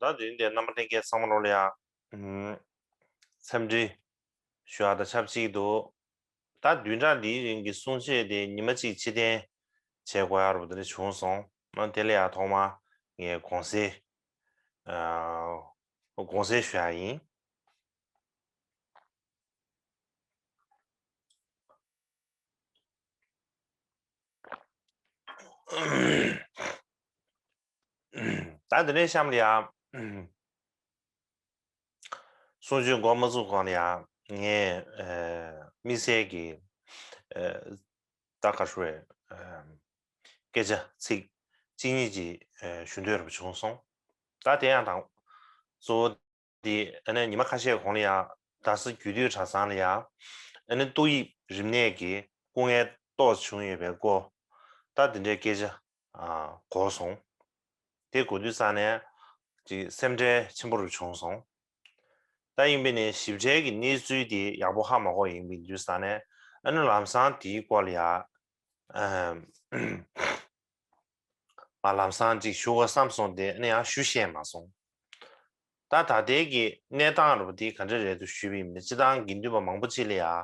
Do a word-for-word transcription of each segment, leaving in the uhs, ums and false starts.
ད་དེ་རིང་འདིར་རྣམ་པ་ལྷན་རྒྱས་ཚང་མ་ལོ་ལ་ཡ། ཨུམ། འཚམས་འདྲི་ཞུ་ཡག་དང་ཆབས་ཅིག་ཏུ། ད་བདུན་ཕྲག་འདིའི་རིང་གི་གསུང་ཆོས་དེ་ཉི་མ་གཅིག་ཕྱིར་འཐེན་བྱེད་དགོས་ཡག་རུ་དེ་འདྲ་བྱུང་སོང་། ཨ་དེ་ལ་ཡ་ཐོག་མ་ངས་དགོངས་སེལ། ཨ་དགོངས་སེལ་ཞུ་ཡག་ཡིན། ད་དེ་ནས་གཤམ་ལ་ཡ། གསུང་ཆོས་འགོ་མ་བཙུགས་གོང་ལ་ཡ། ངས་ཨ་དམིགས་བསལ་གྱི་ཨ་ད་ག་ཞུ་བའི་ཨ་སྐད་ཆ་ཚིག་གཅིག་གཉིས་ཅིག་ཨ་ཞུ་འདོད་རབ་བྱུང་སོང་། ད་དེ་ཡང་དང་གཙོ་བོ་དེ་ཨ་ནི་ཉི་མ་ཁ་ཤས་གོང་ལ་ཡ། རྡ་ས་རྒྱུད་སྟོད་གྲྭ་ཚང་ལ་ཡ། ཨ་ནི་ཏོག་དབྱིབས་རིམས་ནད་ཀྱི་སྐུ་ངལ་ཏོག་ཙམ་བྱུང་ཡོད་པའི་སྐོར། ད་དེ་འདྲའི་སྐད་ཆ་ཨ་གོ་སོང་། དེ་གོ་དུས་ཙ་ནས་ཅིག་སེམས་ཁྲལ་ཆེན་པོ་རུ་བྱུང་སོང་། ད་ཡིན་པས་ནས་ཞིབ་ཕྲའི་གི་གནས་ཚུལ་དེ་ཡག་པོ་ཧ་མ་གོ་ཡིན་པའི་དུས་ཙ་ནས། ཨ་ནི་ལམ་སང་དེའི་སྐོར་ལ་ཡ། ཨ་མ་ལམ་སང་ཅིག་ཞུ་དགོས་བསམ་སོང་སྟེ། ཨ་ནི་ཡང་ཞུ་ཤེས་མ་སོང་། ད་ད་ལྟའི་གི་གནས་སྟངས་རུ་དེ་ག་འདྲ་རེད་འདུག་ཞུས་པ་ཡིན་ན། སྤྱིར་བཏང་དགེ་འདུན་པ་མང་པོ་ཅིག་ལ་ཡ། ཨ་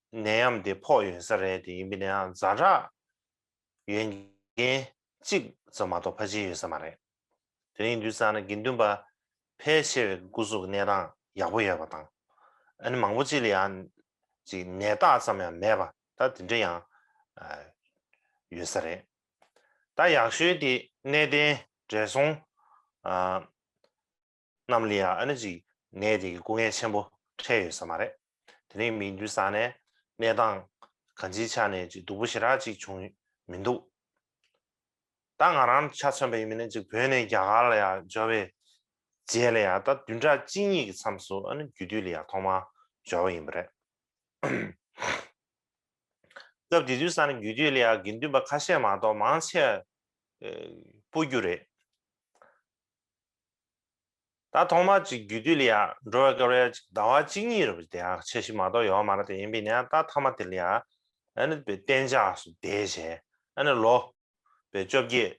ནད་ཡམས་དེ་ཕོག་ཡོད་ས་རེད། དེ་ཡིན་པས་ན་ཡང་ཛ་དྲག་ཡོད་མཁན་གཅིག་ཙམ་མ་གཏོགས་ཕལ་ཆེར་ཡོད་ས་མ་རེད། དེ་ཡིན་དུས་ཙ་ན་དགེ་འདུན་པ་ཕལ་ཆེ་བའི་སྐུ་གཟུགས་ཀྱི་གནས་སྟངས་ཡག་པོ་ཡོད་པ་དང་། ཨ་ནི་མང་པོ་ཅིག་ལ་ཡང་ཅིག་ནད་རྟགས་ཙམ་ཡང་མེད་པ། ད་དེ་འདྲ་ཡང་ཨ་ཡོད་ས་རེད། ད་ཡག་ཤོས་དེ་གནས་བརྟན་བགྲེས་སོང་ཨ་རྣམས་ལ་ཡང་ཨ་ནི་ཅིག་ནད་དེ་གི་སྐུ་ངལ་ཆེན་པོ་འཕྲད་ཡོད་ས་མ་རེད། དེ་རིང་མི་འདུས་ས་ནས་གནས་སྟངས་གང་ཅིའི་ཆ་ནས་ཅིག་སྡུག་པོ་ཞེ་དྲག་ཅིག་བྱུང་མི་འདུག། ད་ང་རང་ཆ་མཚོན་པ་ཡིན་མིན་ན་ཅིག་བོད་ནས་རྒྱ་གར་ལ་ཡང་འབྱོར་བའི་རྗེས་ལ་ཡང་ད་བདུན་ཕྲག་གཅིག་གཉིས་ཀྱི་མཚམས་སུ་ཨ་ནི་རྒྱུད་སྟོད་ལ་ཡང་ཐོག་མར་འབྱོར་བ་ཡིན་པ་རེད། སྐབས་དེ་དུས་ཙ་ན་རྒྱུད་སྟོད་ལ་ཡང་དགེ་འདུན་པ་ཁ་ཤས་མ་གཏོགས་མང་ཆེ་བ་སྤོ་རྒྱུ་རེད། ད་ཐོག་མར་ཅིག་རྒྱུད་སྟོད་ལ་ཡ་འགྲོ་བའི་སྐབས་ལ་ཡ་ཅིག་ཟླ་བ་གཅིག་གཉིས་རེ་བ་དེ་ཡང་ཆ་ཤས་མ་གཏོགས་ཡོད་མ་རེད། དེ་ཡིན་པས་ན་ད་མཐའ་མ་དེ་ལ་ཡ་ཨ་ནི་དཔེ་གཏན་འཇགས་སུ་བསྡད་བྱས། ཨ་ནི་ལོ་དཔེ་བཅོ་བརྒྱད་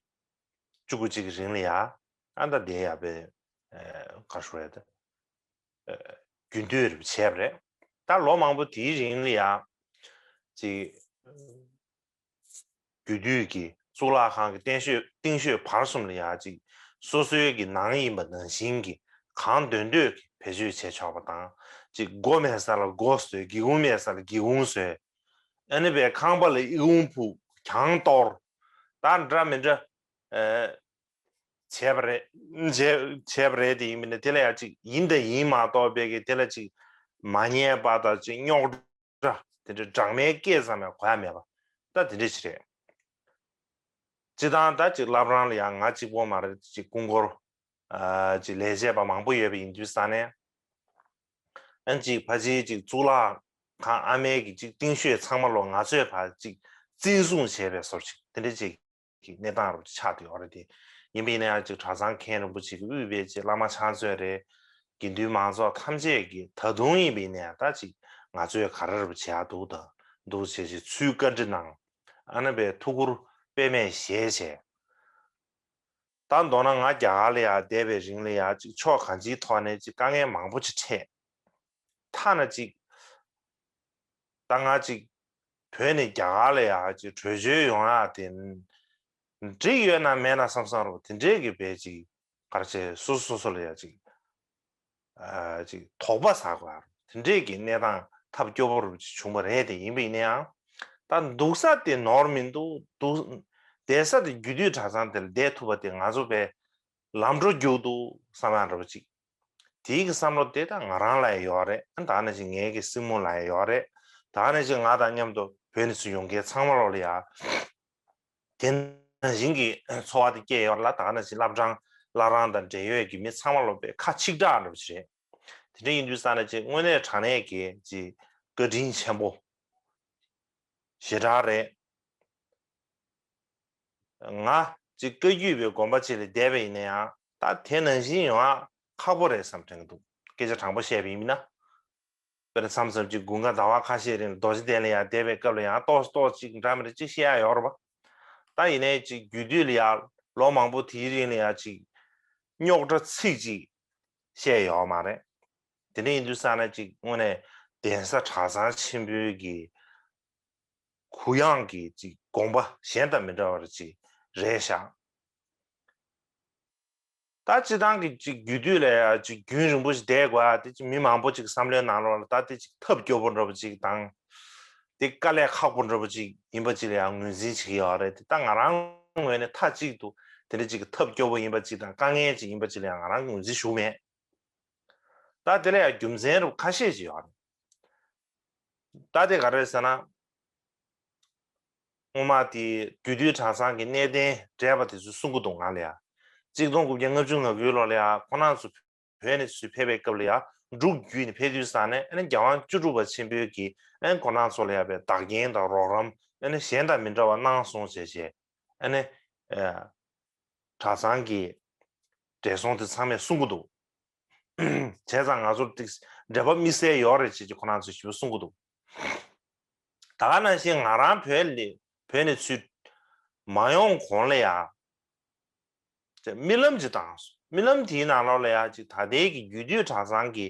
བཅུ་དགུ་གཅིག་གི་རིང་ལ་ཡ་ཨ་ད་དེ་ཡ་དཔེ་ག་ཞུ་རེད། རྒྱུན་སྡོད་རེ་བ་བྱས་པ་རེད། ད་ལོ་མང་པོ་དེའི་རིང་ལ་ཡ་ཅིག་རྒྱུད་སྟོད་ཀྱི་གཙུག་ལག་ཁང་གི་རྟིང་ཤོད་རྟིང་ཤོད་བར་གསུམ་ལ་ཡ་ཅིག་སོ་སོའི་གི་ནང་ཡིན་པ་ནང་བཞིན་གྱི་གང་འདོད་འདོད་ཀྱི་བེད་སྤྱོད་བྱས་ཆོག་པ་དང་། ཅིག་སྒོ་མེད་ས་ལ་སྒོ་བཟོས། སྒེའུ་ཁུང་མེད་ས་ལ་སྒེའུ་ཁུང་བཟོས། ཨ་ནི་བའི་ཁང་པ་ལ་ཨི་ཁུང་ཕུབ། གྱང་གཏོར། ད་འདྲ་མི་འདྲ་ཨ་བྱས་པ་རེད། བྱས་བྱས་པ་རེད། དེ་ཡིན་མིན་ན་དེ་ལ་ཡ་ཅིག་ཡིན་དང་ཡིན་མ་གཏོགས་པའི་གི་དེ་ལ་ཅིག་མ་ཉན་པ་དང་ཅིག་རྙོག་དྲ་དེ་འདྲ་སྦྲགས་མའི་སྐད་ཙམ་ཡང་གོ་ཡ་མེད་པ། ད་དེ་འདྲ་ཞིག་རེད། སྤྱིར་བཏང་ད་ཅིག་བླ་བྲང་ལ་ཡང་ང་གཅིག་པོ་མ་རེད། ཅིག་སྐུ་འཁོར་ཨ་ཅིག་ལས་བྱེད་པ་མང་པོ་ཡོད་པ་ཡིན་དུས་ཙ་ནས། ཨ་ཅིག་ཕལ་ཆེར་ཅིག་གཙུག་ལག་ཁང་ཨ་མའི་གི་ཅིག་རྟིང་ཤོད་ཚང་མ་ལོ་ང་ཚོས་ཕར་ཅིག་བཙན་བཟུང་བྱས་པའི་བཟོ་ཅིག་དེ་འདྲ་ཅིག་གི་གནས་སྟངས་རུ་ཆགས་བསྡད་ཡོད་རེད། དེ་ཡིན་པ་ཡིན་ན་ཡང་ཅིག་གྲྭ་ཚང་མཁན་རིན་པོ་ཆེ་གིས་དབུས་པའི་ཅིག་བླ་མ་ཕྱག་མཛོད་རེད། དགེ་འདུན་མང་ཚོགས་ཐམས་ཅད་ཀྱིས་ད་དུང་ཡིན་པ་ཡིན་ན་ཡང་ད་ཅིག་ང་ཚོས་ག་རེ་རུ་བྱེད་ཡག་འདུག་ད་འདུག་བྱས་ཅིག་ཚུལ་བཀའ་འདྲི་གནང་། ཨ་ནི་བའི་ཐུགས་ཁུར་དཔེ་མེད་བཞེས་བྱས། ད་མདོར་ན་ང་རྒྱ་གར་ལ་ཡ་བསྡད་པའི་རིང་ལ་ཡ་ཅིག་ཕྱོགས་གང་ཅིའི་ཐོག་ནས་ཅིག་དཀའ་ངལ་མང་པོ་ཅིག་འཕྲད། ཐ་ན་ཅིག་ད་ང་ཅིག་བོད་ནས་རྒྱ་གར་ལ་ཡ་ཅིག་བྲོས་བྱོལ་ཡོང་ཡ་དེ་འགྲིག་ཡོད་ན་མེད་ན་བསམ་བསམ་རུ་དེ་འདྲས་ཀྱི་བས་ཅིག་གར་བྱས་སོ་སོ་སོ་ལ་ཡ་ཅིག་ཨ་ཅིག་དོགས་པ་ཟ་དགོས་རུ་དེ་འདྲས་ཀྱི་གནས་སྟངས་ཐབས་སྐྱོ་པོ་རུ་ཅིག་བྱུང་བ་རེད། དེ་ཡིན་པ་ཡིན་ན་ཡང་ད་འདུག་ས་དེ་ནོར་མི་འདུག་འདུག་བསྡད་ས་དེ་རྒྱུད་སྟོད་གྲྭ་ཚང་དེ་ལ་བསྡད་ཐུབ་པ་དེ་ང་ཚོ་བས་ལམ་འགྲོ་རྒྱུག་འདུག་བསམ་ཡ་འདྲ་པོ་ཅིག་དེའི་གི་བསམ་བློ་དེ་ད་ང་རང་ལ་ཡང་ཡོད་རེད། ཨ་ད་ནང་བཞིན་ངའི་གི་སྲིང་མོ་ལ་ཡང་ཡོད་རེད། ད་ནང་བཞིན་ང་དང་མཉམ་དུ་བོད་ནས་ཚུར་ཡོང་མཁན་ཚང་མ་ལོ་ལ་ཡ་དེ་ནང་བཞིན་གྱི་ཚོར་བ་དེ་སྐྱེས་ཡོད་ལ། ད་ནང་བཞིན་བླ་བྲང་བླ་བྲང་དང་འབྲེལ་ཡོད་ཀྱི་མི་ཚང་མ་ལོ་པའི་ཁ་ཆིག་ཁྲག་འདྲ་པོ་ཞིག་རེད། དེ་འདྲ་ཡིན་དུས་ཙང་ནས་ཅིག་དངོས་གནས་དྲང་གནས་ཀྱི་ཅིག་བཀའ་དྲིན་ཆེན་པོ་ཞེ་དྲག་རེད། ང་ཅིག་བཀའ་བརྒྱུད་པའི་དགོན་པ་ཅིག་ལ་བསྡད་པ་ཡིན་ན་ཡང་ད་དེ་ནང་བཞིན་ཡོང་ཡ་ཁག་པོ་རེད་བསམ་དྲན་གྱི་འདུག་སྐད་ཆ་དྲང་པོ་བཤད་པ་ཡིན་ན། དཔེར་ན་མཚམས་མཚམས་ཅིག་དགུན་ཁ་ཟླ་བ་ཁ་ཤས་རིང་ལ་རྡོ་རྗེ་གདན་ལ་ཡང་བསྡད་པའི་སྐབས་ལ་ཡང་ཏོག་ཙམ་ཏོག་ཙམ་ཅིག་འདྲ་མི་འདྲ་ཅིག་བཤད་ཡ་ཡོད་རེད་པ། ད་ཡིན་ནའི་ཅིག་རྒྱུད་སྟོད་ལ་ཡང་ལོ་མང་པོ་དེའི་རིང་ལ་ཡང་ཅིག་ རྙོག་དྲ་ཚིག་ཅིག་བཤད་ཡོད་མ་རེད། དེ་འདྲ་ཡིན་དུས་ཙང་ན་ཅིག་དངོས་གནས་གདན་ས་གྲྭ་ཚང་ཆེན་པོའི་གི་གུ་ཡངས་ཀྱི་ཅིག་དགོངས་པ་གཞན་དང་མི་འདྲ་བ་ཅིག་རེད་ཤག་ད་སྤྱི་བཏང་གི་ཅིག་རྒྱུད་སྟོད་ལ་ཡ་ཅིག་རྒྱུན་རིང་པོ་ཞིག་བསྡད་དགོས་ཨ། དེ་ཅིག་མི་མང་པོ་ཅིག་བསམ་བློའི་ནང་ལོགས་ལ་ད་དེ་ཅིག་ཐབས་སྐྱོ་པོ་འདྲ་པོ་ཅིག་དང་། དེ་དཀའ་ལས་ཁག་པོ་འདྲ་པོ་ཅིག་ཡིན་པ་ཅིག་ལ་ཡང་ངོས་འཛིན་བྱེད་ཀྱི་ཡོད་རེད། དེ་ད་ང་རང་ངོས་ནས་མཐའ་གཅིག་ཏུ་དེ་འདྲ་ཅིག་ཐབས་སྐྱོ་པོ་ཡིན་པ་ཅིག་དང་དཀའ་ངལ་ཅིག་ཡིན་པ་ཅིག་ལ་ཡང་ང་རང་ངོས་འཛིན་ཞུ་མེད། ད་དེ་ལ་ཡང་རྒྱུ་མཚན་རུ་ཁ་ཤས་ཅིག་ཡོད་རེད། ད་དེ་ག་རེ་ཟེར་ན། སྔོན་མ་དེ་རྒྱུད་སྟོད་གྲྭ་ཚང་གི་གནས་བརྟན་བགྲེས་པ་དེ་ཚོས་གསུང་གི་འདུག་ང་ལ་ཡ། གཅིག་སྟོང་དགུ་བརྒྱ་ལྔ་བཅུ་ང་དགུའི་ལོ་ལ་ཡ་ཁོ་རང་ཚོ་བོད་ནས་ཚུར་ཕེབས་པའི་སྐབས་ལ་ཡ་འབྲུག་བརྒྱུད་ནས་ཕེབས་དུས་ཙང་ནས་ཨ་ནི་རྒྱལ་དབང་བཅུ་དྲུག་པ་ཆེན་པོས་ཀྱིས་ཨ་ནི་ཁོ་རང་ཚོ་ལ་ཡ་བའི་བདག་རྐྱེན་དང་རོགས་རམ་ཨ་ནི་གཞན་དང་མི་འདྲ་བ་གནང་སོང་བྱས་བྱས་ཨ་ནི་གྲྭ་ཚང་གི་བགྲེས་སོང་དེ་ཚང་མས་གསུང་གི་འདུག་བྱས་ཙང་ང་ཚོར་ཏིག་འབྲེལ་བ་དམིགས་བསལ་ཡོད་རེད་ཅེས་ཀྱི་ཁོ་རང་ཚོས་ཞིབ་གསུང་གི་འདུག་ད་ག་ནང་བཞིན་ང་རང་བོད་ལ་བོད་ནས་ཚུར་མ་ཡོང་གོང་ལ་ཡ། རྨི་ལམ་ཅིག་བཏང་སོང་། རྨི་ལམ་དེའི་ནང་ལོགས་ལ་ཡ་ཅིག་ད་ལྟའི་གི་རྒྱུད་སྟོད་གྲྭ་ཚང་གི་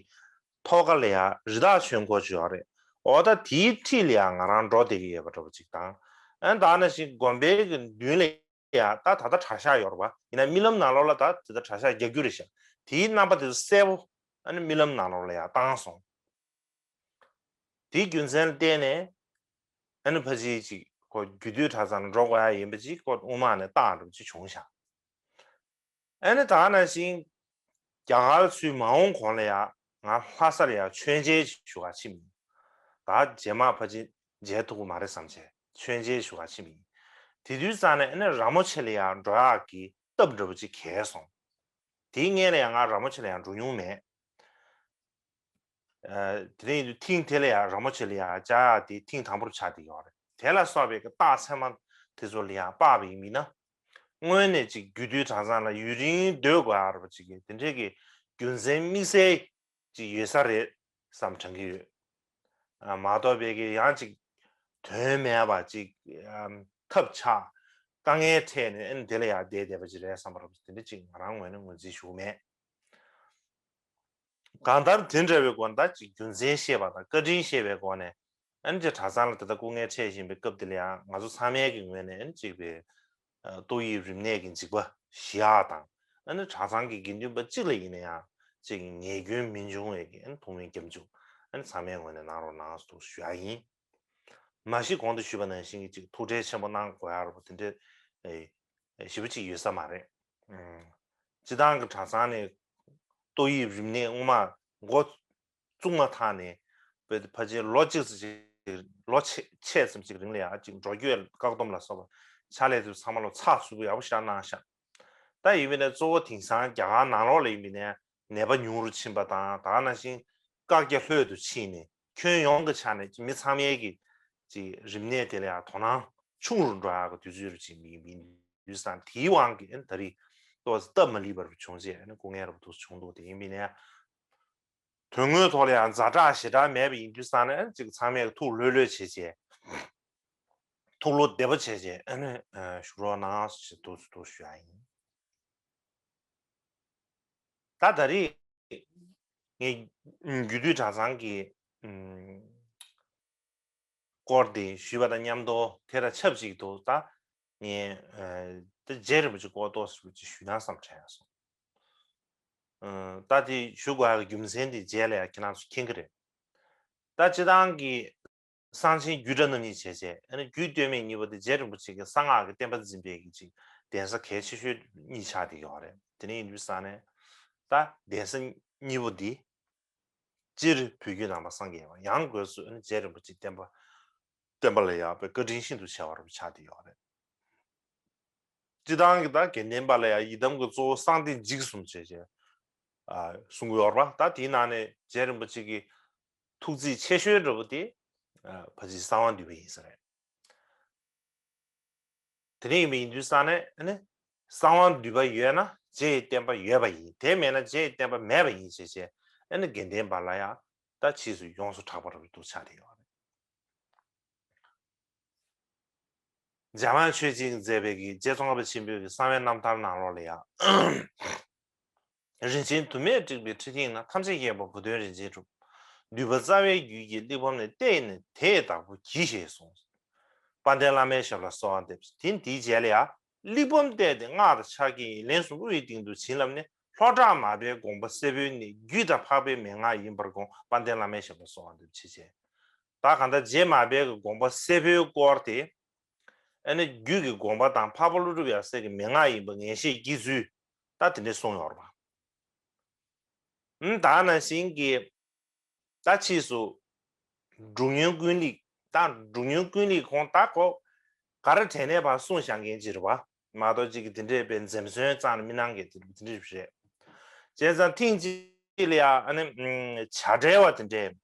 ཐོག་ཁ་ལ་ཡ་རི་དྭགས་ཆོས་འཁོར་ཅིག་ཡོད་རེད། འོ་ད་དེའི་འཁྲིས་ལ་ཡ་ང་རང་འགྲོ་བསྡད་ཀྱི་ཡོད་པ་འདྲ་པོ་ཅིག་དང་། ཨ་ད་ག་ནང་བཞིན་དགོན་པའི་གི་མདུན་ལ་ཡ་ད་ད་ལྟ་གྲྭ་ཤག་ཡོད་རེད་པ། ཡིན་ན་རྨི་ལམ་ནང་ལོགས་ལ་ད་ད་ལྟ་གྲྭ་ཤག་རྒྱག་རྒྱུ་རེད་ཤག་དེའི་རྣམ་པ་དེ་ཚོ་གསལ་པོ་ཨ་ནི་རྨི་ལམ་ནང་ལོགས་ལ་ཡ་བཏང་སོང་། དེའི་རྒྱུ་མཚན་ལ་བརྟེན་ནས་ཨ་ནི་ཕ་ཅིག་ཅིག་ཁོ་རྒྱུད་སྟོད་གྲྭ་ཚང་ལ་འགྲོ་དགོས་ཡ་ཡིན་པ་ཅིག་ཁོ་དབུ་མ་ནས་བཏང་འགྲོ་ཅིག་བྱུང་ཤག་ཨ་ནི་ད་ག་ནང་བཞིན་རྒྱ་གར་ཚུར་མ་འོང་གོང་ལ་ཡ་ང་ལྷ་ས་ལ་ཡ་མཆོད་མཇལ་ཅིག་ཞུ་ག་ཕྱིན་མིན། ད་རྗེས་མ་ཕ་ཅིག་མཇལ་ཐུབ་ཀྱི་མ་རེད་བསམ་བྱས་མཆོད་མཇལ་ཞུ་ག་ཕྱིན་མིན། དེ་དུས་ཙང་ནས་ཨ་ནི་ར་མོ་ཆེ་ལ་ཡ་འགྲོ་ཡག་གི་སྟབས་འདྲ་པོ་ཅིག་གས་སོང་། དེའི་སྔོན་ལ་ཡ་ང་ར་མོ་ཆེ་ལ་ཡ་འགྲོ་མྱོང་མེད། དེ་རིང་ཐེངས་དེ་ལ་ཡང་ར་མོ་ཆེ་ལ་ཡང་བཅར་ཡག་དེ་ཐེངས་དང་པོར་ཆགས་བསྡད་ཡོད་རེད། དེ་ལ་སོགས་པའི་རྟགས་མཚན་མ་དེ་ཚོ་ལ་ཡང་དཔག་པ་ཡིན་ན། དངོས་གནས་ཅིག་རྒྱུད་སྟོད་གྲྭ་ཚང་ལ་ཡུན་རིང་སྡོད་དགོས་ཡག་རེད་པ་ཅིག་གི་དེ་འདྲའི་གི་རྒྱུ་མཚན་དམིགས་བསལ་ཅིག་ཡོད་ས་རེད་བསམ་དྲན་གྱི་ཡོད། མ་གཏོགས་པའི་གི་ཡང་ཅིག་དོན་མེད་པ་ཅིག་ཐབས་ཆག་དཀའ་ངལ་འཕྲད་ནས་ཨ་ནི་དེ་ལ་ཡང་བསྡད་བསྡད་པ་ཅིག་རེད་བསམ་པ་རེད་པ་དེ་འདྲ་ཅིག་ང་རང་ངོས་ནས་ངོས་འཛིན་ཞུ་གི་མེད། གང་ལྟར་དེ་འདྲ་བའི་སྒོ་ནས་ད་ཅིག་རྒྱུ་མཚན་ཤེས་པ་དང་བཀའ་དྲིན་ཤེས་པའི་སྒོ་ནས་ཨ་ནི་ཅིག་གྲྭ་ཚང་ལ་ད་ལྟ་སྐུ་ངལ་འཕྲད་བཞིན་པའི་སྐབས་འདི་ལ་ཡང་ང་ཚོ་ཚང་མའི་གི་ངོས་ནས་ཨ་ནི་ཅིག་པའི་ཏོག་དབྱིབས་རིམས་ནད་ཀྱི་འཇིགས་པ་ཞི་ཡག་དང་ཨ་ནི་གྲྭ་ཚང་གི་དགེ་འདུན་པ་གཅིག་ལ་ཡིན་ན་ཡང་ཅིག་ཉེས་སྐྱོན་མི་འབྱུང་བའི་གི་ཨ་ནི་ཐུགས་སྨོན་སྐྱབས་འཇུག་ཨ་ནི་ཚང་མའི་ངོས་ནས་གནང་རོགས་གནང་ཞུ་ཡག་ཡིན། མ་གཞི་གོང་དུ་ཞུས་པ་ནང་བཞིན་གྱི་ཅིག་ཐུགས་ཁྲལ་ཆེན་པོ་གནང་དགོས་ཡག་རེད་པ་དེ་འདྲའི་ཞེ་པོ་ཅིག་ཡོད་ས་མ་རེད། སྤྱི་བཏང་གི་གྲྭ་ཚང་ནས་ཏོག་དབྱིབས་རིམས་ནད་སྔོན་མ་འགོ་བཙུགས་མ་ཐག་ནས་བོད་ཕལ་ཆེར་ལོ་གཅིག་ཙམ་ཅིག་ལོ་ཕྱེད་ཕྱེད་ཙམ་ཅིག་རིང་ལ་ཡང་ཅིག་འགྲོ་སྐྱོད་བཀག་སྡོམ་ལ་སོགས་པ་ཕྱག་ལས་དེ་ཚང་མ་ལ་ཚགས་ཚུད་པོ་ཡག་པོ་ཞེ་དྲག་གནང་ཤག་ད་ཡིན་པས་ན་གཙོ་བོ་དེང་སང་རྒྱ་གར་ནང་ལོགས་ལ་ཡིན་པས་ན་ནད་པ་ཉུང་རུ་ཕྱིན་པ་དང་ད་ག་ནང་བཞིན་བཀག་རྒྱ་ལྷོད་དུ་ཕྱིན་ནས་ཁྱོན་ཡོངས་ཀྱི་ཆ་ནས་མི་ཚང་མས་ཀྱི་ཅིག་རིམས་ནད་དེ་ལ་ཡང་དོ་སྣང་ཆུང་རུ་འགྲོ་ཡག་གི་དུས་ཚོད་རུ་ཅིག་མི་ཡིན་དུས་སང་དེའི་དབང་གིས་ད་རེས་ཏོག་ཙམ་སྟབས་མ་ལེགས་པ་རུ་བྱུང་རྗེས་སྐུ་ངལ་རུ་ཏོག་ཙམ་བྱུང་འདུག་དེ་ཡིན་པས་ན་དོན་དངོས་ཐོག་ལ་ཡང་ཛ་དྲག་ཞེ་དྲག་མེད་པ་ཡིན་དུས་སང་ནས་ཅིག་ཚང་མས་ཐུགས་ལྷོད་ལྷོད་བྱས་བྱས་ཐུགས་བློ་བདེ་པོ་བྱས་བྱས་བཞུགས་རོགས་གནང་ཞེས་ཏོག་ཙམ་ཏོག་ཞུ་ཡག་ཡིན། ད་ད་རེས་ངས་རྒྱུད་སྟོད་གྲྭ་ཚང་གི་སྐོར་དེ་ཞུས་པ་དང་མཉམ་དུ་དེ་དང་ཆབས་ཅིག་ཏུ་ད་ངས་ད་རྗེ་རིན་པོ་ཆེ་སྐོར་ཏོག་ཙམ་ཞུས་ན་བསམ་དྲན་སོང་། ད་དེ་ཞུ་དགོས་ཡག་གི་རྒྱུ་མཚན་དེ་རྗེས་ལ་ཡང་ཁྱེད་རང་ཚོ་མཁྱེན་གྱི་རེད། ད་སྤྱི་བཏང་གི་གསང་ཆེན་རྒྱུད་གྲྭ་རྣམ་གཉིས་བྱས་བྱས་ཨ་ནི་རྒྱུད་སྟོད་སྨད་གཉིས་པོ་དེ་རྗེ་རིན་པོ་ཆེ་གི་གསང་སྔགས་ཀྱི་བསྟན་པ་འཛིན་པའི་གི་ཅིག་གདན་ས་གལ་ཆེ་ཤོས་གཉིས་ཆགས་བསྡད་ཡོད་རེད། དེ་ནས་ཡིན་དུས་ཙང་ནས་ད་གདན་ས་གཉིས་པོ་འདི་སྤྱིར་བོད་བརྒྱུད་ནང་པ་སངས་རྒྱས་པ་ཡང་སྒོས་སུ་ཨ་ནི་རྗེ་རིན་པོ་ཆེ་བསྟན་པ་བསྟན་པ་ལ་ཡང་བཀའ་དྲིན་ཤིན་ཏུ་ཆེ་བ་རུ་ཆགས་བསྡད་ཡོད་རེད། སྤྱི་བཏང་གི་ད་དགེ་ལྡན་པ་ལ་ཡང་ཡི་དམ་གྱི་གཙོ་བོ་གསང་བདེ་འཇིགས་གསུམ་བྱས་བྱས་གསུང་གི་ཡོད་རེད་པ། ད་དེའི་ནང་ནས་རྗེ་རིན་པོ་ཆེ་གི་ཐུགས་རྩིས་ཆེ་ཤོས་འདྲ་པོ་དེ་ཕལ་ཆེར་གསང་བ་འདུས་པ་ཡིན་ས་རེད། དེ་འདྲ་ཡིན་པ་ཡིན་དུས་ཙང་ནས་ཨ་ནི་གསང་བ་འདུས་པ་ཡོད་ན་རྗེ་ཡི་བསྟན་པ་ཡོད་པ་ཡིན། དེ་མེད་ན་རྗེ་ཡི་བསྟན་པ་མེད་པ་ཡིན་ཞེས་བྱས་ཨ་ནི་དགེ་ལྡན་པ་ལ་ཡང་ད་ཕྱིས་སུ་ཡོངས་སུ་གྲགས་པ་རུ་འདུག་ཆགས་བསྡད་ཡོད་རེད། འཇམ་དབྱངས་ཆོས་རྗེས་མཛད་པའི་གི་རྗེ་ཙོང་ཁ་པ་ཆེན་པོའི་གི་གསང་བའི་རྣམ་ཐར་ནང་ལོགས་ལ་ཡང་ རིན་ཆེན་དུ་མས་སྤྲས་པའི་ཁྲི་སྟེང་ན། ཐམས་ཅད་མཁྱེན་པ་གོ་དོན་རིན་ཆེན་གྲུབ། འདུས་པ་རྩ་བའི་རྒྱུད་ཀྱི་གླེགས་བམ་ནས། བལྟས་ནས་དེ་ཡི་བདག་པོ་གྱིས་ཞེས་གསུངས། དཔལ་ལྡན་བླ་མའི་ཞབས་ལ་གསོལ་བ་འདེབས། དེ་དེའི་རྗེས་ལ་ཡང་། གླེགས་བམ་བལྟས་ཏེ་སྔགས་དང་ཕྱག་རྒྱའི་ཡིག་ལན་གསུམ་དབུའི་སྟེང་དུ་བྱིན་རླབས་ནས། ལྷོ་བྲག་མར་པའི་དགོངས་པ་གསལ་པོའི་གནད། རྒྱུད་དང་འཕགས་པའི་མན་ངག་ཡིན་པར་དགོངས། དཔལ་ལྡན་བླ་མའི་ཞབས་ལ་གསོལ་བ་འདེབས། ཅེས་བྱས། ད་གང་ལྟར་རྗེ་མར་པའི་གི་དགོངས་པ་གསལ་པོའི་སྐོར་དེ། ཨ་ནི་རྒྱུད་ཀྱི་དགོངས་པ་དང་འཕགས་པ་ཀླུ་སྒྲུབ་ཡབ་སྲས་ཀྱི་མན་ངག་ཡིན་པ་ངེས་ཤེས་སྐྱེ་ཚུལ་ད་དེ་འདྲས་གསུངས་ཡོད་རེད་པ། ཨ་ནི་ད་ནང་བཞིན་གྱི་ད་ཕྱིས་སུ་འབྲུག་སྨྱོན་ཀུན་ལེགས། ད་འབྲུག་སྨྱོན་ཀུན་ལེགས་ཁོང་ད་ཁོ་ག་རེ་དྲན་ནས་ཕར་གསུངས་བཞག་མཁན་ཅིག་རེད་པ། མ་གཏོགས་ཅིག་གི་དེ་འདྲས་པའི་འཛེམ་ཟོན་རྩ་ནས་མི་གནང་མཁན་དེ་འདྲས་རེད། བྱས་ཙང་ཐེངས་གཅིག་ལ་ཡ་ཨ་ནི་ཨམ་བྱ་བྲལ་བ་དེ་འདྲས།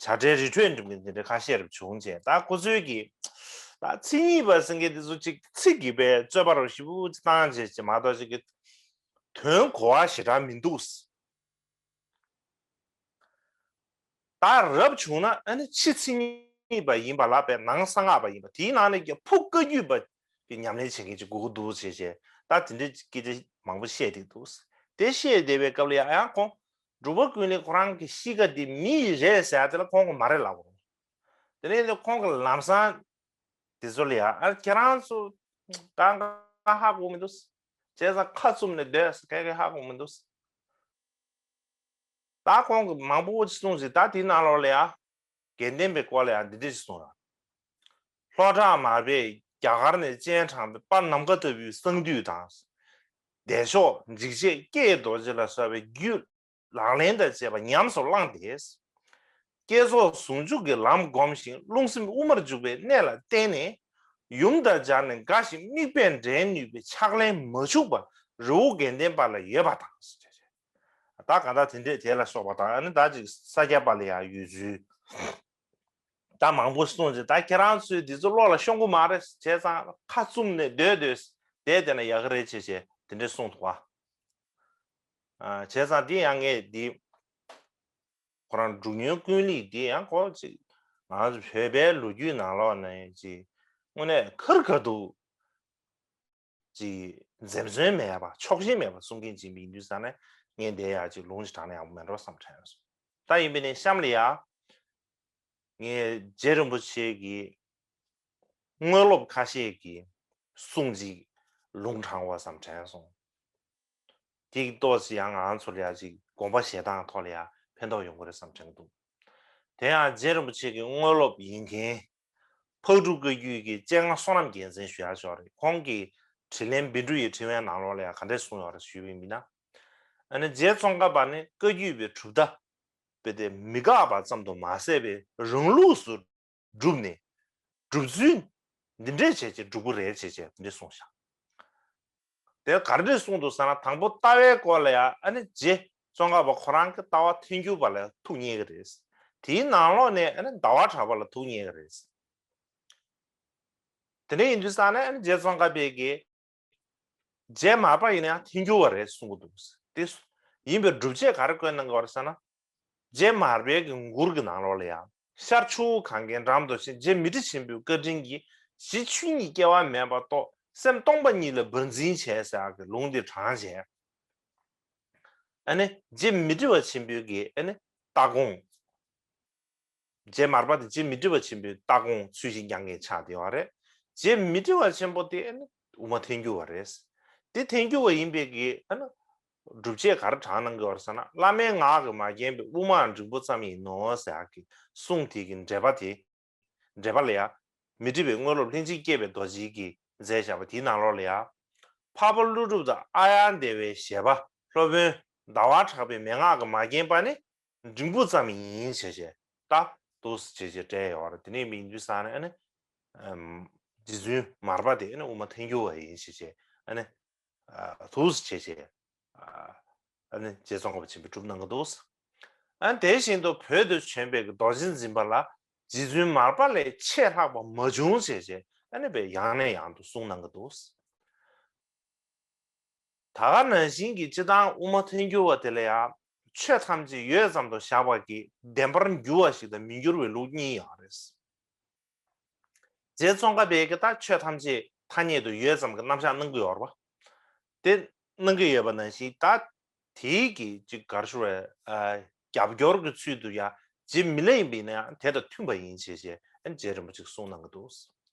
བྱ་བྲལ་རི་ཁྲོད་འགྲིམ་མཁན་དེ་འདྲས་ཁ་ཤས་རེ་བྱུང་བྱས། ད་ཁོ་ཚོའི་གི་ད་མཚན་ཉིད་པ་ཟེར་མཁན་དེ་ཚོ་ཅིག་ཚིག་གི་པའི་རྩོད་པ་རུ་ཞིབ་པོ་ཅིག་བཏང་བྱས་བྱས་མ་གཏོགས་ཅིག་གི་དོན་གོ་བ་ཞེ་དྲག་མི་འདུག་ད་རབ་བྱུང་ན་ཨ་ནི་ཕྱི་མཚན་ཉིད་པ་ཡིན་པ་ལ་བས་ནང་གསང་སྔགས་པ་ཡིན་པ། དེའི་ནང་ནས་ཀྱང་ཕུགས་བཀའ་བརྒྱུད་པ་གི་ཉམས་ལེན་བྱེད་མཁན་ཅིག་དགོས་ཀྱི་འདུག་ཅེས་བྱས། ད་དེ་འདྲའི་སྐད་ཆ་མང་པོ་བཤད་བསྡད་འདུག་དེ་བཤད་བསྡད་པའི་སྐབས་ལ་ཡང་ཡང་ཁོང་འབྲུག་པ་ཀུན་ལེགས་ཁོ་རང་གི་གཤིས་ཀ་དེ་མི་ཡི་རེད་ཟེར་ཡ་དེ་ལ་ཁོང་གིས་མ་རེད་ལབ་དགོས། དེ་ནས་ཁོང་གིས་ལམ་སང་དེ་ཚོ་ལ་ཡང་ཨ་ཁྱེད་རང་ཚོ་གང་གང་ཧ་གོ་མི་འདུག་བྱས་ཙང་ཁ་བཙུམ་ནས་སྡོད་ཟེར། ག་གེ་ཧ་གོ་མི་འདུག་ད་ཁོང་གིས་མང་པོ་ཅིག་གསུངས་ཟིན། ད་དེའི་ནང་ལོགས་ལ་ཡ་དགེ་ལྡན་པའི་སྐོར་ལ་ཡ་འདི་འདྲ་ཞིག་གསུངས་ཡོད། ལྷོ་བྲག་མར་པས་རྒྱ་གར་ནས་སྤྱན་དྲངས་པའི་དཔལ་ནམ་མཁའ་ལྟ་བུའི་གསང་འདུས་དང་། བདེ་མཆོག་འཇིགས་བྱེད་ཀྱེ་རྡོ་རྗེ་ལ་སོགས་པའི་རྒྱུད་ལག་ལེན་དང་བཅས་པ་ཉམས་སུ་བླངས་ཏེ། བསྐྱེད་རྫོགས་ཟུང་འཇུག་གི་ལམ་བསྒོམ་ཞིང་རླུང་སེམས་དབུ་མར་འཇུག་པའི་གནད་ལ་བརྟེན་ནས། ཡུམ་དང་སྦྱར་ནས་དགའ་ཞིང་དམིགས་པས་འདྲེན་ནུས་པའི་ཕྱག་ལེན་མ་འཆུག་པ་རི་བོ་དགེ་ལྡན་པ་ལ་ཡོད་པ་དང་། ད་ག་ད་དེ་འདྲས་དེ་ལ་སོགས་པ་དང་། ཨ་ནི་ད་ཅིག་ས་སྐྱ་པ་ལ་ཡང་ཡོད་ཚུལ་ད་མང་པོ་གསུངས་ཏེ། ད་ཁྱེད་རང་ཚོས་འདི་ཚོ་བློ་ལ་ཤོང་གི་མ་རེད། བྱས་ཙང་ཁ་བཙུམ་ནས་སྡོད་སྡོད་བསྡད་བསྡད་ན་ཡག་གི་རེད་ཅེས་བྱས་དེ་འདྲས་གསུངས་འདུག་བ། ཨ། བྱས་ཙང་འདི་ཡང་ངས་འདི་ཁོ་རང་འབྲུག་སྨྱོན་ཀུན་ལེགས་འདི་ཡང་ཁོ་ཅིག་ང་ཚོ་བོད་པའི་ལོ་རྒྱུས་ནང་ལོགས་ནས་ཅིག་དངོས་གནས་ཁར་ཁ་ཐུག་ཅིག་འཛེམ་ཟོན་མེད་པ་ཕྱོགས་ཞེན་མེད་པ་གསུང་མཁན་ཅིག་ཡིན་དུས་ཙང་ནས་ངས་འདི་ཡང་ཅིག་ལུང་ཅིག་དྲངས་ན་ཡག་པོ་མེད་འགྲོ་བསམ་དྲན་སོང་། ད་ཡིན་པས་ནས་གཤམ་ལ་ཡ་ངས་རྗེ་རིན་པོ་ཆེ་གི་དངོས་སློབ་ཁ་ཤས་ཀྱི་གསུང་ཅིག་ལུང་དྲངས་པ་བསམ་དྲན་སོང་། དེ་གི་ཏོག་ཙམ་ཡང་ང་ཚོ་ལ་ཡ་ཅིག་དགོངས་པ་བཞེས་སྟངས་ཐོག་ལ་ཡ་ཕན་ཐོགས་ཡོང་གི་རེད་བསམ་དྲན་གྱི་འདུག་དེ་ཡང་རྗེ་རིན་པོ་ཆེ་གི་དངོས་སློབ་ཡིན་མཁན་ཕག་གྲུ་བཀའ་བརྒྱུད་ཀྱི་སྤྱན་སྔ་བསོད་ནམས་རྒྱལ་མཚན་ཞུ་ཡག་ཅིག་ཡོད་རེད། ཁོང་གིས་དྲིན་ལན་བཻ་ཌཱུརྱའི་ཕྲེང་བའི་ནང་ལོགས་ལ་ཡ་ག་འདྲས་གསུངས་ཡོད་རེད་ཞུས་པ་ཡིན་ན། ཨ་ནི་རྗེ་ཙོང་ཁ་པ་ནི་བཀའ་བརྒྱུད་པའི་གྲུབ་མཐའ་དཔེ་དེ་མི་འགག་པ་ཙམ་དུ་མ་ཟད་པའི་རང་ལུགས་སུ་བསྒྲུབས་ནས་སྒྲུབ་ཚུལ་འདི་འདྲས་བྱས་བྱས་སྒྲུབ་དགོས་རེད་བྱས་བྱས་འདི་འདྲས་གསུངས་ཤག་དེ་ག་འདྲས་གསུངས་འདུག་ཟེར་ན། དང་པོ་ལྟ་བའི་སྐོར་ལ་ཡང་ཨ་ནི་རྗེ་ཙོང་ཁ་པ་ཁོ་རང་གི་ལྟ་བ་ཐལ་འགྱུར་བ་ལ་ཐུགས་མཉེས་ཀྱི་རེད། དེའི་ནང་ལོགས་ནས་ཨ་ནི་ཟླ་བ་གྲགས་པ་ལ་ཐུགས་མཉེས་ཀྱི་རེད། དེ་འདྲ་ཡིན་དུས་ཙང་ནས་ཨ་ནི་རྗེ་ཙོང་ཁ་པས་ཀྱི་རྗེ་མར་པ་ཡིན་ན་ཡང་ཐལ་འགྱུར་བ་རེད་གསུང་གི་འདུག་དེ་ཡིན་པའི་སྒྲུབ་བྱེད་ག་རེ་བཀོད་གནང་གི་ཡོད་རེད་ཟེར་ན། རྗེ་མར་པའི་གི་མགུར་གྱི་ནང་ལོགས་ལ་ཡང་། ཤར་ཆུ་བོ་གངྒཱའི་འགྲམ་དུ་ཕྱིན། རྗེ་མཻ་ཏྲི་ཆེན་པོའི་བཀའ་དྲིན་གྱིས། གཞི་ཆོས་ཉིད་སྐྱེ་བ་མེད་པ་རྟོགས། སེམས་སྟོང་པ་ཉིད་ལ་བར་འཛིན་བྱས་ཟེར་ཡག་གི་ལུང་འདི་དྲངས་བྱས། ཨ་ནི་རྗེ་མཻ་ཏྲི་པ་ཆེན་པོའི་གི་ཨ་ནི་ལྟ་དགོངས། རྗེ་མར་པ་དེ་རྗེ་མཻ་ཏྲི་པ་ཆེན་པོའི་ལྟ་དགོངས་ཚུལ་བཞིན་སྦྱང་མཁན་ཆགས་བསྡད་པ་རེད། རྗེ་མཻ་ཏྲི་པ་ཆེན་པོ་དེ་ཨ་ནི་དབུ་མ་ཐལ་འགྱུར་བ་རེད། དེ་ཐལ་འགྱུར་བ་ཡིན་པའི་གི་ཨ་ནི་སྒྲུབ་བྱེད་ག་རེ་དྲངས་གནང་གི་ཡོད་རེད་ཟེར་ན། བླ་མའི་ངག་གིས་མ་བརྒྱན་པའི་དབུ་མ་འབྲིང་པོ་ཙམ་ཡིན་ནོ་ཟེར་ཡག་གི་གསུང་དེ་གི་འགྲེལ་པ་དེ། འགྲེལ་པ་ལ་ཡ། མཻ་ཏྲི་པའི་དངོས་སློབ་ལྷན་ཅིག་སྐྱེས་པའི་རྡོ་རྗེ་གིས་མཛད་བཞག་པ་དེའི་ནང་ལོགས་ལ་ཡ། འཕགས་པ་ཀླུ་སྒྲུབ་དང་ཨཱརྱ་དེ་བའི་བཞེད་པ་སློབ་དཔོན་ཟླ་བ་གྲགས་པའི་མན་ངག་གིས་མ་བརྒྱན་པ་ནི་འབྲིང་པོ་ཙམ་ཡིན་ཞེས་བྱས། ད་འདུག་སེ་བྱས་བྱས་བཀྲལ་ཡོད་རེད། དེ་ནས་མི་ཡིན་དུས་ཙང་ནས་ཨ་ནི། ཨམ། རྗེ་བཙུན་མར་པ་དེ་ཨ་ནི་དབུ་མ་ཐལ་འགྱུར་བ་ཡིན་ཞེས་བྱས་ཨ་ནི། ཨ། འདུག་སེ་བྱས་བྱས། ཨ། ཨ་ནི་རྗེ་ཙོང་ཁ་པ་ཆེན་པོས་གྲུབ་གནང་གི་འདུག་ཨ་ནི་དེ་བཞིན་དུ་བོད་དུ་བྱོན་པའི་རྡོ་རྗེ་འཛིན་པ་ལ་རྗེ་བཙུན་མར་པ་ལས་ཆེས་ལྷག་པ་མ་བྱུང་ཞེས་བྱས་ཨ་ནི་བས་ཡང་ནས་ཡང་དུ་གསུངས་གནང་གི་འདུག་ད་ག་ནང་བཞིན་གྱི་སྤྱིར་བཏང་དབུ་མ་ཐལ་འགྱུར་བ་དེ་ལ་ཡང་ཆོས་ཐམས་ཅད་ཡོད་ཙམ་དུ་བཞག་པ་གིས་བདེན་པར་འགྱུར་བ་ཞིག་དང་མི་འགྱུར་བའི་ལུགས་གཉིས་ཡོད་རེད། རྗེ་ཙོང་ཁ་པས་ཀྱི་ད་ཆོས་ཐམས་ཅད་ཐ་སྙད་དུ་ཡོད་ཙམ་གྱི་རྣམ་གཞག་གནང་གི་ཡོད་རེད་པ། དེ་གནང་གི་ཡོད་པ་ནང་བཞིན་ད་ དེའི་གི་ཅིག་ག་རེ་ཞུ་བའི་ཨ་རྒྱབ་སྐྱོར་གྱི་ཚུལ་དུ་ཡང་རྗེ་མི་ལ་ཡིན་པ་ཡིན་ན་ཡང་དེ་དང་མཐུན་པ་ཡིན་ཞེས་བྱས་ཨ་ནི་རྗེ་རིན་པོ་ཆེས་གསུངས་གནང་གི་འདུག་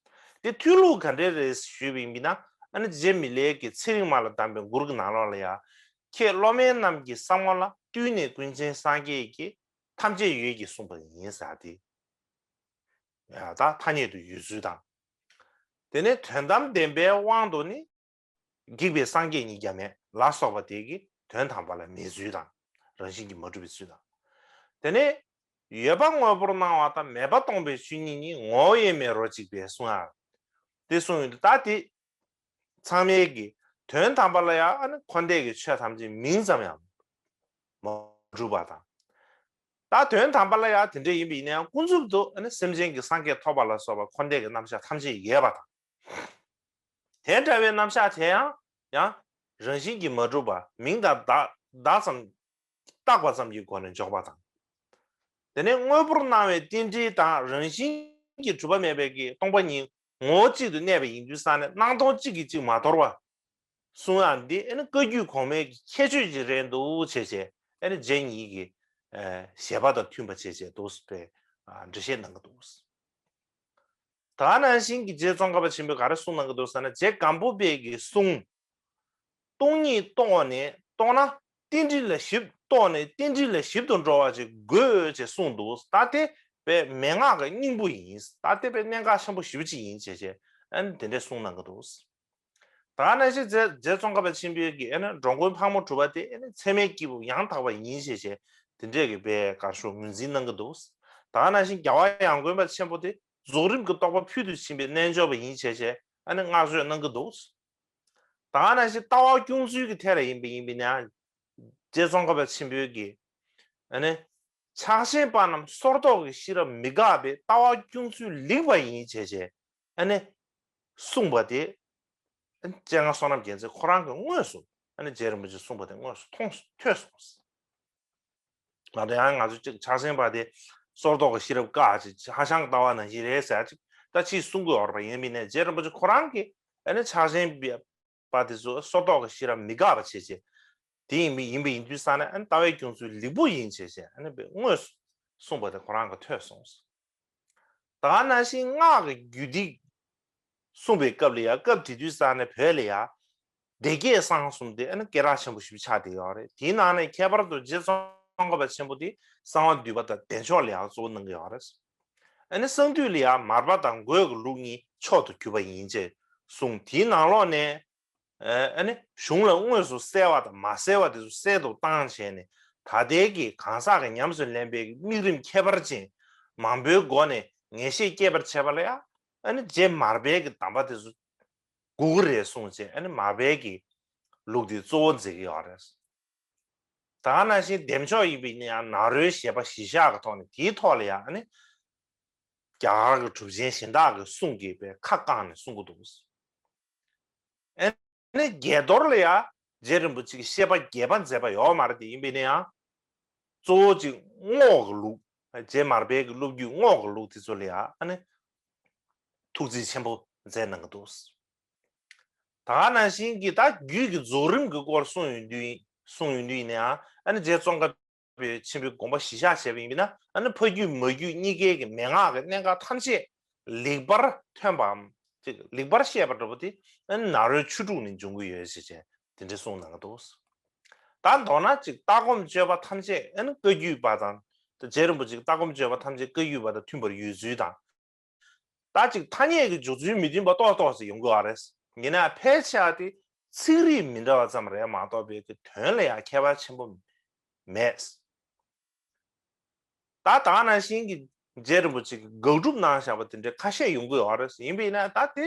དེ་མཐུན་ལུགས་ག་འདྲས་རེད་ཞུས་པ་ཡིན་ན་ཨ་ནི་རྗེ་མི་ལའི་གི་ཚེ་རིང་མ་ལ་གདམས་པའི་མགུར་གྱི་ནང་ལོགས་ལ་ཡང་ཁྱེད་སློབ་མའི་རྣམས་ཀྱི་བསམ་ངོ་ལ་བཏུད་ནས་ཀུན་མཁྱེན་སངས་རྒྱས་ཀྱིས་ཐམས་ཅད་ཡོད་ཀྱིས་གསུངས་པ་ཡིན་ཟེར་ཏེ། ཡང་དག་ཐ་སྙད་དུ་ཡོད་ཚུལ་དང་། དེ་ནས་དོན་དམ་བདེན་པའི་དབང་དུ་ནི། འགེགས་པའི་སངས་རྒྱས་ཉིད་ཀྱང་མེད་ལ་སོགས་པ་དེ་གིས་དོན་དམ་པ་ལ་མེད་ཚུལ་དང་། རང་བཞིན་གྱིས་མ་གྲུབ་པའི་ཚུལ་དང་། དེ་ནས་ཡོད་པ་དངོས་པོར་སྣང་བ་དང་མེད་པ་སྟོང་པའི་ཆོས་ཉིད་ཉིད་ངོ་བོ་དབྱེར་མེད་རོ་གཅིག་པས་གསུངས་ཡ། དེ་གསུངས་ཡོད་ད་དེ། ཚང་མས་ཀྱི་དོན་དམ་པ་ལ་ཡང་ཨ་ནི་འཁོར་འདས་ཀྱི་ཆོས་ཐམས་ཅད་མིང་ཙམ་ཡང་མ་གྲུབ་པ་དང་། ད་དོན་དམ་པ་ལ་ཡང་དེ་འདྲ་ཡིན་པ་ཡིན་ན་ཡང་ཀུན་རྫོབ་ཏུ་ཨ་ནི་སེམས་ཅན་གྱི་སངས་རྒྱས་ཐོབ་པ་ལ་སོགས་པ་འཁོར་འདས་ཀྱི་རྣམ་གཞག་ཐམས་ཅད་ཡོད་པ་དང་། དེ་འདྲ་བའི་རྣམ་གཞག་དེ་ཡང་ཡང་རང་བཞིན་གྱིས་མ་གྲུབ་པ་མིང་དང་བརྡ་བརྡ་ཙམ་བཏགས་པ་ཙམ་གྱི་སྒོ་ནས་འཇོག་པ་དང་། དེ་ནས་དངོས་པོར་སྣང་བའི་རྟེན་འབྲེལ་དང་རང་བཞིན་གྱིས་གྲུབ་པ་མེད་པའི་གི་སྟོང་པ་ཉིད་ངོ་བོ་གཅིག་ཏུ་གནས་པ་ཡིན་དུས་ཙང་ནས་སྣང་སྟོང་གཅིག་གིས་གཅིག་མ་དོར་བ་གསུང་ཡག་འདི་ཨ་ནི་བཀའ་བརྒྱུད་གོང་མའི་གི་ཁྱད་ཆོས་ཅིག་རེད་འདུག་བྱས་བྱས་ཨ་ནི་རྗེ་ཉིད་ཀྱི་ཨ་བཞེད་པ་དང་མཐུན་པ་བྱས་བྱས་འདུག་པའི་ཨ་འགྲེལ་བཤད་གནང་གི་འདུག་ད་ག་ནང་བཞིན་གྱི་རྗེ་ཙོང་ཁ་པ་ཆེན་པོས་ག་རེ་གསུངས་གནང་གི་འདུག་ཟེར་ན་རྗེ་སྒམ་པོ་པའི་གི་གསུང་། སྟོང་ཉིད་རྟོགས་ནས་རྟོགས་ན་རྟེན་འབྲེལ་ལ་ཞིབ་རྟོགས་ནས་རྟེན་འབྲེལ་ལ་ཞིབ་ཏུ་འགྲོ་བ་ཅིག་དགོས་ཅེས་གསུངས་འདུག་ད་དེ་བས་མན་ངག་གི་སྙིང་པོ་ཡིན། ད་དེ་བས་གནད་འགག་ཆེན་པོ་ཞེ་པོ་ཅིག་ཡིན་བྱས་བྱས་ཨ་ནི་དེ་འདྲས་གསུངས་གནང་གི་འདུག་ད་ག་ནང་བཞིན་རྗེ་རྗེ་ཙོང་ཁ་པ་ཆེན་པོའི་གི་ཨ་ནི་འགྲོ་མགོན་ཕག་མོ་གྲུ་པ་དེ་ཨ་ནི་ཚད་མའི་སྐྱེས་བུ་ཡང་དག་པ་ཡིན་བྱས་བྱས་དེ་འདྲས་ཀྱི་བས་གར་ཤོག་ངོས་འཛིན་གནང་གི་འདུག་ད་ག་ནང་བཞིན་རྒྱལ་བ་ཡང་དགོན་པ་ཆེན་པོ་དེ་རྫོགས་རིམ་གྱི་རྟོགས་པ་ཕུལ་དུ་ཕྱིན་པའི་རྣལ་འབྱོར་པ་ཡིན་བྱས་བྱས་ཨ་ནི་བསྔགས་བརྗོད་གནང་གི་འདུག་ད་ག་ནང་བཞིན་ལྟ་བ་སྐྱོང་ཚུལ་གྱི་ཐད་ལ་ཡིན་པ་ཡིན་པས་ན། རྗེ་ཙོང་ཁ་པ་ཆེན་པོའི་གི། ཨ་ནི། ཕྱག་ཆེན་པ་རྣམས་སོར་རྟོག་གི་ཤེས་རབ་མི་འགགས་པའི་ལྟ་བ་སྐྱོང་ཚུལ་ལེགས་པ་ཡིན་བྱས་བྱས། ཨ་ནི། གསུངས་པ་དེ། ཨ་ནི་སྤྱན་སྔ་བསོད་ནམས་རྒྱལ་མཚན་ཁོ་རང་གི་དངོས་སུ། ཨ་ནི་རྗེ་རིན་པོ་ཆེས་གསུངས་པ་དེ་དངོས་སུ་མཐོང་སོང་ཐོས་སོང་། ང་ཚོ་ཡང་ང་ཚོ་གཅིག་ཕྱག་ཆེན་པ་དེ་སོར་རྟོག་གི་ཤེས་རབ་བཀག་ཅིག་ཧ་ཤང་གི་ལྟ་བ་ནང་བཞིན་རེད་ཟེར་ཅིག་ད་ཅིག་གསུང་གི་ཡོད་རེད་པ། ཡིན་མིན་ནས་རྗེ་རིན་པོ་ཆེ་ཁོ་རང་གིས་ཨ་ནི་ཕྱག་ཆེན་པ་དེ་ཚོ་སོར་རྟོག་གི་ཤེས་རབ་མི་འགག་པ་བྱེད་ཅིག་དེ་ཡིན་མིན་ཡིན་པ་ཡིན་དུས་ཙང་ནས་ཨ་ནི་ལྟ་བའི་སྐྱོང་ཚུལ་ལེགས་པོ་ཡིན་བྱས་བྱས་ཨ་ནི་དངོས་སུ་གསུངས་པ་དེ་ཁོ་རང་གིས་ཐོས་སོང་། ད་ག་ནང་བཞིན་སྔགས་ཀྱི་རྒྱུད་སྡེ་གསུངས་པའི་སྐབས་ལ་ཡང་སྐབས་དེ་དུས་ཙང་ནས་བོད་ལ་ཡང་སྡེ་བརྒྱད་གསང་གསུམ་དེ་ཨ་ནི་སྐད་གྲགས་ཆེན་པོ་ཞིག་ཆགས་བསྡད་ཡོད་རེད། དེའི་ནང་ནས་ཁྱད་པར་དུ་རྗེ་ཙོང་ཁ་པ་ཆེན་པོ་དེ་གསང་བ་འདུས་པ་དང་བདེ་མཆོག་ལ་ཡང་གཙོ་བོ་གནང་གི་ཡོད་རེད། ཨ་ནི་གསང་འདུས་ལ་ཡང་མར་པ་དང་འགོས་ཀྱི་ལུགས་གཉིས་མཆོག་ཏུ་གྱུར་པ་ཡིན་ཅེས་གསུངས། དེའི་ནང་ལོགས་ནས། ཨ་ནི་གཞུང་ལ་དངོས་སུ་གསལ་བ་དང་མ་གསལ་བ་དེ་ཚོ་གསལ་དུ་བཏང་བྱས་ནས་ད་ལྟའི་གི་གང་ཟག་གི་ཉམས་སུ་ལེན་པའི་དམིགས་རིམ་ཁྱད་པར་ཅན་མང་པོའི་སྒོ་ནས་ངེས་ཤེས་སྐྱེད་པར་བྱེད་པ་ལ་ཡང་ཨ་ནི་རྗེ་མར་པའི་གི་གདམས་པ་དེ་ཚོ་དགོས་ཀྱི་རེད་གསུངས་བྱས་ཨ་ནི་མར་པའི་གི་ལུགས་དེ་གཙོ་བོ་མཛད་ཀྱི་ཡོད་རེད། ད་ག་ནང་བཞིན་བདེ་མཆོག་ཡིན་པའི་ནི་ཡང་ནཱ་རོའི་བཞེད་པ་གཞི་བཞག་གི་ཐོག་ནས་དེའི་ཐོག་ལ་ཡང་ཨ་ནི་རྒྱ་གར་གྱི་གྲུབ་ཆེན་གཞན་དག་གི་གསུང་གིས་པའི་ཁ་བཀང་ནས་གསུང་གི་འདུག་ཨ་ནི་བརྒྱད་རྡོར་ལ་ཡང་རྗེ་རིན་པོ་ཆེ་གིས་བཤད་པ་རྒྱས་པ་མཛད་པ་ཡོད་མ་རེད་དེ་ཡིན་པའི་ནི་ཡང་གཙོ་བོ་གཅིག་རྔོག་གི་ལུགས། རྗེ་མར་པའི་གི་སློབ་བརྒྱུད་རྔོག་གི་ལུགས་དེ་ཚོ་ལ་ཡང་ཨ་ནི་ཐུགས་རྩིས་ཆེན་པོ་མཛད་གནང་གི་འདུག་ད་ག་ནང་བཞིན་གྱི་ད་རྒྱུད་ཀྱི་རྫོགས་རིམ་གྱི་སྐོར་གསུང་ཡོང་དུས་གསུང་ཡོང་དུས་ཡིན་ན་ཡང་ཨ་ནི་རྗེ་ཙོང་ཁ་པའི་ཆེན་པོའི་དགོངས་པ་གཞི་བཞག་བྱས་པ་ཡིན་ན་ཨ་ནི་ཕ་རྒྱུད་མ་རྒྱུད་གཉིས་ཀའི་གི་མན་ངག་གི་གནད་འགག་ཐམས་ཅད་ལེགས་པར་ཐོན་པའམ་ཅིག་ལེགས་པར་བཤད་པ་འདྲ་པོ་དེ་ཨ་ནི་ནཱ་རོའི་ཆོས་དྲུག་ནས་འབྱུང་གི་ཡོད་ཅེས་བྱས་དེ་འདྲ་གསུངས་གནང་གི་འདུག་ད་མདོར་ན་ཅིག་ལྟ་སྒོམ་སྤྱོད་པ་ཐམས་ཅད་ཨ་ནི་བཀའ་བརྒྱུད་པ་དང་། རྗེ་རིན་པོ་ཆེ་ལྟ་སྒོམ་སྤྱོད་པ་ཐམས་ཅད་བཀའ་བརྒྱུད་པ་དང་མཐུན་པར་ཡོད་ཚུལ་དང་། ད་ཅིག་ཐ་སྙད་ཀྱི་འཇོག་ཚུལ་མི་མཐུན་པ་ཏོག་ཏོག་ཙམ་ཡོང་གི་ཡོད་རེད། ཡིན་ན་ཕལ་ཆེ་བ་དེ་ཚིག་རིས་མི་འདྲ་བ་ཙམ་རེད་མ་གཏོགས་པའི་གི་དོན་ལ་ཡང་ཁྱད་པར་ཆེན་པོ་མེད། ད་ད་ག་ནང་བཞིན་གྱི་རྗེ་རིན་པོ་ཆེ་གིས་དགག་སྒྲུབ་གནང་བཞག་པ་དེ་འདྲའི་ཁ་ཤས་ཡོང་གི་ཡོད་རེད། ཡིན་པས་ན་ད་དེ་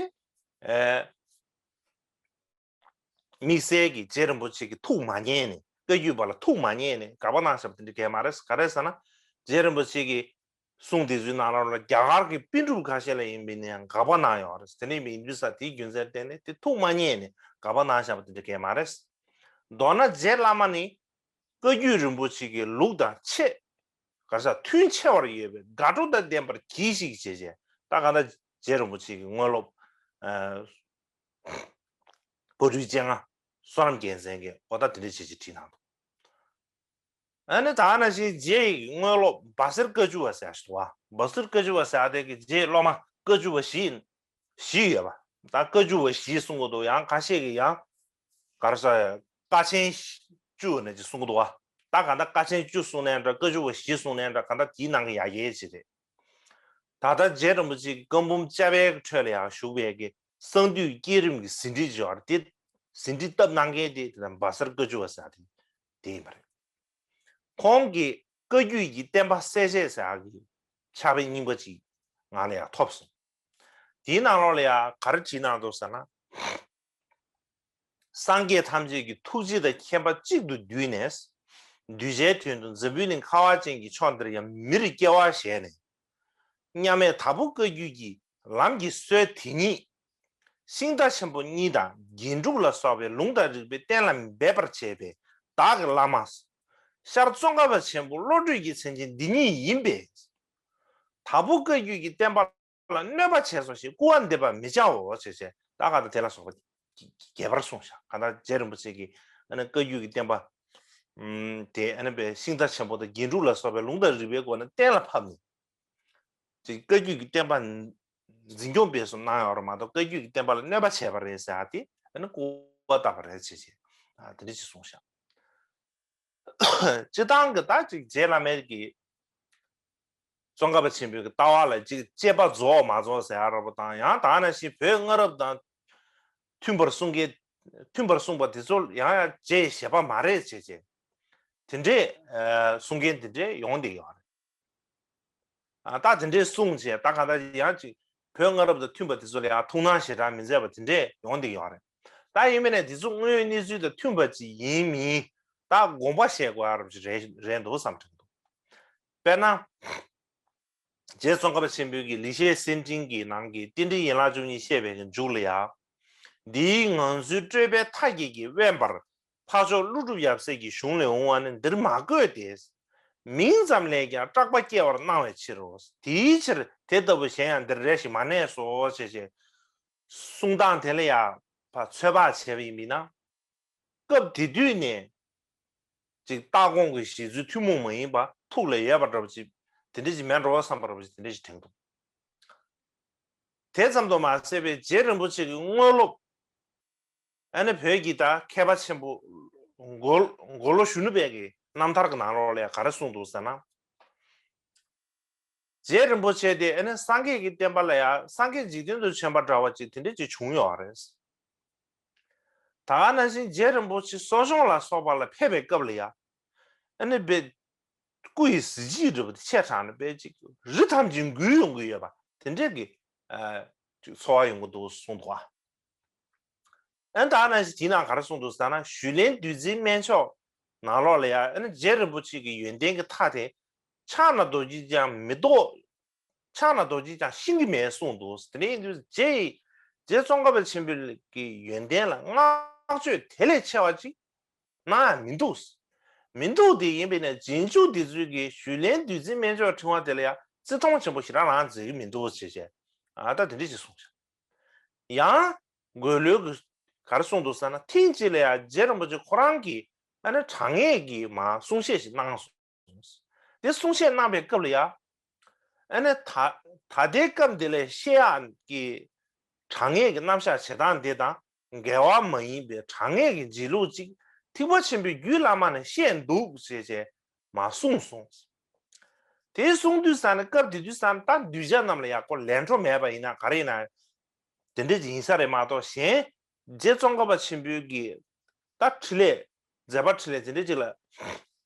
ཨེ། དམིགས་བསལ་གྱི་རྗེ་རིན་པོ་ཆེ་གི་ཐུགས་མ་མཉེས་ནས་བཀའ་བརྒྱུད་པ་ལ་ཐུགས་མ་མཉེས་ནས་དགག་པ་གནང་བཞག་པ་དེ་འདྲ་གས་མ་རེད། ག་རེ་ཟེར་ན་རྗེ་རིན་པོ་ཆེ་གི་གསུང་དེ་ཚོའི་ནང་ལོགས་ལ་རྒྱ་གར་གྱི་པཎ་གྲུབ་ཁ་ཤས་ལ་ཡིན་པས་ན་ཡང་དགག་པ་གནང་ཡོད་རེད། དེ་འདྲ་ཡིན་དུས་ས་དེའི་རྒྱུ་མཚན་བརྟེན་ནས་དེ་ཐུགས་མ་མཉེས་ནས་དགག་པ་གནང་བཞག་པ་དེ་འདྲ་གས་མ་རེད། མདོར་ན་རྗེ་བླ་མ་ནི་བཀའ་བརྒྱུད་རིན་པོ་ཆེ་གི་ལུགས་དང་ཆེས་ག་རེ་ཟེར་མཐུན་ཆེ་བར་ཡོད་པའི་དགག་སྒྲུབ་དང་ལྡན་པར་གྱིས་ཤིག་ཅེས་བྱས། ད་ག་ད་རྗེ་རིན་པོ་ཆེ་གི་དངོས་སློབ་ཨ་བ་ཕྲུག་སྤྱན་སྔ་བསོད་ནམས་རྒྱལ་མཚན་གྱིས་འོ་ད་དེ་འདྲ་བྱས་ཅིག་བྲིས་གནང་འདུག་ཨ་ནི་ད་ནང་བཞིན་རྗེ་ཡི་དངོས་སློབ་སྦ་སེར་བཀའ་བཅུ་བ་ཟེར་ཞིག་འདུག་བ། སྦ་སེར་བཀའ་བཅུ་བ་ཟེར་དེ་གི་རྗེའི་སློབ་མ་བཀའ་བཅུ་བ་བཞི་བཞི་ཡོད་པ། ད་བཀའ་བཅུ་བ་བཞི་གསུང་གི་འདུག། ཡང་ཁ་ཤས་ཀྱིས་ཡང་ག་རེ་ཟེར་ཀ་ཆེན་བཅུ་ནས་ཅིག་གསུང་གི་འདུག་བ། ད་ག་ད་ཀ་ཆེན་བཅུ་གསུང་ནའི་འདྲ། བཀའ་བཅུ་བ་བཞི་གསུང་ནའི་འདྲ། ག་ད་དེའི་ནང་གི་ཡ་གྱལ་ཅིག་རེད། ད་ལྟ་རྗེ་རིན་པོ་ཆེ་གི་བཀའ་འབུམ་དཔྱལ་བའི་ཁྲོད་ལ་ཡང་བཞུགས་པའི་གི་གསང་འདུས་བསྐྱེད་རིམ་གྱི་ཟིན་བྲིས་ཅིག་ཡོད་རེད། དེ་ཟིན་བྲིས་བཏབ་གནང་མཁན་དེ་དེ་ད་སྦ་སེར་བཀའ་བཅུ་བ་ཟེར་དེ་དེ་ཡིན་པ་རེད། ཁོང་གིས་བཀའ་བརྒྱུད་ཀྱི་བསྟན་པ་གསལ་བྱེད་ཟེར་ཡག་གི་ཕྱག་དཔེ་རྙིང་པ་ཅིག་ང་ལ་ཡང་ཐོབ་སོང་། དེའི་ནང་ལོགས་ལ་ཡང་ག་རེ་བྲིས་གནང་འདུག་ཟེར་ན། སངས་རྒྱས་ཐམས་ཅད་ཀྱི་ཐུགས་རྗེ་དང་མཁྱེན་པ་གཅིག་ཏུ་བསྡུས་ནས། གདུལ་བྱའི་དོན་དུ་འཛམ་བུའི་གླིང་ཁ་བ་ཅན་གྱི་ཕྱོགས་འདིར་ཡང་མིར་སྐྱེ་བ་བཞེས་ནས། མཉམ་མེད་དྭགས་པོ་བཀའ་བརྒྱུད་ཀྱི་ལམ་གྱི་སྲོལ་དེ་ཉིད། ཤིང་རྟ་ཆེན་པོ་གཉིས་དང་རྒྱན་དྲུག་ལ་སོགས་པའི་ལུང་དང་རིགས་པས་གཏན་ལ་འབེབས་པར་བྱེད་པའི་བདག་གི་བླ་མ། ཤར་ཙོང་ཁ་པ་ཆེན་པོ་བློ་གྲོས་ཀྱི་མཚན་ཅན་འདི་ཉིད་ཡིན་པས། དྭགས་པོ་བཀའ་བརྒྱུད་ཀྱི་བསྟན་པ་ལ་གནོད་པ་བྱས་སོ་ཞེས་སྐུར་བ་འདེབས་པར་མི་བྱའོ་ཞེས་བྱས། ད་ག་ད་དེ་ལ་སོགས་པ་རྒྱས་པར་གསུངས་ཤག། ག་ད་རྗེ་རིན་པོ་ཆེ་གིས་ཨ་ནི་བཀའ་བརྒྱུད་ཀྱི་བསྟན་པ་དེ་ཨ་ནི་པའི་ཤིང་རྟ་ཆེན་པོ་དང་རྒྱན་དྲུག་ལ་སོགས་པའི་ལུང་དང་རིགས་པའི་སྒོ་ནས་གཏན་ལ་ཕབ་ནས། ཅིག་བཀའ་བརྒྱུད་ཀྱི་བསྟན་པ་འཛིན་སྐྱོང་སྤེལ་གསུམ་གནང་ཡོད་རེད་མ་གཏོགས། བཀའ་བརྒྱུད་ཀྱི་བསྟན་པ་ལ་གནོད་པ་བྱས་པ་རེད་ཟེར་ཡ་དེ་ཨ་ནི་སྐུར་བ་བཏབ་པ་རེད་ཅེས་བྱས། ཨ་དེ་འདྲ་ཅིག་གསུངས་ཤག། སྤྱིར་བཏང་གི་ད་ཅིག་རྗེ་བླ་མའི་གི་ཙོང་ཁ་པ་ཆེན་པོའི་གི་ལྟ་བ་ལ་ཅིག་དཔྱད་པ་རྫོགས་མ་རྫོགས་ཟེར་ཡ་འདྲ་པོ་དང་། ཡང་ད་ནང་བཞིན་བོད་སྔ་རབས་དང་མཐུན་པར་གསུང་མཁན། མཐུན་པར་གསུངས་པ་དེ་ཚོ་ཡང་ཡང་རྗེའི་བཞེད་པ་མ་རེད་ཅེས་བྱས། དེ་འདྲས་གསུང་མཁན་དེ་འདྲས་ཡོང་བསྡད་ཡོད་རེད། ཨ་ད་དེ་འདྲས་གསུངས་བྱས། ད་ག་ད་ཡང་ཅིག་བོད་སྔ་རབས་དང་མཐུན་པ་དེ་ཚོ་ལ་ཡང་ཐུགས་སྣང་ཞེ་དྲག་མི་མཛད་པ་དེ་འདྲས་ཡོང་བསྡད་ཡོད་རེད། ད་ཡིན་མིན་ནས་དེ་ཚོ་དངོས་ཡོད་གནས་ཚུལ་དང་མཐུན་པ་ཅིག་ཡིན་མིན་ད་དགོངས་པ་བཞེས་དགོས་ཡ་རབས་ཅིག་རེད་རེད་འདུག་བསམ་དྲན་འདུག། དཔེར་ན། རྗེ་ཙོང་ཁ་པ་ཆེན་པོའི་གི་ལེགས་བཤད་གསེར་ཕྲེང་གི་ནང་གི་རྟེན་འབྲེལ་ཡན་ལག་བཅུ་གཉིས་བཤད་པའི་གི་མཇུག་ལ་ཡ། འདིའི་ངང་ཚུལ་སྤྲོས་པའི་མཐའ་བརྒྱད་ཀྱིས་དབེན་པར་འཕགས་མཆོག་ཀླུ་སྒྲུབ་ཡབ་སྲས་ཀྱི་གཞུང་ལས་འོང་བ་ནི་འདིར་མ་བཀོད་དེ། མིང་ཙམ་ལས་ཀྱང་སྐྲག་པ་སྐྱེ་བར་སྣང་བའི་ཕྱིར་རོ། དེའི་ཕྱིར་དེ་ལྟ་བུ་གཞན་ཡང་འདིར་རེ་ཞིག་མ་གནས་སོ་ཞེས་བྱས། གསུང་སྟངས་དེ་ལ་ཡང་ཕར་ཚོད་དཔག་བྱས་པ་ཡིན་པས་ན། སྐབས་དེ་དུས་ནས་ཅིག་ལྟ་དགོངས་ཀྱི་བཞེད་ཚུལ་ཐུན་མོང་མ་ཡིན་པ་ཐུགས་ལ་ཡོད་པ་འདྲ་པོ་ཅིག་དེ་འདྲ་ཅིག་མེད་འགྲོ་བསམ་པ་འདྲ་པོ་ཅིག་དེ་འདྲ་ཅིག་དྲན་འདུག། དེ་ཙམ་དུ་མ་ཟད་པའི་རྗེ་རིན་པོ་ཆེ་གི་དངོས་སློབ། ཨ་ནི་བོད་ཀྱི་ད་མཁས་པ་ཆེན་པོ་མགོ་མགོ་ལོག་གཞོན་ནུ་དཔལ་གྱི་རྣམ་ཐར་གྱི་ནང་ལོགས་ལ་ཡང་ག་རེ་གསུངས་འདུག་ཟེར་ན། རྗེ་རིན་པོ་ཆེ་དེ་ཨ་ནི་སངས་རྒྱས་ཀྱི་བསྟན་པ་ལ་ཡང་སངས་རྒྱས་འཇིག་རྟེན་དུ་བྱོན་པ་འདྲ་བ་ཅིག་དེ་འདྲ་ཅིག་བྱུང་ཡོད་རེད། ད་ག་ནང་བཞིན་རྗེ་རིན་པོ་ཆེ་གསོ་སྦྱོང་ལ་སོགས་པ་ལ་ཕེབས་པའི་སྐབས་ལ་ཡང་ཨ་ནི་དཔེ་སྐུ་ཡི་གཟི་བརྗིད་འདྲ་པོ་དེ་ཆེ་དྲགས་ནས་དཔེ་ཅིག་རི་ཐམས་ཅད་འགུལ་ཡོང་གི་ཡོད་པ་དེ་འདྲས་ཀྱི་ཨ་ཅིག་ཚོར་བ་ཡོང་གི་འདུག་གསུངས་འདུག་ཨ། ཨ་ནི་ད་ག་ནང་བཞིན་དེའི་ནང་ག་རེ་གསུངས་འདུག་ཟེར་ན། ཞུས་ལན་བདུད་རྩིའི་སྨན་མཆོག་ནང་ལོགས་ལ་ཡང་ཨ་ནི་རྗེ་རིན་པོ་ཆེ་གི་ཡོན་ཏན་གྱི་མཐའ་དེ་ཕྱག་ན་རྡོ་རྗེ་ཅང་མི་རྟོགས། ཕྱག་ན་རྡོ་རྗེ་ཅང་ཤེས་ཀྱི་མེད་གསུངས་འདུག། དེ་འདྲ་ཡིན་དུས་རྗེ་ཡིས་རྗེ་ཙོང་ཁ་པ་ཆེན་པོའི་གི་ཡོན་ཏན་ལ་བསྔགས་བརྗོད་དེ་ལས་ཆེ་བ་ཅིག་གནང་ཡ་མི་འདུག། མི་འདུག་དེ་ཡིན་པས་ན་རྗེས་འཇུག་འདི་ཚོས་ཀྱི་ཞུས་ལན་བདུད་རྩིའི་སྨན་མཆོག་ཕྲེང་བ་དེ་ལ་ཡང་བརྩི་མཐོང་ཆེན་པོ་ཞེ་དྲག་རང་མཛད་ཀྱི་མི་འདུག་ཅེས་བྱས། ཨ་ད་དེ་འདྲ་ཞིག་གསུངས་ཤག། ཡང་འགོས་ལོས་ཀྱི་ག་རེ་གསུངས་འདུག་ཟེར་ན། ཐེངས་གཅིག་ལ་ཡང་རྗེ་རིན་པོ་ཆེ་ཁོ་རང་གིས་ཨ་ནི་དྲང་ངེས་ཀྱི་མ་གསུང་བཤད་ཞིག་གནང་སོང་། དེ་གསུང་བཤད་གནང་པའི་སྐབས་ལ་ཡང་ཨ་ནི་ད་ད་ལྟའི་སྐབས་འདི་ལ་བཤད་ཡག་གི་དྲང་ངེས་ཀྱི་རྣམ་གཞག་བྱེད་སྟངས་འདི་དང་འགལ་བ་མ་ཡིན་པའི་དྲང་ངེས་ཀྱི་འབྱེད་ལུགས་ཅིག་ཐེག་པ་ཆེན་པོའི་རྒྱུད་བླ་མ་ནས་བཤད་འདུག་ཅེས་བྱས་མ་གསུངས་སོང་། དེ་གསུང་དུས་ཙ་ན་སྐབས་དེ་དུས་ཙ་ན་ད་གདུལ་བྱ་རྣམས་ལ་ཡག་པོ་ལན་གྲོ་མེད་པ་ཡིན་ན་ག་རེ་ཡིན་ན་དེ་འདྲ་ཅིག་ཡིན་ས་རེད་མ་གཏོགས། གཞན་རྗེ་ཙོང་ཁ་པ་ཆེན་པོའི་གི་ད་འཕྲིན་ལས་མཛད་པ་འཕྲིན་ལས་དེ་འདྲ་ཅིག་ལ་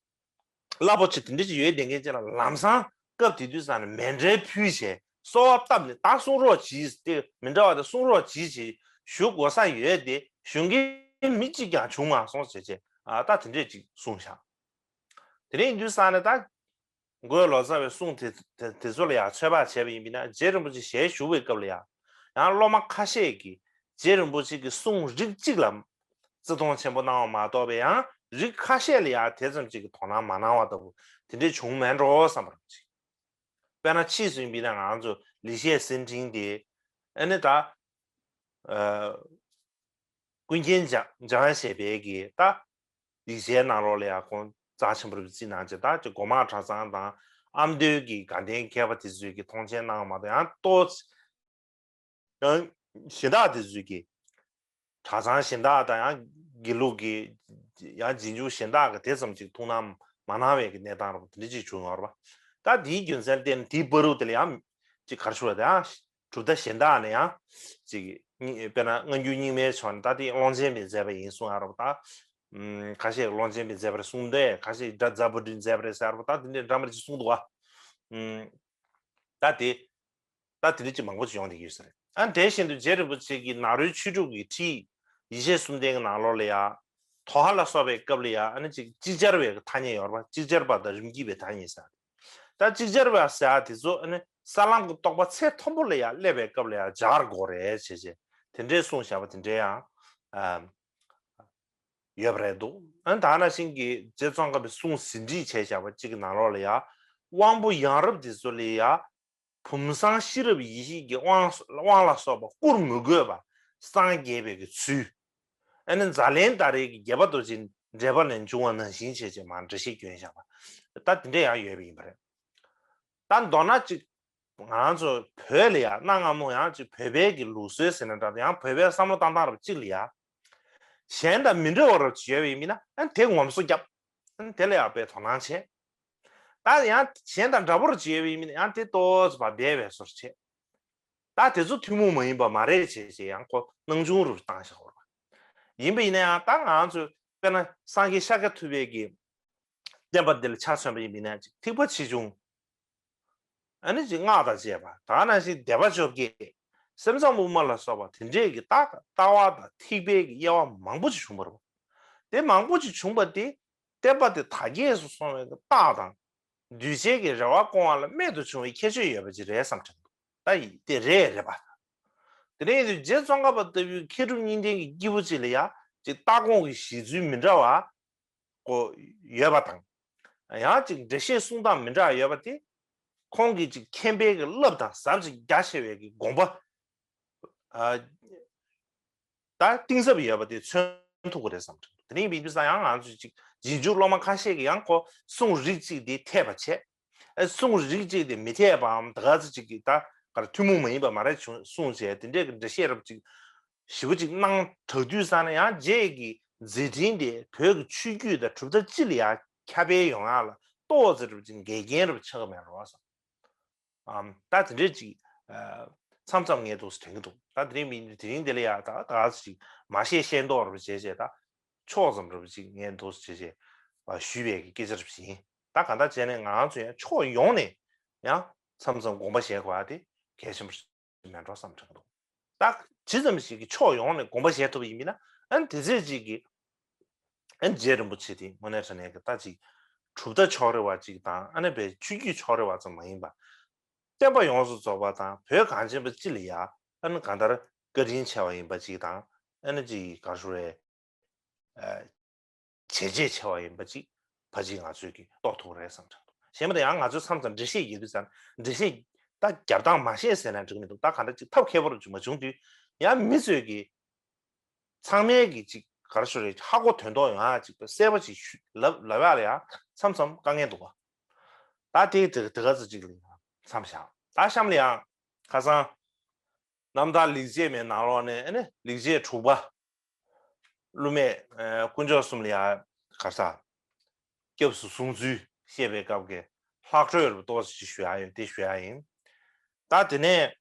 རླབས་པོ་ཆེ་དེ་འདྲ་ཅིག་ཡོད་བསྡད་མཁན་ཅིག་ལ་ལམ་སང་སྐབས་དེ་དུས་ཙ་ན་མཎྜལ་ཕུལ་བྱས་གསོལ་བ་བཏབ་ནས་ད་གསུང་རོགས་གྱིས་ཏེ་མི་འདྲ་བ་དེ་གསུང་རོགས་གྱིས་ཅེས་ཞུ་དགོས་ས་ཡོད་དེ་ཞུ་མཁན་མི་གཅིག་ཀྱང་བྱུང་མ་སོང་ཟེར་བྱས། ཨ་ད་དེ་འདྲས་ཅིག་གསུངས་ཤག། དེ་ནས་ཡིན་དུས་ཙ་ན་ད་འགོས་ལོ་ཙཱ་བའི་གསུང་དེ་དེ་དེ་ཚོ་ལ་ཡང་ཚོད་དཔག་བྱས་པ་ཡིན་པས་ན་རྗེ་རིན་པོ་ཆེ་ཞལ་བཞུགས་པའི་སྐབས་ལ་ཡང་ཡང་སློབ་མ་ཁ་ཤས་ཀྱིས་རྗེ་རིན་པོ་ཆེ་གི་གསུང་རིགས་གཅིག་ལ་བརྩི་མཐོང་ཆེན་པོ་གནང་བ་མ་གཏོགས་པའི་ཡང་རིགས་ཁ་ཤས་ལ་ཡང་དེ་ཙམ་ཅིག་གི་དོ་སྣང་མ་གནང་བ་ལྟ་བུ་དེ་འདྲས་བྱུང་མེད་འགྲོ་བསམ་པ་རང་ཅིག། དཔེར་ན་ཕྱིས་སུ་ཡིན་པས་ན་ང་ཚོ་ལེགས་བཤད་གསེར་ཕྲེང་དེ་ཨ་ནི་ད་ཨ་ཀུན་མཁྱེན་འཇམ་འཇམ་དབྱངས་བཞད་པའི་གི་ད་ཡིག་ཆའི་ནང་ལོགས་ལ་ཡང་ཁོང་ རྩ་ཆེན་པོ་རུ་བརྩིས་གནང་བྱས། ད་ཅིག་སྒོ་མང་གྲྭ་ཚང་དང་ཨ་མདོའི་གི་དགའ་ལྡན་མཁས་པ་དེ་ཚོས་ཀྱི་མཐོང་ཆེན་གནང་བ་མ་གཏོགས། ཡང་ཏོག་ཙམ་ཡང་གཞན་དག་དེ་ཚོས་ཀྱི་གྲྭ་ཚང་གཞན་དག་དང་ཡང་དགེ་ལུགས་ཀྱི་ཡང་རྗེས་འཇུག་གཞན་དག་གི་དེ་ཙམ་ཅིག་ཐུགས་སྣང་མ་གནང་བའི་གི་གནས་སྟངས་རུ་དེ་འདྲ་ཅིག་བྱུང་ཡོད་རེད་པ། ད་དེའི་རྒྱུ་མཚན་བརྟེན་དེའི་བར་དུ་དེ་ལ་ཡང་ཅིག་གར་ཞུ་བ་དེ་ཡང་གྲུབ་མཐའ་གཞན་དག་ནས་ཡང་ཅིག་དཔེར་ན་སྔ་འགྱུར་རྙིང་མའི་ཕྱོགས་ནས་ད་དེ་ཀློང་ཆེན་པས་མཛད་པ་ཡིན་གསུང་ཡ་རེད་པ། ད་ཁ་ཤས་ཀློང་ཆེན་པས་མཛད་པ་རེད་གསུང་འདུག་ཁ་ཤས་སྒྲ་རྫ་བུ་འདྲེན་མཛད་པ་རེད་ཟེར་བ། ད་དེ་འདྲའི་འདྲ་མ་རེད་ཅིག་གསུང་འདུག་བ། ད་དེ་ད་དེ་འདྲ་ཅིག་མང་པོ་ཅིག་ཡོང་བསྡད་ཀྱི་ཡོད་ས་རེད། ཨ་དེ་བཞིན་དུ་རྗེ་རིན་པོ་ཆེ་གིས་ནཱ་རོའི་ཆོས་དྲུག་གི་ཁྲིད་ཡེ་ཤེས་གསུམ་ལྡན་གྱི་ནང་ལོགས་ལ་ཡ། དོ་ཧ་ལ་སོགས་པའི་སྐབས་ལ་ཡ་ཨ་ནི་ཅིག་ཅིག་ཅར་བའི་ཐ་སྙད་ཡོད་རེད་པ། ཅིག་ཅར་པ་དང་རིམ་གྱིས་པའི་ཐ་སྙད་ཟེར། ད་ཅིག་ཅར་བ་ཟེར་ཡ་དེ་ཚོ་ཨ་ནི་ས་ལམ་གྱི་རྟོགས་པ་ཚད་མཐོན་པོ་ལ་ཡ་སླེབས་པའི་སྐབས་ལ་ཡ་སྦྱར་དགོས་རེད་བྱས་བྱས་དེ་འདྲའི་གསུངས་བཞག་པ་དེ་འདྲའི་ཡང་ཨ་ཡོད་པ་རེད་འདུག་ཨ་ནི་ད་ནང་བཞིན་གྱི་རྗེ་ཙོང་ཁ་པའི་གསུང་ཟིན་བྲིས་བྱས་བཞག་པ་གཅིག་གི་ནང་ལོགས་ལ་ཡ། དབང་པོ་ཡང་རབ་དེ་ཚོ་ལ་ཡ། བུམ་གསང་ཤེས་རབ་ཡེ་ཤེས་ཀྱི་དབང་དབང་ལ་སོགས་པ་བསྐུར་མི་དགོས་པར་སངས་རྒྱས་པའི་གི་ཚུལ། ཨ་ནི་ཛཱ་ལན་ཏ་རའི་གི་རྒྱལ་པོ་རྡོ་རྗེ་འགྲེལ་པ་ལས་འབྱུང་བ་ནང་བཞིན་བྱས་བྱས་མར་འགྲེལ་བཤད་བསྐྱོན་བཞག་པ། ད་དེ་འདྲ་ཡང་ཡོད་པ་ཡིན་པ་རེད། ད་མདོར་ན་ཅིག་ང་ཚོ་བོད་ལ་ཡ་གནའ་སྔ་མོ་ཡང་ཅིག་བོད་པའི་གི་ལུགས་སྲོལ་ཟེར་ན་འདྲ། ཡང་བོད་པའི་བསམ་བློ་བཏང་སྟངས་རབ་གཅིག་ལ་ཡ། གཞན་དང་མི་འདྲ་བ་རབ་ཅིག་ཡོད་པ་ཡིན་ན་ཨ་ནི་དེ་ངོམ་སོ་བརྒྱབ། ཨ་ནི་དེ་ལ་ཡང་དཔེ་དོ་སྣང་བྱེད། ད་ཡང་གཞན་དང་འདྲ་པོ་རུ་བྱས་པ་ཡིན་ན་ཡང་དེ་ཏོག་ཙམ་བ་སྦས་པའི་བཟོ་འདྲ་བྱེད། ད་དེ་ཚོ་ཐུན་མོང་མ་ཡིན་པ་མ་རེད་བྱས་བྱས་ཡང་ཁོ་སྣང་ཆུང་རུ་བཏང་བཞག་པ་རེད། ཡིན་པ་ཡིན་ན་ཡང་ད་ང་ཚོས་དཔེར་ན་སངས་རྒྱས་ཤཱཀྱ་ཐུབ་པའི་གི་བསྟན་པ་འདི་ལ་ཆ་མཚོན་པ་ཡིན་པ་ཡིན་ན་ཅིག་ཐེག་པ་ཆེ་ཆུང་། ཨ་ནི་ཅིག་སྔགས་དང་བཅས་པ་ད་ནང་བཞིན་བཟླས་པ་བཅོ་བརྒྱད། སེམས་ཙམ་དབུ་མ་ལ་སོགས་པ་དེ་འདྲས་ཀྱི་ལྟ་ལྟ་བ་དང་ཐེག་པའི་གི་དབྱེ་བ་མང་པོ་ཅིག་བྱུང་བ་རེད། དེ་མང་པོ་ཅིག་བྱུང་བ་དེ་བསྟན་པ་དེ་དར་རྒྱས་སུ་སོང་བའི་གི་རྟགས་དང་། གདུལ་བྱའི་གི་རེ་བ་སྐོང་བ་ལ་རྨད་དུ་བྱུང་བའི་ཁྱད་ཆོས་ཡོད་པ་ཅིག་རེད་བསམ་དྲན་འདུག་ད་ཡིན་དེ་རེད་རེད་པ། དེ་འདྲ་ཡིན་དུས་རྗེ་ཙོང་ཁ་པ་ལྟ་བུའི་མཁས་གྲུབ་གཉིས་ལྡན་གྱི་སྐྱེས་བུ་ཅིག་ལ་ཡང་ཅིག་ལྟ་དགོངས་ཀྱི་གཞི་འཛུལ་མི་འདྲ་བ་ཀོ་ཡོད་པ་དང་། ཡང་ཅིག་འགྲེལ་བཤད་གསུང་སྟངས་མི་འདྲ་ཡོད་པ་དེ། ཁོང་གིས་ཅིག་མཁྱེན་པའི་གི་རླབས་དང་ཟབ་ཅིག་རྒྱ་ཆེ་བའི་གི་དགོངས་པ། ཨ། ད་གཏིང་ཟབ་ཡོད་པ་དེ་མཚོན་ཐུབ་ཀྱི་རེད་བསམ་དྲན་འདུག་དེ་རིང་བིན་དུ་ས་ཡང་ང་ཚོས་ཅིག་རྗེས་འཇུག་སློབ་མ་ཁ་ཤས་ཀྱིས་ཡང་ཁོ་གསུང་རིགས་གཅིག་དེ་འཐད་པ་བྱས། ཨ་གསུང་རིགས་གཅིག་དེ་མི་འཐད་པའམ་ད་ག་ཚོད་ཅིག་གིས་ད་གར་ཐུན་མོང་མ་ཡིན་པ་མ་རེད་བྱུང་གསུངས་བྱས་དེ་འདྲས་ཀྱི་འགྲེལ་བཤད་རབ་ཅིག་ཞིབ་པོ་ཅིག་གནང་དྲག་དུས་ས་ན་ཡང་རྗེས་ཀྱི་མཛད་འཕྲིན་དེ་བོད་ཀྱི་ཆོས་བརྒྱུད་དང་གྲུབ་མཐའ་སྤྱི་ལ་ཡང་ཁྱབ་སྤེལ་ཡོང་ཡག་ལ་ཏོག་ཙམ་རབ་ཅིག་འགལ་རྐྱེན་རབ་ཆགས་ཀྱི་མེད་རོགས་སམ། ཨམ་ད་དེ་འདྲས་ཅིག་མཚམས་མཚམས་ངས་འདུག་སེ་དྲན་གྱི་འདུག་ད་དེ་རིང་མི་དེ་རིང་དེ་ལ་ཡང་ད་ད་ཅིག་མ་བཤད་ཤེས་མདོག་རུ་བྱས་བྱས་ད་ཕྱོགས་ཙམ་རུ་ཅིག་ངས་འདུག་སེ་བྱས་བྱས་ཞུས་པའི་གི་སྐད་ཆ་རུ་ཡིན། ད་གང་ལྟར་བྱས་ནས་ང་ཚོ་ཡང་ཕྱོགས་ཡོངས་ནས་ཡང་མཚམས་མཚམས་དགོངས་པ་བཞེས་དགོས་ཡ་དེ་གལ་ཆེན་པོ་མེད་འགྲོ་བསམ་དྲན་འདུག་ད་ཇི་ཙམ་ཞིག་གིས་ཕྱོགས་ཡོངས་ནས་དགོངས་པ་བཞེས་ཐུབ་པ་ཡིན་མིན་ན་ཨ་ནི་དེ་ཚེ་ཅིག་གིས་ཨ་ནི་རྗེ་རིན་པོ་ཆེ་དེ་དངོས་གནས་དྲང་གནས་ཀྱི་ད་ཅིག་གྲུབ་མཐའ་ཕྱོགས་རིས་པ་ཅིག་དང་ཨ་ནི་བའི་ཆོས་བརྒྱུད་ཕྱོགས་རིས་པ་ཙམ་མ་ཡིན་པ། བསྟན་པ་ཡོངས་སུ་རྫོགས་པ་དང་བོད་གངས་ཅན་པ་སྤྱི་ལ་ཡ་ཨ་ནི་གང་ལྟར་བཀའ་དྲིན་ཆེ་བ་ཡིན་པ་ཅིག་དང་ཨ་ནི་ཅིག་ག་རེ་ཞུ་རེད། བྱས་རྗེས་ཆེ་བ་ཡིན་པ་ཅིག་ཕལ་ཆེར་ང་ཚོས་ཀྱིས་རྟོགས་ཐུབ་རེད་བསམ་དྲན་འདུག་གཞན་པ་དེ་ཡང་ང་ཚོས་མཚམས་མཚམས་འགྲེལ་བཤད་རྒྱག་དུས་ཙང་འགྲེལ་བཤད་ད་རྒྱབ་སྟངས་མ་ཤེས་ཟེར་ན་འགྲིག་མི་འདུག་ད་ག་འདྲ་ཅིག་ཐབས་མཁས་པོ་རུ་ཅིག་མ་བྱུང་དུས་ཡང་མི་ཚོས་ཀྱིས་ཚང་མས་ཀྱིས་ཅིག་ག་རེ་ཞུ་རེད་ཧ་གོ་དོན་རྟོགས་ཡོང་ཡ་ཅིག་གསལ་པོ་ཅིག་ཞུ་ལབ་ལབ་ཡ་ལ་ཡང་མཚམས་མཚམས་དཀའ་ངལ་འདུག་ག་ད་དེ་དེ་དེ་ག་ཚོད་ཅིག་ལ་ཡང་མཚམས་བཞག་ད་གཤམ་ལ་ཡང་ཁ་སང་རྣམ་ཐར་ལེགས་བྱས་མའི་ནང་ལོགས་ནས་ཨ་ནི་ལེགས་བྱས་དྲུག་པ། སློབ་མས་ཨ་དཀོན་མཆོག་གསུམ་ལ་ཡང་ག་རེ་ཟ། སྐྱབས་སུ་སོང་ཚུལ་བཤད་པའི་སྐབས་ཀྱི་ལྷག་འཕྲོས་རུ་ཏོག་ཙམ་ཞུ་ཡ་ཡོད་དེ་ཞུ་ཡ་ཡིན། ད་དེ་ནས་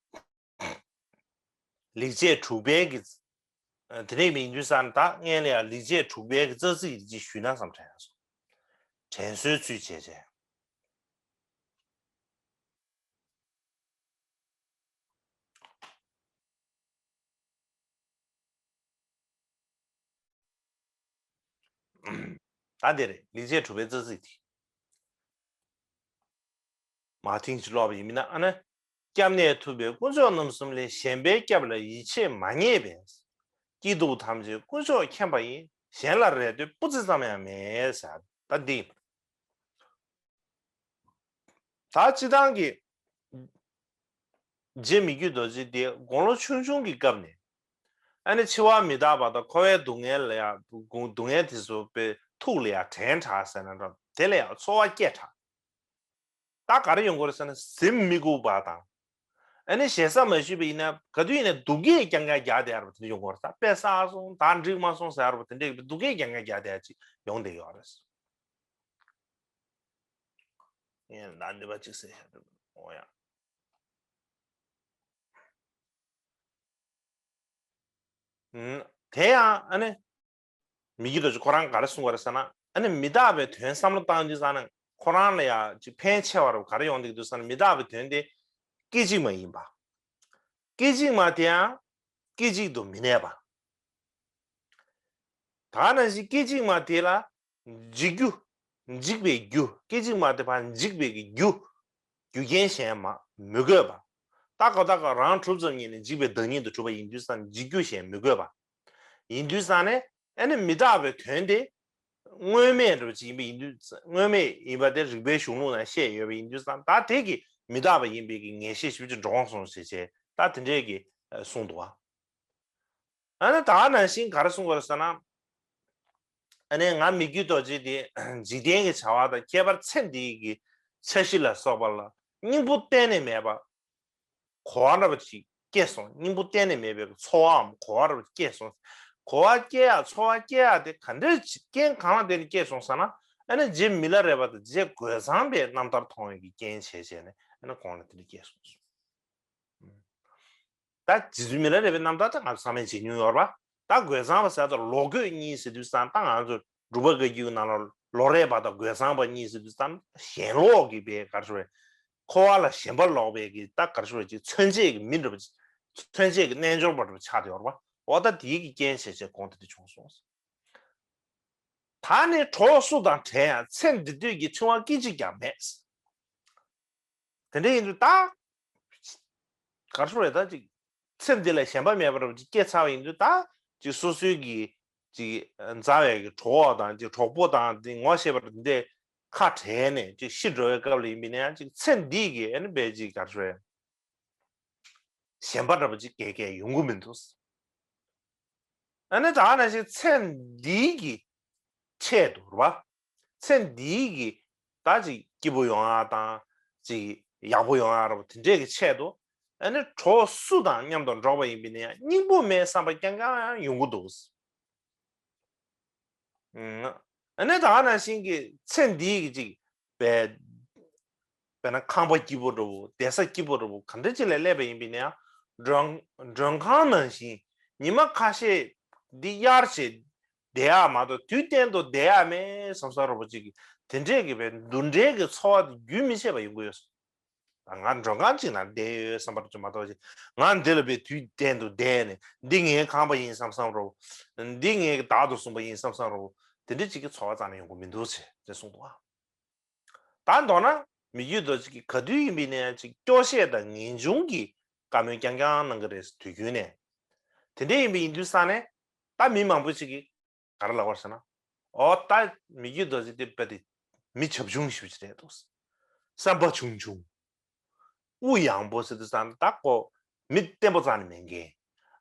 ལེགས་བྱས་དྲུག་པའི་གི་ཨ་དེ་ནས་མིན་དུས་ས་ནི་ད་སྔོན་ལ་ཡང་ལེགས་བྱས་དྲུག་པའི་གི་རྩ་ཚིག་ཅིག་ཞུས་ན་བསམ་དྲན་སོང་། དྲན་གསོའི་ཚུལ་བྱས་བྱས། ད་འདི་རེད་ལེགས་བྱས་དྲུག་པའི་རྩ་ཚིག་དེ། མ་ཐིང་ཅིག་ཀློག་པ་ཡིན་མིན་ན་ཨ་ནི། སྐྱབས་གནས་ཐུབ་པའི་དཀོན་མཆོག་རྣམ་གསུམ་ལས། གཞན་ཕན་སྐྱབས་ལ་ཡིད་ཆེས་མ་རྙེད་པས། སྐྱིད་སྡུག་ཐམས་ཅད་དཀོན་མཆོག་མཁྱེན་པ་ཡིས། གཞན་ལ་རེ་ལྟོས་སྤུ་རྩེ་ཙམ་ཡང་མེད་ཟེར་ད་འདི་ཡིན། ད་སྤྱི་བཏང་གི་རྗེ་མི་བསྐྱོད་རྡོ་རྗེ་དེ་དགུང་ལོ་ཆུང་ཆུང་གི་སྐབས་ནས་ཨ་ནི་འཆི་བ་མི་རྟག་པ་དང་འཁོར་བའི་སྡུག་བསྔལ་ལ་ཡང་སྡུག་བསྔལ་དེ་ཚོ་དཔེ་ ཐུགས་ལ་ཡང་དྲན་དྲགས་ཟེར་ན་འདྲ། དེ་ལ་ཡང་ཚོར་བ་སྐྱེ་དྲགས། ད་ག་རེ་ཡོང་གི་རེད་ཟེར་ན་གཟིམ་མི་དགོས་པ་དང་། ཨ་ནི་ཞེ་ས་མ་ཞུས་པ་ཡིན་ན་ག་དུས་ཡིན་ན་སྡུག་སྐད་རྐྱང་རྐྱང་རྒྱག་བསྡད་ཡ་རེད་པ། དེ་འདྲ་ཡོང་གི་རེད། ད་དཔེ་བསགས་སོང་། ད་འགྲིག་མ་སོང་ཟེར་ཡ་རེད་པ། དེ་འདྲའི་སྡུག་སྐད་རྐྱང་རྐྱང་རྒྱག་བསྡད་ཡ་ཅིག་ཡོང་བསྡད་ཡོད་རེད། ངས་ད་འདི་པ་ཅིག་ཟེར་ཡ་རེད། འོ་ཡ། ཨུམ། དེ་ཡང་ཨ་ནི། མི་བསྐྱོད་རྡོ་རྗེ་ཁོ་རང་ག་རེ་གསུངས་པ་རེད་ཟེར་ན། ཨ་ནི་མི་རྟག་པའི་དོན་བསམ་བློ་བཏང་དུས་ཙང་ནས་ཁོ་རང་ལ་ཡང་ཅིག་ཕན་ཆེ་བ་རུ་ག་རེ་ཡོང་བསྡད་ཀྱི་འདུག་ཟེར་ན། མི་རྟག་པའི་དོན་དེ་སྐད་ཅིག་མ་ཡིན་པ། སྐད་ཅིག་མ་དེ་ཡང་སྐད་ཅིག་ཏུ་མི་གནས་པ། ད་ནང་བཞིན་སྐད་ཅིག་མ་དེ་ལ་འཇིག་རྒྱུ། འཇིག་པའི་རྒྱུ། སྐད་ཅིག་མ་དེ་ཕར་འཇིག་པའི་གི་རྒྱུ། རྒྱུ་རྐྱེན་གཞན་མ་མི་དགོས་པ། ད་ག་ད་ག་རང་གྲུབ་ཙམ་ཉིད་ནས་འཇིག་པའི་བདག་ཉིད་དུ་གྲུབ་པ་ཡིན་དུས་ཙང་འཇིག་རྒྱུ་གཞན་མི་དགོས་པ། ཡིན་དུས་ཙང་ནས་ཨ་ནི་མི་རྟག་པའི་དོན་དེ་དངོས་མེད་འདྲ་བ་ཅིག་ཡིན་པ་ཡིན་དུས། དངོས་མེད་ཡིན་པ་དེ་རིགས་པའི་གཞུང་ལུགས་ནང་བཤད་ཡོད་པ་ཡིན་དུས་ཙང་། ད་དེ་གི་མི་རྟག་པ་ཡིན་པའི་གི་ངེས་ཤེས་ཞིབ་ཅིང་འདྲོངས་སོང་ཞེས་བྱས། ད་དེ་འདྲའི་གི་གསུངས་འདུག་བ། ཨ་ནི་ད་ནང་བཞིན་ག་རེ་གསུངས་པ་རེད་ཟེར་ན། ཨ་ནི་ང་མི་བསྐྱོད་རྡོ་རྗེ་དེ་འཇིག་རྟེན་གྱི་བྱ་བ་དང་ཁྱད་པར་ཚེ་འདིའི་གི་འཆར་གཞི་ལ་སོགས་པ་ལ་སྙིང་པོ་གཏན་ནས་མེད་པ། གོ་བ་འདྲ་པོ་ཅིག་སྐྱེས་སོང་། སྙིང་པོ་གཏན་ནས་མེད་པའི་ཚོར་བའམ་གོ་བ་འདྲ་པོ་སྐྱེས་སོང་། གོ་བ་སྐྱེ་ཡ་ཚོར་བ་སྐྱེ་ཡ་དེ་ག་འདྲ་ཅིག་རྐྱེན་གང་ལ་བརྟེན་ནས་སྐྱེས་སོང་ཟེར་ན། ཨ་ནི་རྗེ་མི་ལ་རས་པ་དང་རྗེ་རྒོད་ཚང་པའི་རྣམ་ཐར་མཐོང་བའི་གི་རྐྱེན་བྱས་བྱས་ནས་ཨ་ནི་ཁོང་ལ་དེ་འདྲ་སྐྱེས་སོང་། ད་རྗེ་བཙུན་མི་ལ་རས་པའི་རྣམ་ཐར་ད་ང་ཚོ་ཚང་མས་མཇལ་མྱོང་ཡོད་རེད་པ། ད་རྒོད་ཚང་པ་ཟེར་ད་ལོ་རྒོད་གཉིས་ཟེར་དུས་ཙང་། ད་ང་ཚོ་འབྲུག་པ་བཀའ་བརྒྱུད་ནང་ལ་ལོ་རས་པ་དང་རྒོད་ཚང་པ་གཉིས་ཟེར་དུས་ཙང་ཞེན་ལོག་གི་པའི་ག་རེ་ཟེར་བའི་འཁོར་བ་ལ་ཞེན་པ་ལོག་པའི་གི་ད་ག་རེ་ཟེར་བའི་ཅིག་མཚོན་བྱེད་ཀྱི་མི་འདྲ་བ་ཅིག་མཚོན་བྱེད་ཀྱི་རྣལ་འབྱོར་པ་འདྲ་བ་ཆགས་བསྡད་ཡོད་རེད་པ། འོ་ད་དེའི་གི་རྐྱེན་བྱས་བྱས་གོང་དེ་འདྲ་བྱུང་སོང་། ད་ནི་གྲོགས་སུ་དང་བྲལ་ཡང་ཚེ་འདི་དུས་ཀྱི་འཆིང་བ་སྐད་ཅིག་ཀྱང་མེད། དེ་འདྲ་ཡིན་དུས་ད་ག་རེ་ཟེར་བས། ད་ཅིག་ཚེ་འདི་ལ་ཞེན་པ་མེད་པ་འདྲ་པོ་ཅིག་སྐྱེས་ཚར་བ་ཡིན་དུས། ད་ཅིག་སོ་སོའི་གི་ཅིག་མཛའ་བའི་གི་གྲོགས་དང་ཅིག་གྲོགས་པོ་དང་དེ་ངོ་ཤེས་པ་འདི་ཁ་བྲལ་ནས་ཅིག་ཤི་འགྲོ་བའི་སྐབས་ལ་ཡིན་པ་ཡིན་ན་ཡང་ཅིག་ཚེ་འདིའི་གི་ཨ་ནི་དཔེ་ཅིག་ག་རེ་ཟེར་བས། ཞེན་པ་འདྲ་པོ་ཅིག་གས་གས་ཡོང་གི་མི་འདུག་ཨ་ནི་ད་ནང་བཞིན་ཚེ་འདིའི་གི་ཆེད་དུ་རེད་པ། ཚེ་འདིའི་གི་ད་ཅིག་སྐྱིད་པོ་ཡོང་ཡ་དང་ཅིག་ཡག་པོ་ཡོང་ཡ་རེད་པ། དེ་འདྲའི་གི་ཆེད་དུ་ཨ་ནི་གྲོགས་སུ་དང་མཉམ་དུ་འགྲོགས་པ་ཡིན་པ་ཡིན་ན་ཡང་སྙིང་པོ་མེད་བསམ་པ་རྐྱང་རྐྱང་ཡང་ཡོང་གི་འདུག་ཨ་ནི་ད་ནང་བཞིན་གྱི་ཚེ་འདིའི་གི་ཅིག་དཔེ་དཔེར་ན་ཁང་པ་སྐྱིད་པོ་འདྲ་བོ། བསྡད་ས་སྐྱིད་པོ་འདྲ་བོ་ག་འདྲ་ཅིག་ལ་སླེབས་པ་ཡིན་པ་ཡིན་ན་ཡང་། མགྲོན་མགྲོན་ཁང་ནང་བཞིན་ཉི་མ་ཁ་ཤས་འདི་གཡར་བྱས་བསྡད་ཡག་མ་གཏོགས་དུས་གཏན་དུ་བསྡད་ཡག་མེད་བསམ་བསམ་འདྲ་བོ་ཅིག་གི་དེ་འདྲས་ཀྱི་དཔེ་འདུ་འབྲལ་གྱི་ཚོར་བ་དེ་རྒྱུན་མི་ཆད་པ་ཡོང་གི་ཡོད། ད་ང་མགྲོན་ཁང་ཅིག་ནང་བསྡད་ཡོད་བསམ་པ་ཅིག་མ་གཏོགས་ཅིག་ང་འདི་ལ་དཔེ་དུས་གཏན་དུ་བསྡད་ནས་འདི་ངའི་ཁང་པ་ཡིན་བསམ་བསམ་འདྲ་བོ། འདི་ངའི་བདག་ཏུ་བཟུང་པ་ཡིན་བསམ་བསམ་འདྲ་བོ། དེ་འདྲས་ཅིག་གི་ཚོར་བ་རྩ་ནས་ཡོང་གི་མི་འདུག་ཅེས་དེ་གསུངས་འདུག་ཨ། ད་མདོར་ན་མི་བསྐྱོད་རྡོ་རྗེ་གིས་ག་དུས་ཡིན་པ་ཡིན་ན་ཡང་ཅིག་སྐྱོ་ཤས་དང་ངེས་འབྱུང་གི་བཀའ་མོལ་རྐྱང་རྐྱང་གནང་གི་རེད། དུས་རྒྱུན་ནས། དེ་འདྲ་ཡིན་པ་ཡིན་དུས་ཙང་ནས་ད་མི་མང་པོ་ཅིག་གིས་ག་རེ་ལབ་པ་རེད་ཟེར་ན། འོ་ད་མི་བསྐྱོད་རྡོ་རྗེ་དེ་དཔེ་དེ་མི་བྱབ་ཆུང་ཞེ་པོ་ཅིག་རེད་འདུག་བསམ་པ་ཆུང་ཆུང་། དབུགས་ཡངས་པོ་ཟེར་དུས་ཙང་ནས་ད་ཁོ་མི་བརྟན་པོ་རྩ་ནས་མེད་མཁན།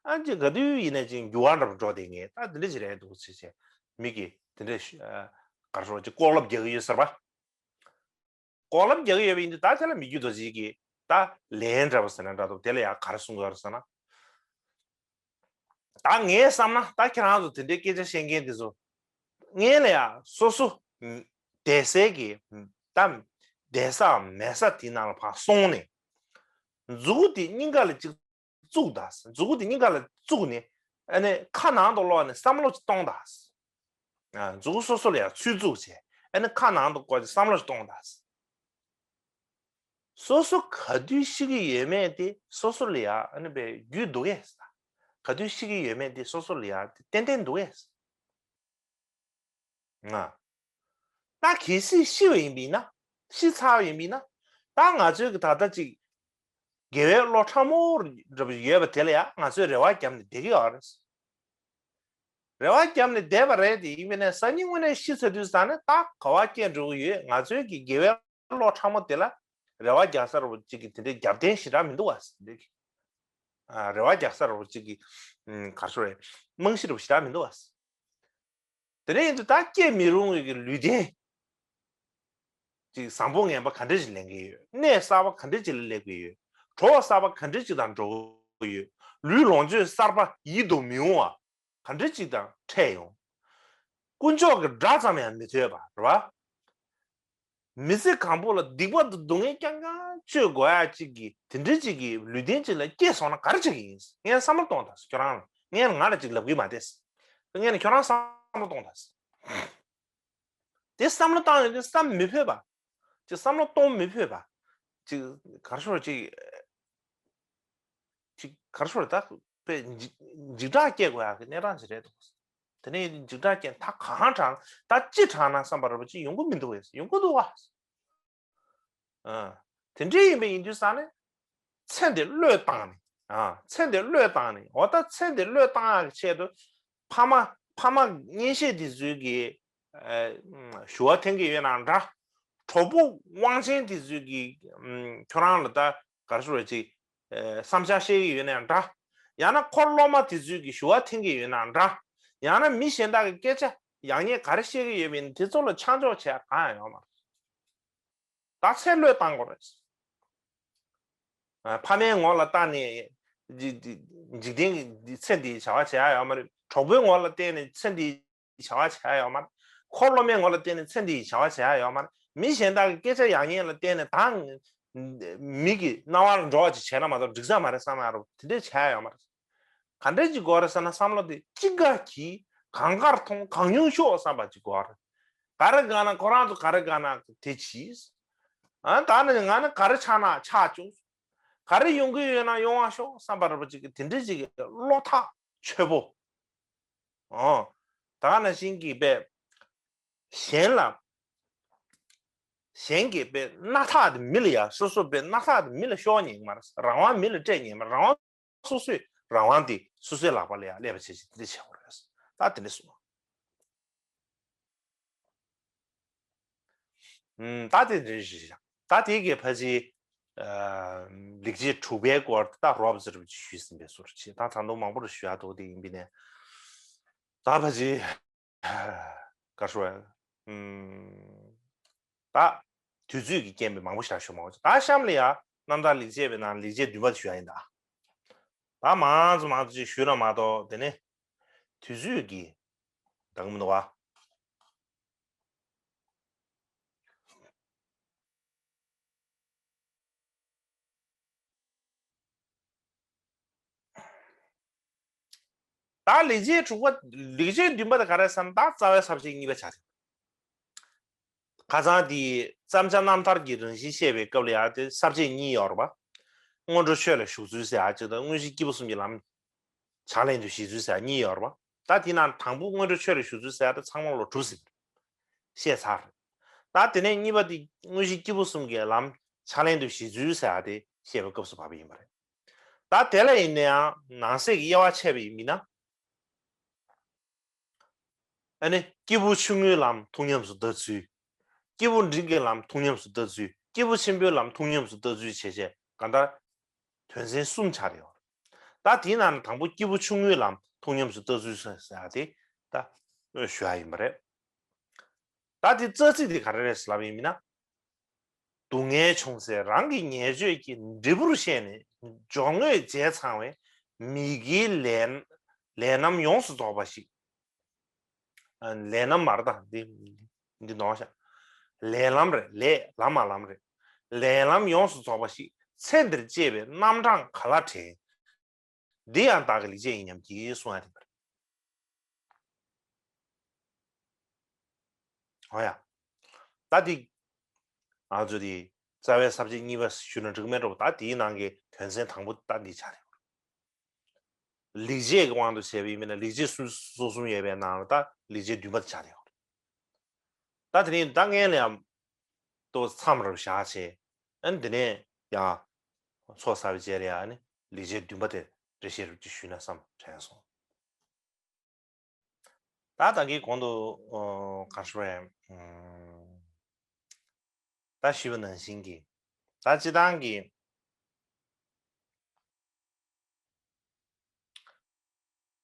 ཨ་ཅིག་ག་དུས་ཡིན་ན་ཅིག་འགྱུར་བ་འདྲ་པོ་འགྲོ་བསྡད་མཁན། ད་དེ་འདྲ་ཅིག་རེད་འདུག་ཟེར་བྱས་མི་གིས་དེ་འདྲ་ཨ་ག་རེ་ཟེར་ཅིག་ལྐོག་ལབ་རྒྱག་གི་ཡོད་ཟེར་བ། ལྐོག་ལབ་རྒྱག་གི་ཡོད་པ་ཡིན་དུས་ད་དེ་ལ་མི་བསྐྱོད་རྡོ་རྗེ་གིས་ད་ལན་འདྲ་པོ་ཟེར་ན་འདྲ་འདུག་དེ་ལ་ཡང་ག་རེ་གསུང་གི་ཡོད་རེད་ཟེར་ན། ད་ངས་བསམ་ན་ད་ཁྱེད་རང་ཚོ་དེ་འདྲའི་སྐད་ཆ་བཤད་མཁན་དེ་ཚོ་སྔོན་ལ་ཡང་སོ་སོ་བསྡད་སའི་གི་ད་བསྡད་ས་མེད་ས་དེ་ནང་ལ་ཕར་སོང་ནས་མཛུ་གུ་དེ་སྙིང་ག་ལ་ཅིག་བཙུགས་དང་། མཛུ་གུ་དེ་སྙིང་ག་ལ་བཙུགས་ནས་ཨ་ནི་ཁ་ནང་དུ་སློག་ནས་བསམ་བློ་ཅིག་གཏོང་དང་། ཨ་མཛུ་གུ་སོ་སོ་ལ་ཡང་ཚུར་བཙུགས་བྱས་ཨ་ནི་ཁ་ནང་དུ་བཀོལ་ཏེ་བསམ་བློ་ཅིག་གཏོང་དང་། སོ་སོ་ག་དུས་ཤི་གི་ཡོད་མེད་དེ་སོ་སོ་ལ་ཡང་ཨ་ནི་དཔེ་རྒྱུས་འདུག་གས། ག་དུས་ཤི་གི་ཡོད་མེད་དེ་སོ་སོ་ལ་ཡང་ཏན་ཏན་འདུག་གས། ང་། ད་གལ་སྲིད་ཤི་བ་ཡིན་པ་ཡིན་ན། ཤི་ཚར་བ་ཡིན་པ་ཡིན་ན། ད་ང་ཚོའི་གི་ད་ལྟ་ཅིག་དགེ་བའི་བློ་ཕྲ་མོ་འདྲ་པོ་ཡོད་པ་དེ་ལ་ཡང་ང་ཚོས་རེ་བ་བརྒྱབ་ནས་བསྡད་ཀྱི་ཡོད་རེད། རེ་བ་བརྒྱབ་ནས་བསྡད་པ་རེད་དེ། ཡིན་པ་ཡིན་ན་སང་ཉིན་དངོས་གནས་ཤི་ཚར་དུས་ཙང་ནས་ད་ག་བ་སྐྱེ་འགྲོ་གི་ཡོད། ང་ཚོའི་གི་དགེ་བའི་བློ་ཕྲ་མོ་དེ་ལ་རེ་བ་རྒྱག་ས་འདྲ་པོ་ཅིག་གི་དེ་འདྲའི་རྒྱབ་རྟེན་ཞེ་དྲག་མི་འདུག་བ། དེ་འདྲའི་གི་ཨ་རེ་བ་རྒྱག་ས་འདྲ་པོ་ཅིག་གི་ཨ་ག་རེ་ཟེར་རེད། རྨང་གཞི་འདྲ་པོ་ཞེ་དྲག་མི་འདུག་བ། དེ་འདྲ་ཡིན་དུས་ད་སྐྱེ་མི་རུང་བའི་གི་ལུས་རྟེན་ཅིག་བཟང་པོ་ངན་པ་ག་འདྲ་ཞིག་ལེན་གི་ཡོད། གནས་གསར་པ་ག་འདྲ་ཅིག་ལ་སླེབས་གི་ཡོད། བྲོ་བ་གསར་པ་ག་འདྲ་ཅིག་དང་འགྲོ་གི་ཡོད། ལུས་ལོངས་སྤྱོད་གསར་པ་ཡིད་དུ་མི་འོང་བ་ག་འདྲ་ཅིག་དང་འཕྲད་ཡོང་། དཀོན་མཆོག་གི་སྒྲ་ཙམ་ཡང་མི་ཐོས་པ་རེད་བ། མི་ཚེ་གང་པོ་ལ་སྡིག་པ་དང་སྡུག་བསྔལ་རྐྱང་རྐྱང་སྤྱོད་དགོས་ཡ་གཅིག་གི་དེ་འདྲའི་གཅིག་གི་ལུས་རྟེན་གཅིག་ལ་སྐྱེས་སོང་ན་ག་རེ་བྱེད་ཀྱི་ཡིན། ངས་བསམ་བློ་གཏོང་དང་ཁྱོད་རང་ལ། ངས་ང་ལ་གཅིག་ལབ་གི་མ་བསྡད། ངས་ནི་ཁྱོད་རང་བསམ་བློ་གཏོང་དང་། དེ་བསམ་བློ་བཏང་ཡོང་དུས་བསམ་མི་ཕོད་པ། ཅིག་བསམ་བློ་གཏོང་མི་ཕོད་པ། ཅིག་གར་ཤོར་ཅིག་ཅིག་གར་ཤོར་ད་དཔེ་འཇིགས་འཇིགས་སྐྲག་སྐྱེ་དགོས་ཡག་གི་གནས་སྟངས་ཅིག་རེད་འདུག་དེ་ནས་འཇིགས་སྐྲག་སྐྱེ་ད་གང་དྲག་ད་ཅི་དྲག་ན་བསམ་པ་རེད་པ་ཅིག་ཡོང་གི་མི་འདུག་བས་ཡོང་གི་འདུག་བ། ཨ། དེ་འདྲ་ཡིན་པ་ཡིན་དུས་ས་ནས་ཚེ་འདི་བློས་བཏང་ནས། ཨ། ཚེ་འདི་བློས་བཏང་ནས་འོ་ད་ཚེ་འདི་བློས་བཏང་ཡག་གི་ཆེད་དུ་ཕ་མ་ཕ་མ་གཉེན་བཤེས་དེ་ཚོའི་གི་ཨ་ཞུ་བ་འཐེན་གི་ཡོད་ན་འདྲ། གྲོགས་པོ་དབང་ཆེན་དེ་ཚོའི་གི་ཨམ་ཁྱོད་རང་ལ་ད་ག་རེ་ཞུ་བ་ཅིག་ཨ་བསམ་འཆར་བཤད་གི་ཡོད་ན་འདྲ། ཡང་ན་འཁོར་སློབ་མ་དེ་ཚོའི་གི་ཞུ་བ་འཐེན་གི་ཡོད་ན་འདྲ། ཡང་ན་མི་གཞན་དག་གི་སྐད་ཆ་ཡག་ཉེས་ག་རེ་བཤད་གི་ཡོད་མིན་དེ་ཚོ་ལ་ཆ་འཇོག་བྱེད་ཡག་གང་ཡང་ཡོད་མ་རེད། ད་ཚེ་བློས་བཏང་དགོས་རེད། ཨ། ཕ་མའི་ངོ་ལ་བལྟས་ནས་འཇིག་འཇིག་རྟེན་གྱི་ཚེ་འདིའི་བྱ་བ་བྱེད་ཡག་ཡོད་མ་རེད། གྲོགས་པོའི་ངོ་ལ་བལྟས་ནས་ཚེ་འདིའི་བྱ་བ་བྱེད་ཡག་ཡོད་མ་རེད། འཁོར་སློབ་མའི་ངོ་ལ་བལྟས་ནས་ཚེ་འདིའི་བྱ་བ་བྱེད་ཡག་ཡོད་མ་རེད། མི་གཞན་དག་གི་སྐད་ཆ་ཡག་ཉེས་ལ་བལྟས་ནས་ད་མི་གི་རྣ་བར་འགྲོ་བ་ཅིག་བྱས་ན་མ་གཏོགས་འགྲིག་ས་མ་རེད་བསམ་ཡག་རུ་དེ་འདྲས་བྱེད་ཡག་ཡོད་མ་རེད། ག་འདྲས་ཅིག་དགོས་རེད་ཟེར་ན་བསམ་བློ་དེ་ཅི་དགའ་གི་གང་དགར་མཐོང་གང་ཉུང་ཤོག་བསམ་པ་ཅིག་དགོས་རེད། ག་རེ་དགའ་ན་ཁོ་རང་ཚོ་ག་རེ་དགའ་ན་དེ་གྱིས། ཨ་ད་ནི་ང་ནི་ག་རེ་ཆགས་ན་ཆགས་བཅུག་ག་རེ་ཡོང་གི་ཡོད་ན་ཡོང་བ་ཤོག་བསམ་པ་རེད་པ་ཅིག་གི་དེ་འདྲས་ཅིག་གི་བློ་ཐག་ཆོད་པོ། ཨོ། ད་ནང་བཞིན་གྱི་དཔེ་གཞན་ལ་གཞན་གྱི་དཔེ་སྣ་ཐག་དེ་མི་ལ་ཡ་སོ་སོ་དཔེ་སྣ་ཐག་དེ་མི་ལ་ཤོར་ཉན་མ་རེད། རང་དབང་མི་ལ་སྤྲད་ཉན་མ་རེད། རང་དབང་སོ་སོས་རང་དབང་དེ་སོ་སོའི་ལག་པ་ལ་ཡ་སླེབས་པ་བྱེད་ཅིག་དེ་འདྲ་བྱེད་དགོས་རེད། ད་དེ་འདྲ་གསུངས། ཨུམ། ད་དེ་འདྲ་ཞིག་ད་དེ་གའི་ཕ་ཅི། ཨ། ལེགས་བྱས་དྲུག་པའི་སྐོར་ད་རོབ་ཙམ་ཅིག་ཞུས་ཟིན་པའི་ཟུར་ཅིག་ད་ད་དུང་མང་པོ་རུ་ཞུ་ཡག་འདུག་དེ་ཡིན་པས་ནས་ད་ཕ་ཅི། ག་རེ་ཞུ་དགོས་རེད། ཨུམ། ད་དུས་ཚོད་ཀྱི་རྐྱེན་པས་མང་པོ་ཞིག་ཞུ་མ་དགོས། ད་གཤམ་ལ་ཡ་རྣམ་ཐར་ལེགས་བྱས་པའི་ནང་ལེགས་བྱས་བདུན་པ་དེ་ཞུ་ཡག་ཡིན་ད། ད་མང་ཙམ་མང་ཙམ་ཅིག་ཞུས་ན་མ་གཏོགས་དེ་ནས་དུས་ཚོད་ཀྱིས་འདང་གི་མི་འདུག་བ། ད་ལེགས་བྱས་དྲུག་པ་ལེགས་བྱས་བདུན་པ་དེ་ག་རེ་ཟེར་ན་ད་རྩ་བའི་ས་བཅད་གཉིས་པ་ཆགས་ཀྱི་འདུག་ཁ་སང་དེ་བརྩམ་བྱ་རྣམ་ཐར་གྱི་རང་བཞིན་བཤད་པའི་སྐབས་ལ་ཡང་དེ་ས་བཅད་གཉིས་ཡོད་རེད་པ། སྔོན་འགྲོ་ཆོས་ལ་ཞུགས་ཚུལ་ཟེར་ཡག་ཅིག་དང་དངོས་གཞི་སྐྱེས་བུ་གསུམ་གྱི་ལམ་ཕྱག་ལེན་དུ་བཞེས་ཚུལ་ཟེར་ཡག་གཉིས་ཡོད་རེད་པ། ད་དེ་ནང་དང་པོ་སྔོན་འགྲོ་ཆོས་ལ་ཞུགས་ཚུལ་ཟེར་ཡག་དེ་ཚང་མ་ལོ་གྲུབ་ཟིན་པ་རེད། བཤད་ཚར་རེད། ད་དེ་ནས་གཉིས་པ་དེ་དངོས་གཞི་སྐྱེས་བུ་གསུམ་གྱི་ལམ་ཕྱག་ལེན་དུ་བཞེས་ཚུལ་ཟེར་ཡག་དེ་བཤད་པའི་སྐབས་སུ་བབས་པ་ཡིན་པ་རེད། ད་དེ་ལ་ཡིན་ན་ཡང་ནང་གསེས་ཀྱི་དབྱེ་བ་ཕྱེ་བ་ཡིན་ན། ཨ་ནི་སྐྱེས་བུ་ཆུང་ངུའི་ལམ་ཐུགས་ཉམས་སུ་བསྟར་ཚུལ། སྐྱེས་བུ་འབྲིང་གི་ལམ་ཐུགས་ཉམས་སུ་བསྟར་ཚུལ། སྐྱེས་བུ་ཆེན་པོའི་ལམ་ཐུགས་ཉམས་སུ་བསྟར་ཚུལ་བྱས་བྱས་གང་ལྟར་དོན་ཚན་གསུམ་ཆགས་ཡོད། ད་དེའི་ནང་ནས་དང་པོ་སྐྱེས་བུ་ཆུང་ངུའི་ལམ་ཐུགས་ཉམས་སུ་བསྟར་ཚུལ་ཟེར་ཡག་དེ་ད་ཞུ་ཡག་ཡིན་པ་རེད། ད་དེ་རྩ་ཚིག་དེ་ག་རེ་རེད་ཟེར་ལབ་ཡིན་མིན་ན། སྡུག་བསྔལ་བྱུང་ཚེ་རང་གི་ཉེས་སྤྱོད་ཀྱི་འབྲས་བུར་ཤེས་ནས་སྦྱོར་དངོས་བྱས་ཚང་བའི་མི་དགེའི་ལས་ལས་རྣམ་ཡོངས་སུ་རྫོགས་པ་ཞིག་ལས་རྣམ་མར་དང་འདི་འདི་ནོར་ཤག་ལས་ལམ་རེད། ལས་ལམ་མ་ལམ་རེད། ལས་ལམ་ཡོངས་སུ་རྫོགས་པ་ཞིག་ཚེ་འདིར་སྐྱེས་པའི་རྣམ་གྲངས་ག་ལ་དྲན། འདི་ཡང་བདག་གི་ལེགས་བྱས་ཡིན་སྙམ་གྱིས་གསུང་ཡག་དེ་རེད། འོ་ཡ། ད་འདི་ང་ཚོ་འདི་རྩ་བའི་ས་བཅད་གཉིས་པ་ཞུས་ན་འགྲིག་མེད་འགྲོ། ད་འདིའི་ནང་གི་དོན་ཚན་དང་པོ་ད་འདི་ཆགས་རེད། ལེགས་བྱས་ཀྱི་དབང་དུ་བྱས་པ་ཡིན་ན་ལེགས་བྱས་སུམ་ཅུ་སོ་གསུམ་ཡོད་པའི་ནང་ལ་ད་ལེགས་བྱས་བདུན་པ་དེ་ཆགས་རེད། ད་དེ་ནས་ད་སྔོན་ལ་ཡང་ཏོག་མཚམས་རེ་བཞག་བྱས། ཨ་ནི་དེ་ནས་ཡང་ཚོགས་བསགས་པའི་རྗེས་ལ་ཡང་ནི་ལེགས་བྱས་བདུན་པ་དེ་རེ་ཞིག་རེ་ཞིག་ཞུས་ན་བསམ་དྲན་སོང་། ད་ད་གིན་གོང་དུ་ཨོ་ག་རེ་ཞུ་དགོས་རེད། ཨམ། ད་ཞུས་པ་ནང་བཞིན་གྱི་ད་སྤྱིར་བཏང་གི་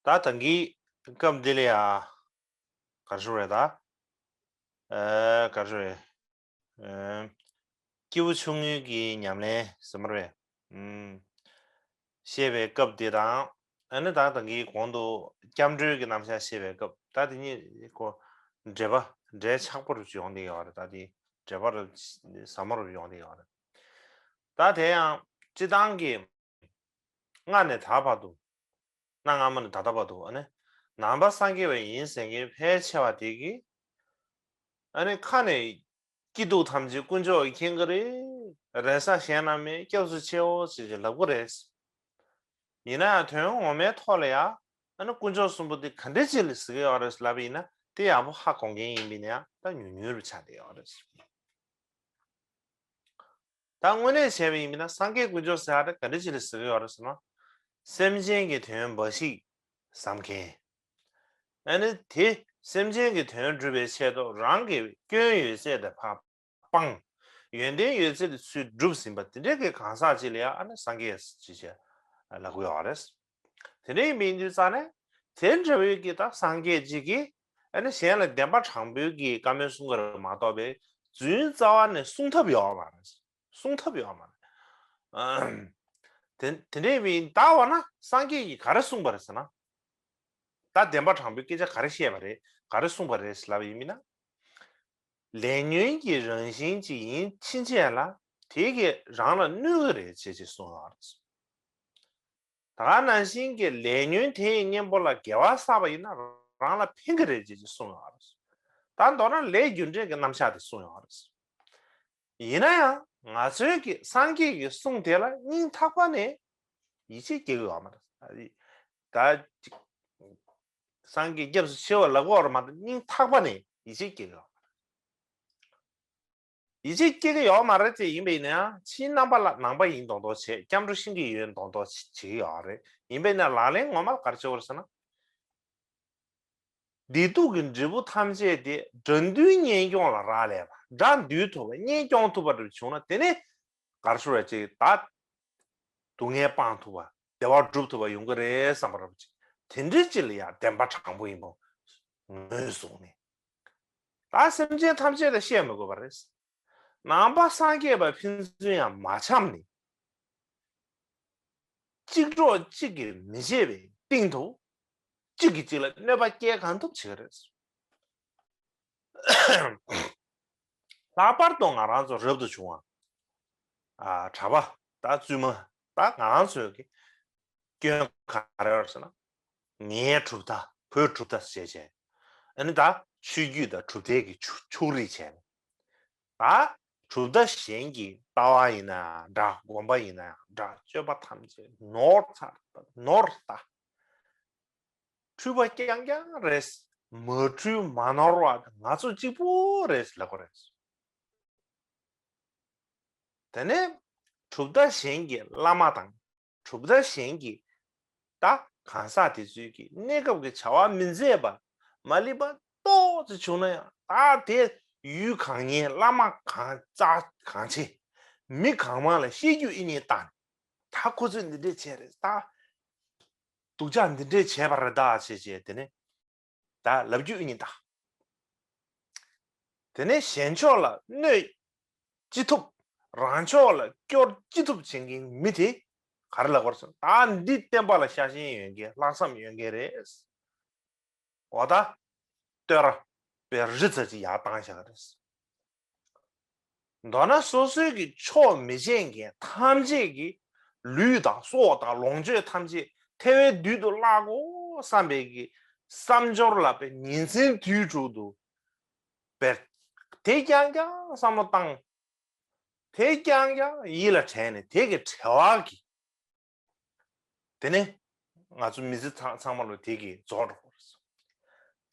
ད་ད་གིན་སྐབས་འདི་ལ་ཡ་ ག་རེ་ཞུ་རེད་ད། ཨ་ག་རེ་ཞུ་རེད། ཨ་སྐྱེས་བུ་ཆུང་ངུའི་གི་ཉམས་ལེན་ཟེར་མ་རེད། ཨུམ། བཤད་པའི་སྐབས་དེ་དང་། ཨ་ནི་ད་ད་གིན་གོང་དུ་སྐྱབས་འགྲོའི་གི་རྣམ་གཞག་བཤད་པའི་སྐབས་ད་དེ་གཉིས་ཀོ་འབྲེལ་པ་འབྲེལ་ཆགས་པོ་རུ་ཡོང་བསྡད་ཡོད་རེད། ད་དེ་འབྲེལ་པ་རུ་ཟབ་མོ་རུ་ཡོང་བསྡད་ཡོད་རེད། ད་དེ་ཡང་སྤྱི་བཏང་གི་སྔ་ནས་ད་བར་དུ། གནའ་སྔ་མོ་ནས་ད་ལྟ་བར་དུ་ཨ་ནི་ནང་པ་སངས་རྒྱས་པ་ཡིན་ཟེར་མཁན་ཕལ་ཆེ་བ་དེ་གིས་ཨ་ནི་ཁ་ནས་སྐྱིད་སྡུག་ཐམས་ཅད་དཀོན་མཆོག་གིས་མཁྱེན་གྱི་རེད། རེ་ས་གཞན་རྣམས་མེད། སྐྱབས་སུ་མཆིའོ་ཞེས་ལབ་ཀྱི་རེད། ཡིན་ན་ཡང་དོན་ངོ་མའི་ཐོག་ལ་ཡང་ཨ་ནི་དཀོན་མཆོག་གསུམ་པོ་དེ་ག་འདྲ་ཅིག་ལ་ཟེར་གྱི་ཡོད་རེད་ལབ་པ་ཡིན་ན་དེ་ཡག་པོ་ཧ་གོ་མཁན་ཡིན་པ་ཡིན་ན་ཡང་ད་ཉུང་ཉུང་རུ་ཆགས་བསྡད་ཡོད་རེད། ད་དངོས་གནས་བྱས་པ་ཡིན་ན་སངས་རྒྱས་དཀོན་མཆོག་ཟེར་ཡ་དེ་ག་འདྲ་ཅིག་ལ་ཟེར་གྱི་ཡོད་རེད་ཟེར་ན། སེམས་ཅན་གྱི་དོན་འབའ་ཞིག་བསམ་མཁན། ཨ་ནི་དེ་སེམས་ཅན་གྱི་དོན་སྒྲུབ་པའི་ཆེད་དུ་རང་གི་སྐྱོན་ཡོད་ཚད་དེ་ཕར་སྤངས། ཡོན་ཏན་ཡོད་ཚད་དེ་ཚུར་སྒྲུབ་ཟིན་པ་དེ་འདྲའི་གི་གང་ཟག་ཅིག་ལ་ཡང་ཨ་ནི་སངས་རྒྱས་ཅེས་བྱ་ལབ་ཀྱི་ཡོད་རེད། དེ་འདྲ་ཡིན་པའི་དུས་ཙང་ནས་དེ་འདྲ་བའི་གི་ད་སངས་རྒྱས་ཅིག་གིས་ཨ་ནི་གཞན་ལ་བདེན་པ་དྲང་པོའི་གི་བཀའ་མོལ་གསུང་གི་རེད་མ་གཏོགས་པའི་རྫུན་རྩ་བ་ནས་གསུང་ཐབས་ཡོད་མ་རེད། གསུང་ཐབས་ཡོད་མ་རེད། དེ་དེ་འདྲ་ཡིན་པའི་ད་འོ་ན་སངས་རྒྱས་ཀྱིས་ག་རེ་གསུངས་པ་རེད་ཟེར་ན། ད་བདེན་པ་དྲང་པོའི་སྐད་ཆ་ག་རེ་བཤད་པ་རེད། ག་རེ་གསུངས་པ་རེད་ལབ་ཡིན་མིན་ན། ལས་ཉོན་གྱི་རང་བཞིན་ཅིག་ཡིན་ཕྱིན་ཆད་ལ་དེ་གིས་རང་ལ་གནོད་ཀྱི་རེད་ཅེས་ཅེས་གསུངས་ཡོད་རེད། ད་ག་ནང་བཞིན་གྱི་ལས་ཉོན་དེ་ཡི་གཉེན་པོ་ལ་དགེ་བ་བསགས་པ་ཡིན་ན་རང་ལ་ཕན་གྱི་རེད་ཅེས་ཅེས་གསུངས་ཡོད་རེད། ད་མདོར་ན་ལས་རྒྱུ་འབྲས་ཀྱི་རྣམ་གཞག་དེ་གསུངས་ཡོད་རེད། ཡིན་ན་ཡང་ང་ཚོའི་གི་སངས་རྒྱས་ཀྱི་གསུང་དེ་ལ་སྙིང་ཐག་པ་ནས་ཡིད་ཆེས་སྐྱེ་གི་ཡོད་མ་རེད། ད་ཅིག་སངས་རྒྱས་སྐྱབས་སུ་མཆིའོ་ལབ་ཀྱི་ཡོད་རེད་མ་གཏོགས་སྙིང་ཐག་པ་ནས་ཡིད་ཆེས་སྐྱེ་གི་ཡོད་མ་རེད། ཡིད་ཆེས་སྐྱེ་གི་ཡོད་མ་རེད་ཅེས་ཡིན་པ་ཡིན་ན་ཡང་ཕྱིའི་རྣམ་པ་ལ་ནང་པ་ཡིན་མདོག་མདོག་བྱེད། སྐྱབས་འགྲོ་ཤེས་ཀྱི་ཡོད་མདོག་མདོག་བྱེད་ཀྱི་ཡོད་རེད། ཡིན་པ་ཡིན་ན་ལག་ལེན་ངོ་མ་ག་རེ་བྱེད་དགོས་རེད་ཟེར་ན། བདེ་སྡུག་གི་འབྲས་བུ་ཐམས་ཅད་དེ་དགྲ་འདུལ་གཉེན་སྐྱོང་ལ་རག་ལས་པ། དགྲ་འདུལ་ཐུབ་པ་གཉེན་སྐྱོང་ཐུབ་པ་འདྲ་བྱུང་ན་དེ་ནི་ག་རེ་ཞུ་རེད་ཅེས་ད་སྡུག་བསྔལ་སྤང་ཐུབ་པ་བདེ་བ་སྒྲུབ་ཐུབ་པ་ཡོང་གི་རེད་བསམ་པ་རེད་ཅེས་དེ་འདྲའི་ཅིག་ལ་ཡང་བདེན་པ་དྲང་པོ་ཡིན་པ་ངོས་བཟུང་ནས་ད་སེམས་ཅན་ཐམས་ཅད་ལ་བཤད་མི་དགོས་པ་རེད། ནང་པ་སངས་རྒྱས་པ་ཕན་ཚུན་ཡང་མ་འཆམ་ནས། གཅིག་གྲོགས་གཅིག་གིས་མི་བྱེད་པའི་སྟེང་དུ་གཅིག་གིས་གཅིག་ལ་གནོད་པ་སྐྱེལ་གང་ཐུབ་བྱེད་ཀྱི་རེད། ལྷག་པར་དུ་ང་རང་ཚོ་རབ་ཏུ་བྱུང་བ། ཨ་གྲྭ་པ་ད་བཙུན་མ་ད་ང་རང་ཚོའི་གི་སྐྱོན་ག་རེ་ཡོད་ཟེར་ན། ངའི་གྲུབ་མཐའ་བོད་གྲུབ་མཐའ་ཟེར་བྱས། ཨ་ནི་ད་ཆོས་བརྒྱུད་དང་གྲུབ་མཐའི་གི་ཕྱོགས་རིས་བྱས་ནས། ད་གྲུབ་མཐའ་གཞན་གྱི་ལྟ་བ་ཡིན་ན་འདྲ་སྒོམ་པ་ཡིན་ན་འདྲ་སྤྱོད་པ་ཐམས་ཅད་ནོར་ཚར་ནོར་ལྟ། འཁྲུལ་པ་རྐྱང་རྐྱང་རེད། མ་འཁྲུལ་མ་ནོར་བ་ང་ཚོ་གཅིག་པུ་རེད་ལབ་དགོས་རེད། དེ་ནས་གྲུབ་མཐའ་གཞན་གྱི་བླ་མ་དང་གྲུབ་མཐའ་གཞན་གྱི་ད་གང་ཟག་དེ་ཚོའི་གི་གནས་སྐབས་ཀྱི་བྱ་བ་མི་མཛད་པ་མ་ལུས་པ་ཏོག་ཙམ་བྱུང་ན་ཡང་ད་དེ་ཡུལ་གང་ཉན་བླ་མ་གང་རྩ་གང་ཆེ་མི་གང་མང་ལ་བཤད་རྒྱུ་ཨེ་ཉན་བཏང་ད་ཁོ་ཚོས་འདི་འདྲས་བྱས་རེད་ད། སྡུག་ཅག་འདི་འདྲས་བྱས་པ་རེད་ད་བྱས་བྱས་དེ་ནས་ད་ལབ་རྒྱུ་ཨེ་ཉན་ད། དེ་ནས་གཞན་ཕྱོགས་ལ་གནོད་ཅི་ཐུབ་རང་ཕྱོགས་ལ་སྐྱོར་ཅི་ཐུབ་བྱེད་མཁན་མི་དེ་ག་རེ་ལབ་དགོས་རེད་ཟེར་ན་ད་འདི་བསྟན་པ་ལ་ཤ་ཞེན་ཡོད་མཁན་ལྷག་བསམ་ཡོད་མཁན་རེད། འོ་ད་བསྟོད་ར་པའི་རི་ཚ་ཅིག་ཡར་བཏང་བཞག་གི་རེད། མདོར་ན་སོ་སོའི་གི་ཕྱོགས་མི་བྱེད་མཁན་ཐམས་ཅད་ཀྱི་ལུས་དང་སྲོག་དང་ལོངས་སྤྱོད་ཐམས་ཅད་ཐལ་བའི་རྡུལ་དུ་བརླག་གོ་བསམ་པའི་གི་བསམ་སྦྱོར་ལ་པའི་ཉིན་མཚན་དུས་དྲུག་ཏུ་པའི་དེ་རྐྱང་རྐྱང་བསམ་བློ་བཏང་། དེ་རྐྱང་རྐྱང་ཡིད་ལ་དྲན་ནས་དེ་གི་བྲེལ་བ་གི་དེ་ནས་ང་ཚོ་མི་ཚེ་ཚང་ཚང་མ་ལ་དེ་གིས་རྫོགས་འགྲོ་གི་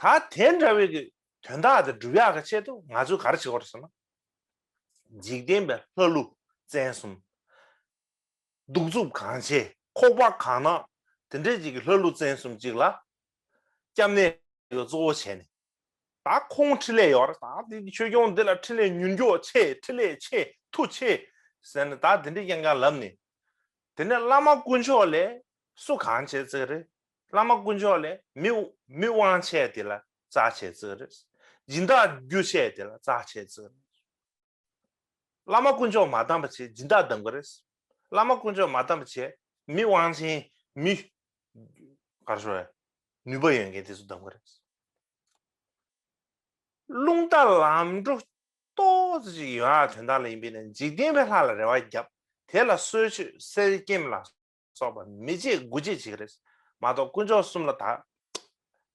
རེད། ད་དེ་འདྲ་བའི་གི་དོན་དག་དེ་སྒྲུབ་ཡག་གི་ཆེད་དུ་ང་ཚོས་ག་རེ་བྱེད་དགོས་རེད་ཟེར་ན། འཇིག་རྟེན་པའི་ལྷ་ཀླུ་བཙན་གསུམ། གདུག་རྩུབ་གང་ཆེ་ཁོག་པ་གང་ནག་དེ་འདྲས་ཅིག་གི་ལྷ་ཀླུ་བཙན་གསུམ་ཅིག་ལ་སྐྱབས་གནས་གཙོ་བོ་བྱས་ནས། ད་ཁོང་འཕྲིན་ལས་ཡོད་རེད། ད་འདི་ཆོས་སྐྱོང་འདི་ལ་འཕྲིན་ལས་མྱུར་མགྱོགས་ཆེ་འཕྲིན་ལས་ཆེ་མཐུ་ཆེ་ཟེར་ནས་ད་འདི་འདྲའི་རྐྱང་རྐྱང་ལབ་ནས། དེ་ནས་བླ་མ་དཀོན་མཆོག་ལས་སུ་གང་བྱེད་ཟེར་རེད། བླ་མ་དཀོན་མཆོག་ལས་མི་མི་དབང་ཆེ་དེ་ལ་ རྩ་ཆེ་ཙིག་རེད། སྦྱིན་བདག་རྒྱུ་ཆེ་དེ་ལ་རྩ་ཆེ་ཙིག་རེད། བླ་མ་དཀོན་མཆོག་མ་བདམས་པ་བྱས་སྦྱིན་བདག་བདམས་ཀྱི་རེད། བླ་མ་དཀོན་མཆོག་མ་བདམས་པ་བྱས་མི་དབང་ཆེན། མི་ག་རེ་ཞུ་དགོས་རེད། ནུས་པ་ཡོད་མཁན་དེ་ཚོ་བདམས་ཀྱི་རེད། རླུང་རྟ་ལམ་འགྲོ་ཏོག་ཙམ་ཅིག་ཡོང་ཡ་དོན་དག་ལ་ཡིན་པས་ན། འཇིག་རྟེན་པའི་ལྷ་ལ་རེ་བ་བརྒྱབ། དེ་ལ་གསོལ་མཆོད་གསེར་སྐྱེམས་ལ་སོགས་པ་མི་བརྗེད་དགུ་བརྗེད་བྱེད་ཀྱི་རེད་མ་གཏོགས། དཀོན་མཆོག་གསུམ་ལ་ད་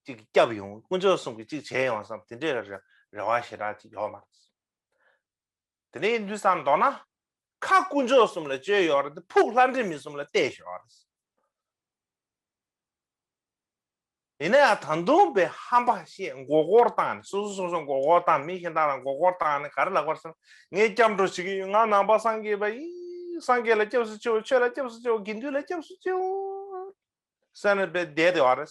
ཅིག་སྐྱབས་ཡོང་། དཀོན་མཆོག་གསུམ་གྱིས་ཅིག་བྱས་ཡོང་བསམ་དེ་འདྲའི་རེ་བ་ཞེ་དྲག་ཅིག་ཡོད་མ་རེད། དེ་ནས་དུས་སང་མདོར་ན། ཁ་དཀོན་མཆོག་གསུམ་ལ་བཅོལ་ཡོད་རེད་དེ། ཕུག་ལྷ་འདྲེ་མི་གསུམ་ལ་གཏད་ཡོད་རེད། ཡིན་ན་ཡང་ད་དུང་པའི་ཧམ་པ་བཤད། མགོ་སྐོར་བཏང་ནས། སོ་སོ་སོ་སོ་མགོ་སྐོར་བཏང་། མི་གཞན་དག་ལ་མགོ་སྐོར་བཏང་ནས་ག་རེ་ལབ་པ་རེད་ཟེར་ན། ངས་སྐྱབས་འགྲོ་བྱེད་ཀྱི་ཡོད། ང་ནང་པ་སངས་རྒྱས་པ་ཡིན། སངས་རྒྱས་ལ་སྐྱབས་སུ་མཆིའོ། ཆོས་ལ་སྐྱབས་སུ་མཆིའོ། དགེ་འདུན་ལ་སྐྱབས་སུ་མཆིའོ་ཟེར་ནས་པའི་བསྡད་དེ་བ་རེད།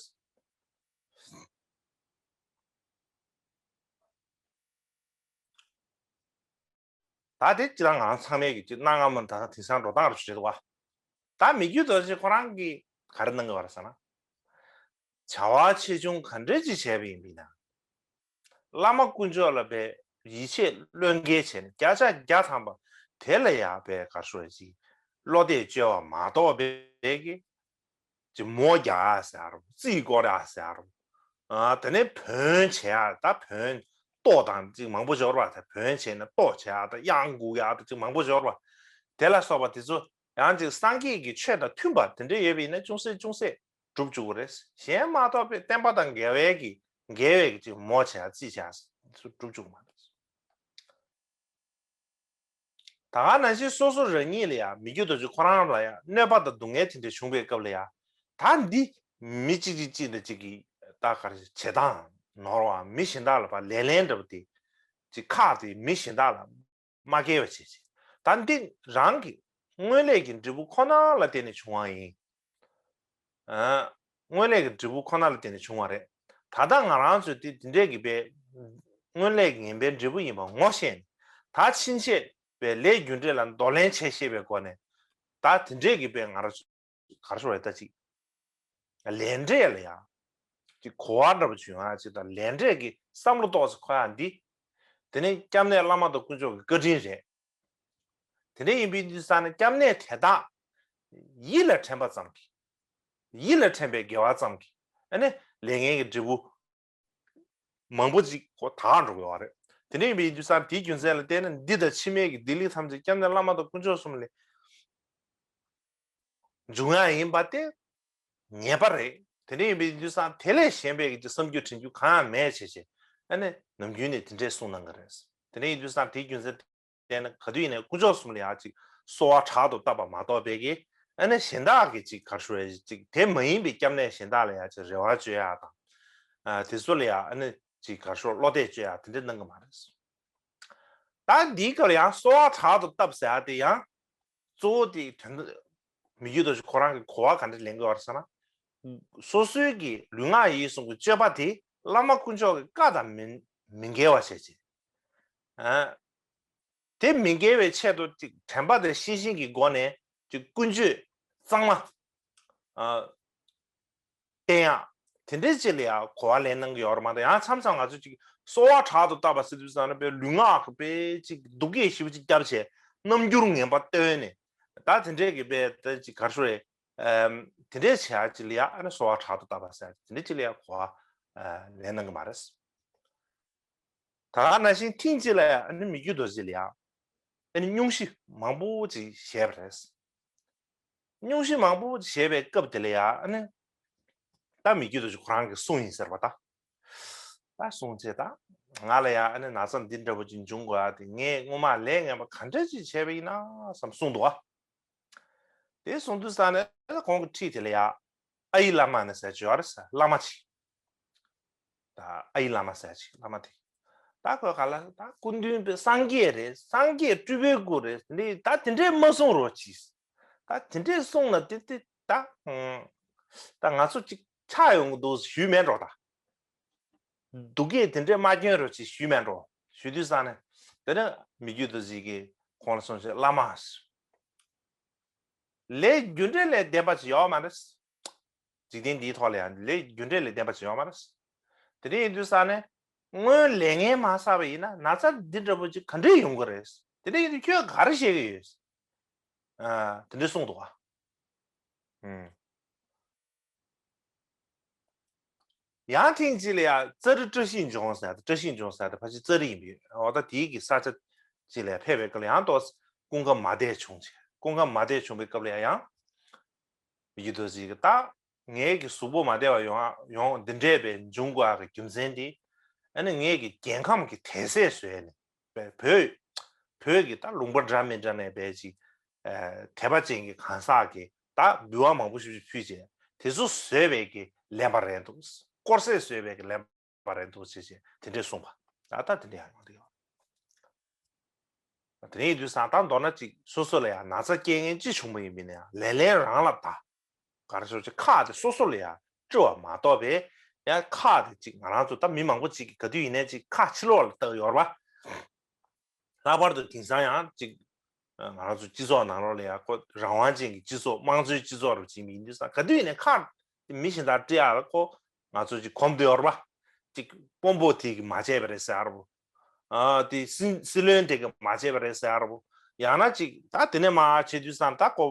ད་དེ་སྤྱིར་བཏང་ང་རང་ཚང་མས་ཀྱི་སྤྱིར་གནའ་སྔ་མོ་ད་དེང་སང་འགྲོ་སྟངས་རུ་བྱེད་འདུག་བ། ད་མི་བསྐྱོད་རྡོ་རྗེ་ཁོ་རང་གིས་ག་རེ་གནང་གི་བ་རེད་ཟེར་ན། བྱ་བ་ཆེ་ཆུང་ག་འདྲས་ཅིག་བྱས་པ་ཡིན་པ་ཡིན་ན། བླ་མ་དཀོན་མཆོག་ལ་པའི་ཡིད་ཆེས་བློས་འགེལ་བྱས་ནས་བརྒྱ་ཆ་བརྒྱ་ཐམ་པ་དེ་ལ་ཡང་པའི་ག་རེ་ཞུ་དགོས་རེད། ཅིག་བློ་གཏད་བཅོལ་བ་མ་གཏོགས་པའི་གི་ཅིག་མོ་རྒྱག་ཡ་ཟེར་ཡ་རེད། རྩིས་སྐོར་ཡ་ཟེར་ཡ་རེད། ཨ། དེ་ནས་བོན་བྱེད་ཡ། ད་བོན་ཏོག་དང་ཅིག་མང་པོ་འབྱོར་བ། ད་བོན་བྱས་ནས་ཏོག་བྱེད་ཡ། ད་གཡང་འགུག་ཡ། ད་ཅིག་མང་པོ་འབྱོར་བ། དེ་ལ་སོགས་པ་དེ་ཚོ་ཡང་ཅིག་སངས་རྒྱས་ཀྱི་ཆོས་དང་མཐུན་པ་དེ་འདྲ་ཡོད་པ་ཡིན་ན་ཅུང་ཟད་ཅུང་ཟད་སྒྲུབ་བཅུག་གི་རེད། གཞན་མ་གཏོགས་པའི་བསྟན་པ་དང་འགལ་བའི་གི་འགལ་བའི་གི་ཅིག་མོ་བྱེད་ཡ་རྩིས་བྱེད་ཡ་སྒྲུབ་བཅུག་མ་རེད། ད་ག་ནང་བཞིན་སོ་སོ་རང་ཉིད་ལ་ཡང་མི་བསྐྱོད་རྡོ་རྗེ་ཁོ་རང་ལ་ཡང་གནོད་པ་དང་སྡུག་བསྔལ་དེ་འདྲ་བྱུང་བའི་སྐབས་ལ་ཡང་། ད་འདི་མི་གཅིག་གིས་གཅིག་དང་གཅིག་གིས་ད་ག་རེ་བྱེད་སྟངས་ནོར་བ། མི་གཞན་དག་ལ་ཕར་ལེ་ལན་འདྲ་པོ་དེ་ཅིག་ཁག་དེ་མི་གཞན་དག་ལ་མ་སྐྱེལ་བ་བྱེད་ཅིག་ད་འདི་རང་གི་སྔོན་ལས་ཀྱི་འབྲས་བུ་ཁོ་ན་ལ་བརྟེན་ནས་བྱུང་བ་ཡིན། ཨ། སྔོན་ལས་ཀྱི་འབྲས་བུ་ཁོ་ན་ལ་བརྟེན་ནས་བྱུང་བ་རེད། ད་ལྟ་ང་རང་ཚོས་དེ་དེ་འདྲས་ཀྱི་པའི་སྔོན་ལས་ཀྱི་ངན་པའི་འབྲས་བུ་ཡིན་པ་ངོ་ཤེས་ནས། ད་ཕྱིན་ཆད་པའི་ལས་རྒྱུ་འབྲས་ལ་འདོར་ལེན་བྱེད་ཤེས་པའི་སྒོ་ནས། ད་དེ་འདྲས་ཀྱི་པའི་ང་རང་ཚོ་ག་རེ་ཞུ་དགོས་རེད། ད་ཅིག་ལས་འབྲས་ལ་ཡང་ཅིག་གོ་བ་འདྲ་པོ་བྱུང་ཡ་ཅིག་དང་། ལས་འབྲས་ཀྱི་བསམ་བློ་ཏོག་ཙམ་འཁོར་ཡ་འདི། དེ་ནི་སྐྱབས་གནས་བླ་མ་དང་དཀོན་མཆོག་གི་བཀའ་དྲིན་རེད། དེ་འདྲ་ཡིན་པའི་དུས་ཙང་ནས་སྐྱབས་གནས་དེ་དག་ཡིད་ལ་དྲན་པ་ཙམ་གྱིས། ཡིད་ལ་དྲན་པའི་དགེ་བ་ཙམ་གྱིས། ཨ་ནི་ལས་ངན་གྱི་འབྲས་བུ་མང་པོ་ཅིག་གོ་དག་འགྲོ་གི་ཡོད་རེད། དེ་འདྲ་ཡིན་པའི་དུས་ཙང་དེའི་རྒྱུ་མཚན་ལ་བརྟེན་ནས་འདི་དང་ཕྱི་མའི་གི་བདེ་ལེགས་ཐམས་ཅད་སྐྱབས་གནས་བླ་མ་དང་དཀོན་མཆོག་གསུམ་ལས་འབྱུང་ཡ་ཡིན་པ་དེ་ངེས་པ་རེད། དེ་འདྲ་ཡིན་པའི་དུས་ཙང་དེ་ལས་གཞན་པའི་གི་བསམ་རྒྱུ་དྲན་རྒྱུ་གང་ཡང་མེད་བྱས་བྱས། ཨ་ནི་ནམ་རྒྱུན་ནས་དེ་འདྲས་གསུངས་གནང་གི་རེད། དེ་འདྲ་ཡིན་དུས་ཙང་དེའི་རྒྱུ་མཚན་བརྟེན་ནས་ག་དུས་ཡིན་ནའི་དཀོན་མཆོག་གསུམ་ལ་ཡང་ཅིག་གསོལ་བ་དྲག་ཏུ་བཏབ་པ་མ་གཏོགས་པའི་གི། ཨ་ནི་གཞན་དག་གི་ཅིག་ག་རེ་ཞུ་དགོས་རེད། ཅིག་དེ་མ་ཡིན་པའི་སྐྱབས་གནས་གཞན་དག་ལ་ཡང་ཅིག་རེ་བ་བཅོལ་ཡ་དང་། ཨ། དེ་ཚོ་ལ་ཡང་ཨ་ནི་ཅིག་ག་རེ་ཞུ་བློ་གཏད་བཅོལ་ཡ་དེ་འདྲ་གནང་གི་མ་རེད། ད་འདིའི་སྐབས་ལ་ཡང་གསོལ་བ་དྲག་ཏུ་བཏབ་ཟེར་ཡ་དེ་ཡང་གཙོ་བོ་དེ་དོན་དུ་མི་བསྐྱོད་རྡོ་རྗེ་ཁོ་རང་གི་གོ་བ་ག་འདྲ་ལེན་དགོས་པ་རེད་ཟེར་ན། སོ་སོའི་གི་ལུས་ངག་ཡིད་གསུམ་གྱི་སྤྱོད་པ་དེ་བླ་མ་དཀོན་མཆོག་གི་བཀའ་དང་མི་མི་འགལ་བ་བྱས་ཅིག་ཨ། དེ་མི་འགལ་བའི་ཆེད་དུ་ཅིག་དྲན་པ་དང་ཤེས་བཞིན་གྱི་སྒོ་ནས་ཅིག་ཀུན་སྤྱོད་གཙང་མ། ཨ། བསྟེན་ཡག་དེ་འདྲའི་ཅིག་ལ་ཡང་གོ་བ་ལེན་གནང་གི་ཡོད་རེད་མ་གཏོགས། ཡང་མཚམས་མཚམས་ང་ཚོས་ཅིག་གསོལ་བ་དྲག་ཏུ་བཏབ་པ་ཟེར་དུས་ཙང་ནས་པའི་ལུས་ངག་གི་པའི་ཅིག་སྡུག་སྐད་ཞེ་པོ་ཅིག་བརྒྱབ་བྱས། རྣམ་འགྱུར་ངན་པ་སྟོན་ནས། ད་དེ་འདྲའི་གི་པའི་ད་ཅིག་ག་རེ་ཞུ་རེད། ཨམ། དེ་འདྲའི་བྱེད་ཡག་ཅིག་ལ་ཡང་ཨ་ནི་གསོལ་བ་དྲག་ཏུ་བཏབ་པ་ཟེར་དེ་འདྲའི་ཅིག་ལ་ཡང་གོ་བ་ཨ་ལེན་གནང་གི་མ་རེད། ད་ག་ནང་བཞིན་ཐེངས་གཅིག་ལ་ཡང་ཨ་ནི་མི་བསྐྱོད་རྡོ་རྗེ་ལ་ཡང་ཨ་ནི་སྙུང་གཞི་མང་པོ་ཅིག་བཞེས་པ་རེད། སྙུང་གཞི་མང་པོ་ཅིག་བཞེས་པའི་སྐབས་དེ་ལ་ཡང་ཨ་ནི་ད་མི་བསྐྱོད་རྡོ་རྗེ་ཁོ་རང་གིས་གསུངས་ཡིན་ཟེར་བ་ད། ད་གསུངས་བྱས་ད་ང་ལ་ཡང་ཨ་ནི་ན་ཚ་འདི་འདྲ་པོ་ཅིག་འབྱུང་དགོས་ཡ་དེ། ངས་སྔོན་མ་ལས་ངན་པ་ག་འདྲ་ཅིག་བྱས་པ་ཡིན་ན་བསམ་གསུངས་འདུག་ཨ། དེ་གསུངས་དུས་ཙང་ནས་ཁོང་གི་འཁྲིས་དེ་ལ་ཡང་ཨའི་བླ་མ་ནི་ཟེར་བྱས་ཡོད་རེད་ཟེར། བླ་མ་ཅིག་ད་ཨའི་བླ་མ་ཟེར་ཅིག་བླ་མ་དེ། ད་ཁོས་ག་ལ་ད་སྐུ་མདུན་པའི་སངས་རྒྱས་རེད། སངས་རྒྱས་སྤྲུལ་པའི་སྐུ་རེད། དེ་འདྲའི་ད་དེ་འདྲའི་མ་གསུང་རོགས་གྱིས། ད་དེ་འདྲའི་གསུང་ན་དེ་དེ་ད་ད་ང་ཚོ་ཅིག་ཆགས་ཡོང་གི་འདུག་ཞུས་མེད་འགྲོ་ད། སྡུག་སྐད་དེ་འདྲའི་མ་སྐྱོན་རོགས་གྱིས་ཞུས་མེད་འགྲོ། ཞུ་དུས་ཙང་ནས་དེ་ནས་མི་བསྐྱོད་རྡོ་རྗེ་གིས་ཁོང་ལ་གསུངས་བྱས། བླ་མ། ལས་རྒྱུ་འབྲས་ལས་འདས་པ་ཅིག་ཡོད་མ་རེད། འཇིག་རྟེན་འདིའི་ཐོག་ལ་ཡང་ལས་རྒྱུ་འབྲས་ལས་འདས་པ་ཅིག་ཡོད་མ་རེད། དེ་འདྲ་ཡིན་དུས་ས་ནས་སྔོན་ལས་ངན་མ་བསགས་པ་ཡིན་ན་ན་ཚ་འདི་འདྲ་པོ་ཅིག་ག་འདྲས་ཡོང་གི་རེད། དེ་འདྲ་ཡིན་དུས་ཁྱོད་ག་རེ་བཤད་ཀྱི་ཡོད། ཨ། དེ་འདྲས་གསུངས་འདུག་ག་ཨུམ། ཡང་ཐེངས་གཅིག་ལ་ཡང་ཙཱ་རི་བཀྲ་ཤིས་ལྗོངས་ཟེར་ཏེ། བཀྲ་ཤིས་ལྗོངས་ཟེར་ཏེ་ཕལ་ཆེར་ཙཱ་རི་ཡིན་པས། འོ་ད་དེའི་གི་ས་ཆ་གཅིག་ལ་ཕེབས་པའི་སྐབས་ལ་ཡང་ཏོག་ཙམ་སྐུ་ཁམས་མ་བདེ་བྱུང་བྱས། སྐུ་ཁམས་མ་བདེ་བྱུང་བའི་སྐབས་ལ་ཡང་ཡང་མི་རྒྱུད་རྡོ་རྗེ་གིས་ད་ངའི་གི་གཟུགས་པོ་མ་བདེ་བ་ཡོང་ཡོང་འདི་འདྲས་པའི་འབྱུང་དགོས་ཡག་གི་རྒྱུ་མཚན་དེ། ཨ་ནི་ངའི་གི་རྒྱལ་ཁམས་ཀྱི་དད་སེམས་བཟོས་ནས་བོད་བོད་ཀྱི་ད་ལུང་པ་འདྲ་མི་འདྲ་ནས་བས་ཅིག་དད་པ་ཅན་གྱི་གང་ཟག་གི་ད་འབུལ་བ་མང་པོ་ཞིག་ཕུལ་བྱས། དེ་ཚོ་བཟོས་པའི་གི་ལན་པ་རེད་འདུག། དཀོར་ཟས་བཟོས་པའི་གི་ལན་པ་རེད་འདུག་ཅེས་བྱས་དེ་འདྲས་གསུངས་པ། ད་ལྟ་དེ་འདྲས་ཡང་ཡོང་གི་ཡོད། དེ་ནས་ཡིན་དུས་ཙང་ད་མདོར་ན་ཅིག་སོ་སོ་ལ་ཡང་ན་ཚ་སྐྱེ་མཁན་ཅི་བྱུང་བ་ཡིན་མིན་ཡང་ལན་ལན་རང་ལ་བརྡ། ག་རེ་ཟེར་ཅིག་ཁག་དེ་སོ་སོ་ལ་ཡང་དཀྲི་བ་མ་གཏོགས་པས། ཡང་ཁག་དེ་ཅིག་ང་རང་ཚོ་ད་མི་མང་པོ་ཅིག་གིས་ག་དུས་ཡིན་ནའི་ཅིག་ཁག་ཕྱི་ལོགས་ལ་བཏགས་ཡོད་རེད་པ། ལྷག་པར་དུ་དེང་སང་ཡང་ཅིག་ང་རང་ཚོ་སྤྱི་ཚོགས་ནང་ལོགས་ལ་ཡང་ཁོ་རང་དབང་ཅན་གྱི་སྤྱི་ཚོགས། དམངས་གཙོའི་སྤྱི་ཚོགས་རུ་ཅིག་ཡིན་དུས་ཙང་ག་དུས་ཡིན་ནའི་ཁག་དེ་མི་གཞན་དག་དཀྲི་ཡག་ལ་ཁོ་ང་ཚོ་ཅིག་གོམས་བསྡད་ཡོད་རེད་པ། ཅིག་དཔོན་པོ་དེ་གིས་མ་བྱས་པ་རེད་ཟེར་ཡག་རེད་པོ། ཨ། དེ་སྲིད་སྲིད་བློན་དེ་གིས་མ་བྱས་པ་རེད་ཟེར་ཡག་རེད་པོ། ཡང་ན་ཅིག་ད་དེ་ནས་མར་བྱེད་དུས་ཙང་ད་ཁོ་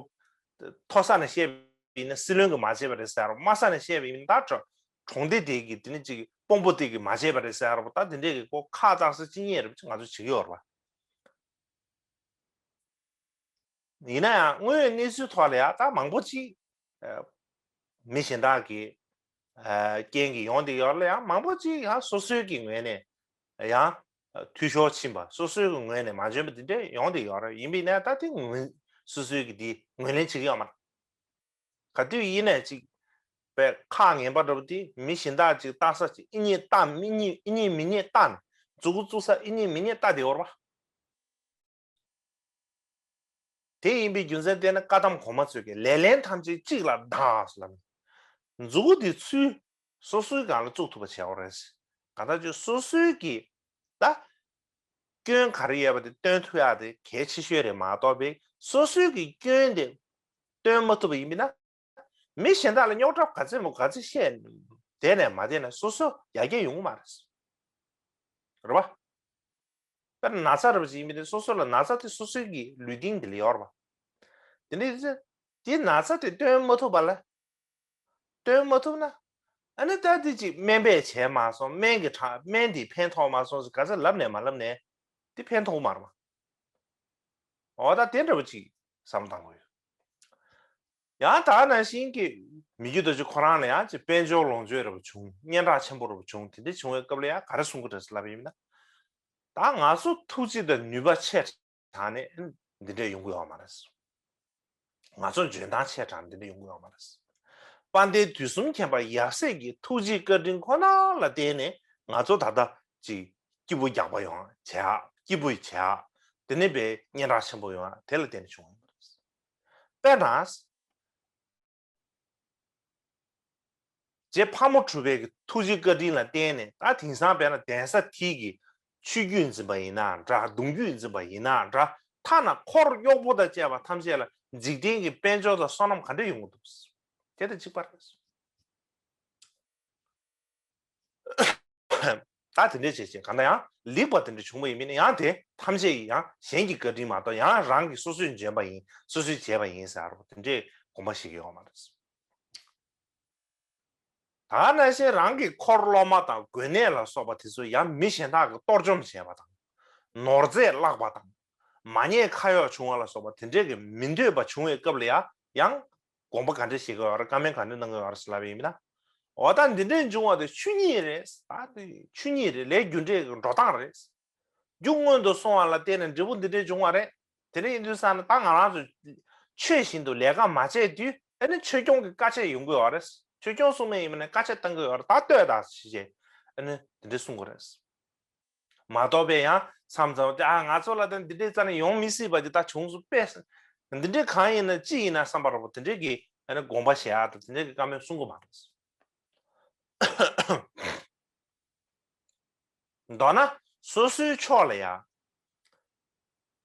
མཐོ་ས་ནས་བཤད་པ་ཡིན་ན་སྲིད་བློན་གྱིས་མ་བྱས་པ་རེད་ཟེར་ཡག་རེད་པོ། དམའ་ས་ནས་བཤད་པ་ཡིན་ན་ད་གྲོ་གྲོང་སྡེ་དེ་གི་དེ་ནས་ཅིག་དཔོན་པོ་དེ་གིས་མ་བྱས་པ་རེད་ཟེར་ཡག་རེད་པོ། ད་དེ་འདྲས་ཀྱི་ཁོ་ཁག་བཏགས་ས་ཅི་ཉེས་རེད་པོ་ང་ཚོ་བྱེད་ཀྱི་ཡོད་རེད་པ། ཡིན་ན་ཡང་དངོས་ཡོད་གནས་ཚུལ་ཐོག་ལ་ཡང་ད་མང་པོ་ཅིག་ཨ། མི་གཞན་དག་གི་ཨ། རྐྱེན་གྱིས་ཡོང་བསྡད་ཡོད་ལ་ཡང་མང་པོ་ཅིག་ཡང་སོ་སོའི་གི་ངོས་ནས་ཡང་འཐུས་ཤོར་ཕྱིན་པ། སོ་སོའི་གི་ངོས་ནས་མ་འཇོན་པ་འདི་འདྲས་ཡོང་བསྡད་ཡོད་རེད། ཡིན་པས་ན་ད་དེ་ངོས་སོ་སོའི་གི་འདི་ངོས་ལེན་བྱེད་ཀྱི་ཡོད་མ་རེད། ག་དུས་ཡིན་ནའི་ཅིག་པའི་ཁག་ངན་པ་འདྲ་པོ་དེ་མི་གཞན་དག་ཅིག་བཏགས་ས་ཅིག་ཨི་ཉིས་བཏགས་མི་ཉིས་ཨི་ཉིས་མི་ཉིས་བཏགས་ནས་མཛུ་གུ་བཙུགས་ས་ཨི་ཉིས་མི་ཉིས་བཏགས་བསྡད་ཡོད་རེད་པ། དེ་ཡིན་པའི་རྒྱུ་མཚན་དེ་ནི་བཀའ་གདམས་གོང་མ་ཚོས་ཀྱི་ལས་ལན་ཐམས་ཅད་གཅིག་ལ་བདག་ལ་མཛུ་གུ་དེ་ཚུར་སོ་སོའི་སྒང་ལ་བཙུགས་ཐུབ་པ་བྱེད་དགོས་རེད། གང་ལྟར་ཅིག་སོ་སོའི་གི་ད་སྐྱོན་ག་རེ་ཡོད་པ་དེ་སྟོན་ཐུབ་ཡག་དེ་གལ་ཆེ་ཤོས་རེད་མ་གཏོགས་པའི་སོ་སོའི་གི་སྐྱོན་དེ་སྟོན་མ་ཐུབ་པ་ཡིན་པ་ན། མི་གཞན་དག་ལ་རྙོག་དྲ་ག་ཚོད་མོ་ག་ཚོད་བཤད་བསྡད་ནས་མ་བསྡད་ནས་སོ་སོ་ཡར་རྒྱས་ཡོང་གི་མ་རེད། རེད་པ། དཔེར་ན་ན་ཚ་རེད་པ་ཅིག་ཡིན་པ་དེ་སོ་སོ་ལ་ན་ཚ་དེ་སོ་སོའི་གི་ལུས་རྟེན་དེ་ལ་ཡོད་རེད་པ། དེ་འདྲ་ཡིན་ཙང་དེ་ན་ཚ་དེ་སྟོན་མ་ཐུབ་པ་ལ། སྟོན་མ་ཐུབ་ན། ཨ་ནི་ད་དེ་ཅིག་སྨན་པས་བྱས་མ་སོང་། སྨན་གྱི་དྲག་སྨན་དེ་ཕན་ཐོགས་མ་སོང་ཟེར་ག་ཚོད་ལབ་ནས་མ་ལབ་ནས་དེ་ཕན་ཐོགས་མ་རེད་པ། འོ་ད་དེ་འདྲ་པོ་ཅིག་བསམ་བློ་བཏང་དགོས་ཡོད། ཡང་ད་ནང་བཞིན་གྱི་མི་རྒྱུད་རྡོ་རྗེ་ཁོ་རང་ལ་ཡང་ཅིག་དཔལ་འབྱོར་ལོངས་སྤྱོད་རེ་བ་བྱུང་། སྙན་གྲགས་ཆེན་པོ་རེ་བ་བྱུང་། དེ་འདྲ་བྱུང་བའི་སྐབས་ལ་ཡང་ག་རེ་གསུང་གི་རེད་ཟེར་ལབ་པ་ཡིན་ན། ད་ང་ཚོ་ཐུགས་རྗེ་དང་ནུས་པ་ཆེ་དྲགས་ནས་འདི་འདྲས་ཡོང་གི་ཡོད་མ་རེད། ང་ཚོ་འཇོན་ཐང་ཆེ་དྲགས་ནས་འདི་འདྲས་ཡོང་གི་ཡོད་མ་རེད། དཔལ་ལྡན་དུས་གསུམ་མཁྱེན་པ་ཡབ་སྲས་ཀྱི་ཐུགས་རྗེ་བཀའ་དྲིན་ཁོ་ན་ལ་བརྟེན་ནས་ང་ཚོ་ད་ལྟ་ཅིག་སྐྱིད་པོ་རྒྱག་པ་ཡོང་བྱེད་ཡག་སྐྱིད་པོ་བྱེད་ཡག་དེ་ནས་པའི་སྙན་གྲགས་ཆེན་པོ་ཡོང་ཡག་དེ་ལ་བརྟེན་ནས་བྱུང་བ་ཡིན་པ་རེད། དཔེར་ན། རྗེ་ཕག་མོ་གྲུ་པའི་གི་ཐུགས་རྗེ་བཀའ་དྲིན་ལ་བརྟེན་ནས་ད་དེང་སང་དཔེར་ན་གདན་ས་དེ་གི་ཆོས་བརྒྱུད་འཛིན་པ་ཡིན་ན་འདྲ། གདུང་རྒྱུད་འཛིན་པ་ཡིན་ན་འདྲ། ཐ་ན་འཁོར་གཡོག་པོ་དང་བཅས་པ་ཐམས་ཅད་ལ་འཇིག་རྟེན་གྱི་དཔལ་འབྱོར་དང་བསོད་ནམས་ག་འདྲ་ཡོང་གི་འདུག་དེ་དང་གཅིག་པ་རེད། ད་དེ་འདྲས་བྱས་བྱས་གང་ལྟར་ཡང་ལེགས་པ་དེ་འདྲ་བྱུང་བ་ཡིན་མིན་ན་ཡང་དེ་ཐམས་ཅད་ཡིན་ཡང་གཞན་གྱི་བཀའ་དྲིན་མ་གཏོགས་ཡང་རང་གིས་སོ་སོས་འཇོན་པ་ཡིན། སོ་སོས་བྱས་པ་ཡིན་ཟེར་བ་དེ་འདྲས་དགོངས་པ་བཞེས་ཀྱི་ཡོད་མ་རེད། ད་ནང་བཞིན་རང་གི་འཁོར་སློབ་མ་དང་དགོན་གནས་ལ་སོགས་པ་དེ་ཚོ་ཡང་མི་གཞན་དག་གིས་གཏོར་བཅོམ་བྱས་པ་དང་། ནོར་རྫས་བརླགས་པ་དང་། མ་ཉེས་ཁ་གཡོགས་བྱུང་བ་ལ་སོགས་པ་དེ་འདྲས་ཀྱི་མི་འདོད་པ་བྱུང་བའི་སྐབས་ལ་ཡང་ཡང་དགོངས་པ་ག་འདྲ་བཞེས་ཀྱི་ཡོད་རེད། བཀའ་མོལ་ག་འདྲ་གནང་གི་ཡོད་རེད་ཟེར་ལབ་པ་ཡིན་ན། འོ་ད་འདི་འདྲས་འབྱུང་བ་དེ་ཆོས་ཉིད་རེད། ད་དེ་ཆོས་ཉིད་རེད། ལས་རྒྱུ་འབྲས་ཀྱི་འགྲོ་སྟངས་རེད། རྒྱུ་སྔོན་དུ་སོང་བ་ལ་བརྟེན་ནས་འབྲས་བུ་འདི་འདྲས་འབྱུང་བ་རེད། དེ་འདྲ་ཡིན་དུས་ཙང་ནས་ད་ང་རང་ཚོ་ཆོས་བཞིན་དུ་ལས་ཀ་མ་བྱས་དུས་ཨ་ནི་ཆོས་སྐྱོང་གི་བཀའ་ཆད་ཡོང་གི་ཡོད་རེད། ཆོས་སྐྱོང་སྲུང་མས་ཡིན་པ་ནས་བཀའ་ཆད་བཏང་གི་ཡོད་རེད། ད་ལྟོས་དང་ཞེས་བྱས་ཨ་ནི་འདི་འདྲས་གསུང་གི་རེད། མ་གཏོགས་པའི་ཡང་མཚམས་མཚམས་དེ་ཨ་ང་ཚོ་ལ་ད་འདི་འདྲས་རྩ་ནས་ཡོང་མི་སྲིད་པ་དེ་ད་བྱུང་སོང་པས། འདི་འདྲས་གང་ཡིན་ན་ཅི་ཡིན་ན་བསམ་པ་རེད་པ། དེ་འདྲས་ཀྱི་ཨ་ནི་དགོངས་པ་བཞེས་ཡག་དང་དེ་འདྲས་ཀྱི་བཀའ་མོལ་གསུང་གི་མ་རེད། མདོར་ན་སོ་སོའི་ཕྱོགས་ལ་ཡང་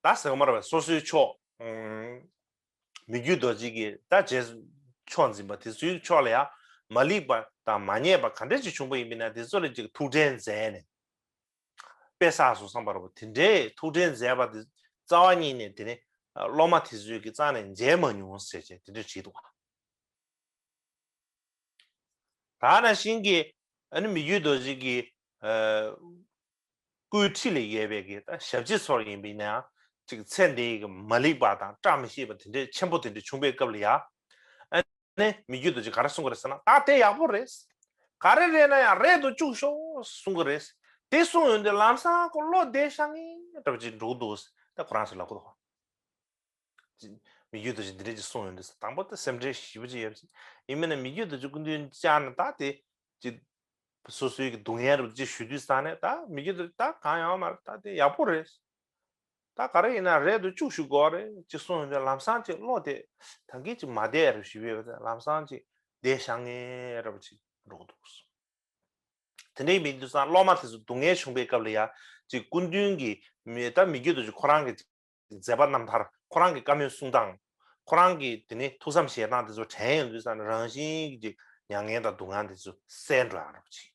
ད་ཟེར་གི་མ་རེད་པས། སོ་སོའི་ཕྱོགས་ཨུམ། མི་རྒྱུད་རྡོ་རྗེ་གི་ད་རྗེས་ཕྱོགས་འཛིན་པ་དེ་ཚོའི་ཕྱོགས་ལ་ཡང་ མ་ལེགས་པ་དང་མ་ཉེས་པ་ག་འདྲ་ཅིག་བྱུང་པ་ཡིན་པ་ཡིན་ན་དེ་ཚོ་ལ་ཅིག་ཐུགས་ཁྲལ་མཛད་ནས། དཔེ་བསགས་སོང་བསམ་པ་རེད་པ། དེ་འདྲའི་ཐུགས་ཁྲལ་མཛད་པ་དེ་རྩ་བ་ཉིད་ནས་དེ་ནི་སློབ་མ་དེ་ཚོས་ཀྱི་རྩ་ནས་མཇལ་མ་མྱོང་ཟེར་བྱས་དེ་འདྲ་བྲིས་འདུག་ག་ད་ནང་བཞིན་གྱི་ཨ་ནི་མི་བསྐྱོད་རྡོ་རྗེ་གི་ཨ་སྐུའི་འཁྲིས་ལ་ཡོད་པའི་གི་ད་ཞབས་ཕྱི་ཚོར་ཡིན་པ་ཡིན་ན་ཡང་ཅིག་ཚེ་འདི་ཡི་གི་མ་ལེགས་པ་དང་བཀྲ་མི་ཤིས་པ་དེ་འདྲའི་ཆེན་པོ་དེ་འདྲ་བྱུང་པའི་སྐབས་ལ་ཡང་། ནས་མི་བསྐྱོད་རྡོ་རྗེ་ག་རེ་གསུང་གི་རེད་ཟེར་ན། ད་དེ་ཡག་པོ་རེད། ག་རེ་རེད་ན་ཡང་རེད་དུ་བཅུག་ཤོག་གསུང་གི་རེད། དེ་གསུང་ཡོང་དུས་ལམ་སང་ཁོ་བློ་བདེ་ཤག་ངེས་འདྲ་པོ་ཅིག་འགྲོ་གི་འདུག་ད་ཁོ་རང་ཚོ་ལབ་གི་འདུག་མི་བསྐྱོད་རྡོ་རྗེ་འདི་འདྲ་ཅིག་གསུང་ཡོང་དུས་དང་པོ་ད་སེམས་ཁྲལ་ཞེ་པོ་ཅིག་ཡོད་པ་ཅིག་ཡིན་མིན་ན་མི་བསྐྱོད་རྡོ་རྗེ་སྐུ་མདུན་བཅར་ནས་ད་དེ་ཅིག་སོ་སོའི་གི་སྡུག་བསྔལ་རུ་ཅིག་ཞུ་དུས་ས་ནས་ད་མི་བསྐྱོད་རྡོ་རྗེ་ད་གང་ཡང་མ་རེད། ད་དེ་ཡག་པོ་རེད། ད་ག་རེ་ཡིན་ན་རེད་དུ་བཅུག་ཞུ་དགོས་རེད་ཅེས་གསུངས་ཡོང་དུས་ལམ་སང་ཅིག་བློ་དེ་ད་གིན་ཅིག་མ་བདེ་རུ་ཞུ་བས་ལམ་སང་ཅིག་བདེ་ཤག་ངེས་རབ་ཅིག་འགྲོ་འདུག་དེ་འདྲའི་མི་འདུག་སང་སློབ་མ་དེ་ཚོ་སྡུག་བསྔལ་བྱུང་པའི་སྐབས་ལ་ཡ་ཅིག་སྐུ་མདུན་གྱི་མི་ད་མི་བསྐྱོད་རྡོ་རྗེ་ཁོ་རང་གི་མཛད་པ་རྣམ་ཐར་ཁོ་རང་གི་བཀའ་མོལ་གསུང་སྟངས་ཁོ་རང་གི་དེ་ནི་ཐུགས་བསམ་བཞེས་སྟངས་དེ་ཚོ་དྲན་ཡོང་དུས་ས་ནས་རང་བཞིན་གྱི་ཅིག་མྱ་ངན་དང་སྡུག་བསྔལ་དེ་ཚོ་བསལ་འགྲོ་ཡག་རབ་ཅིག་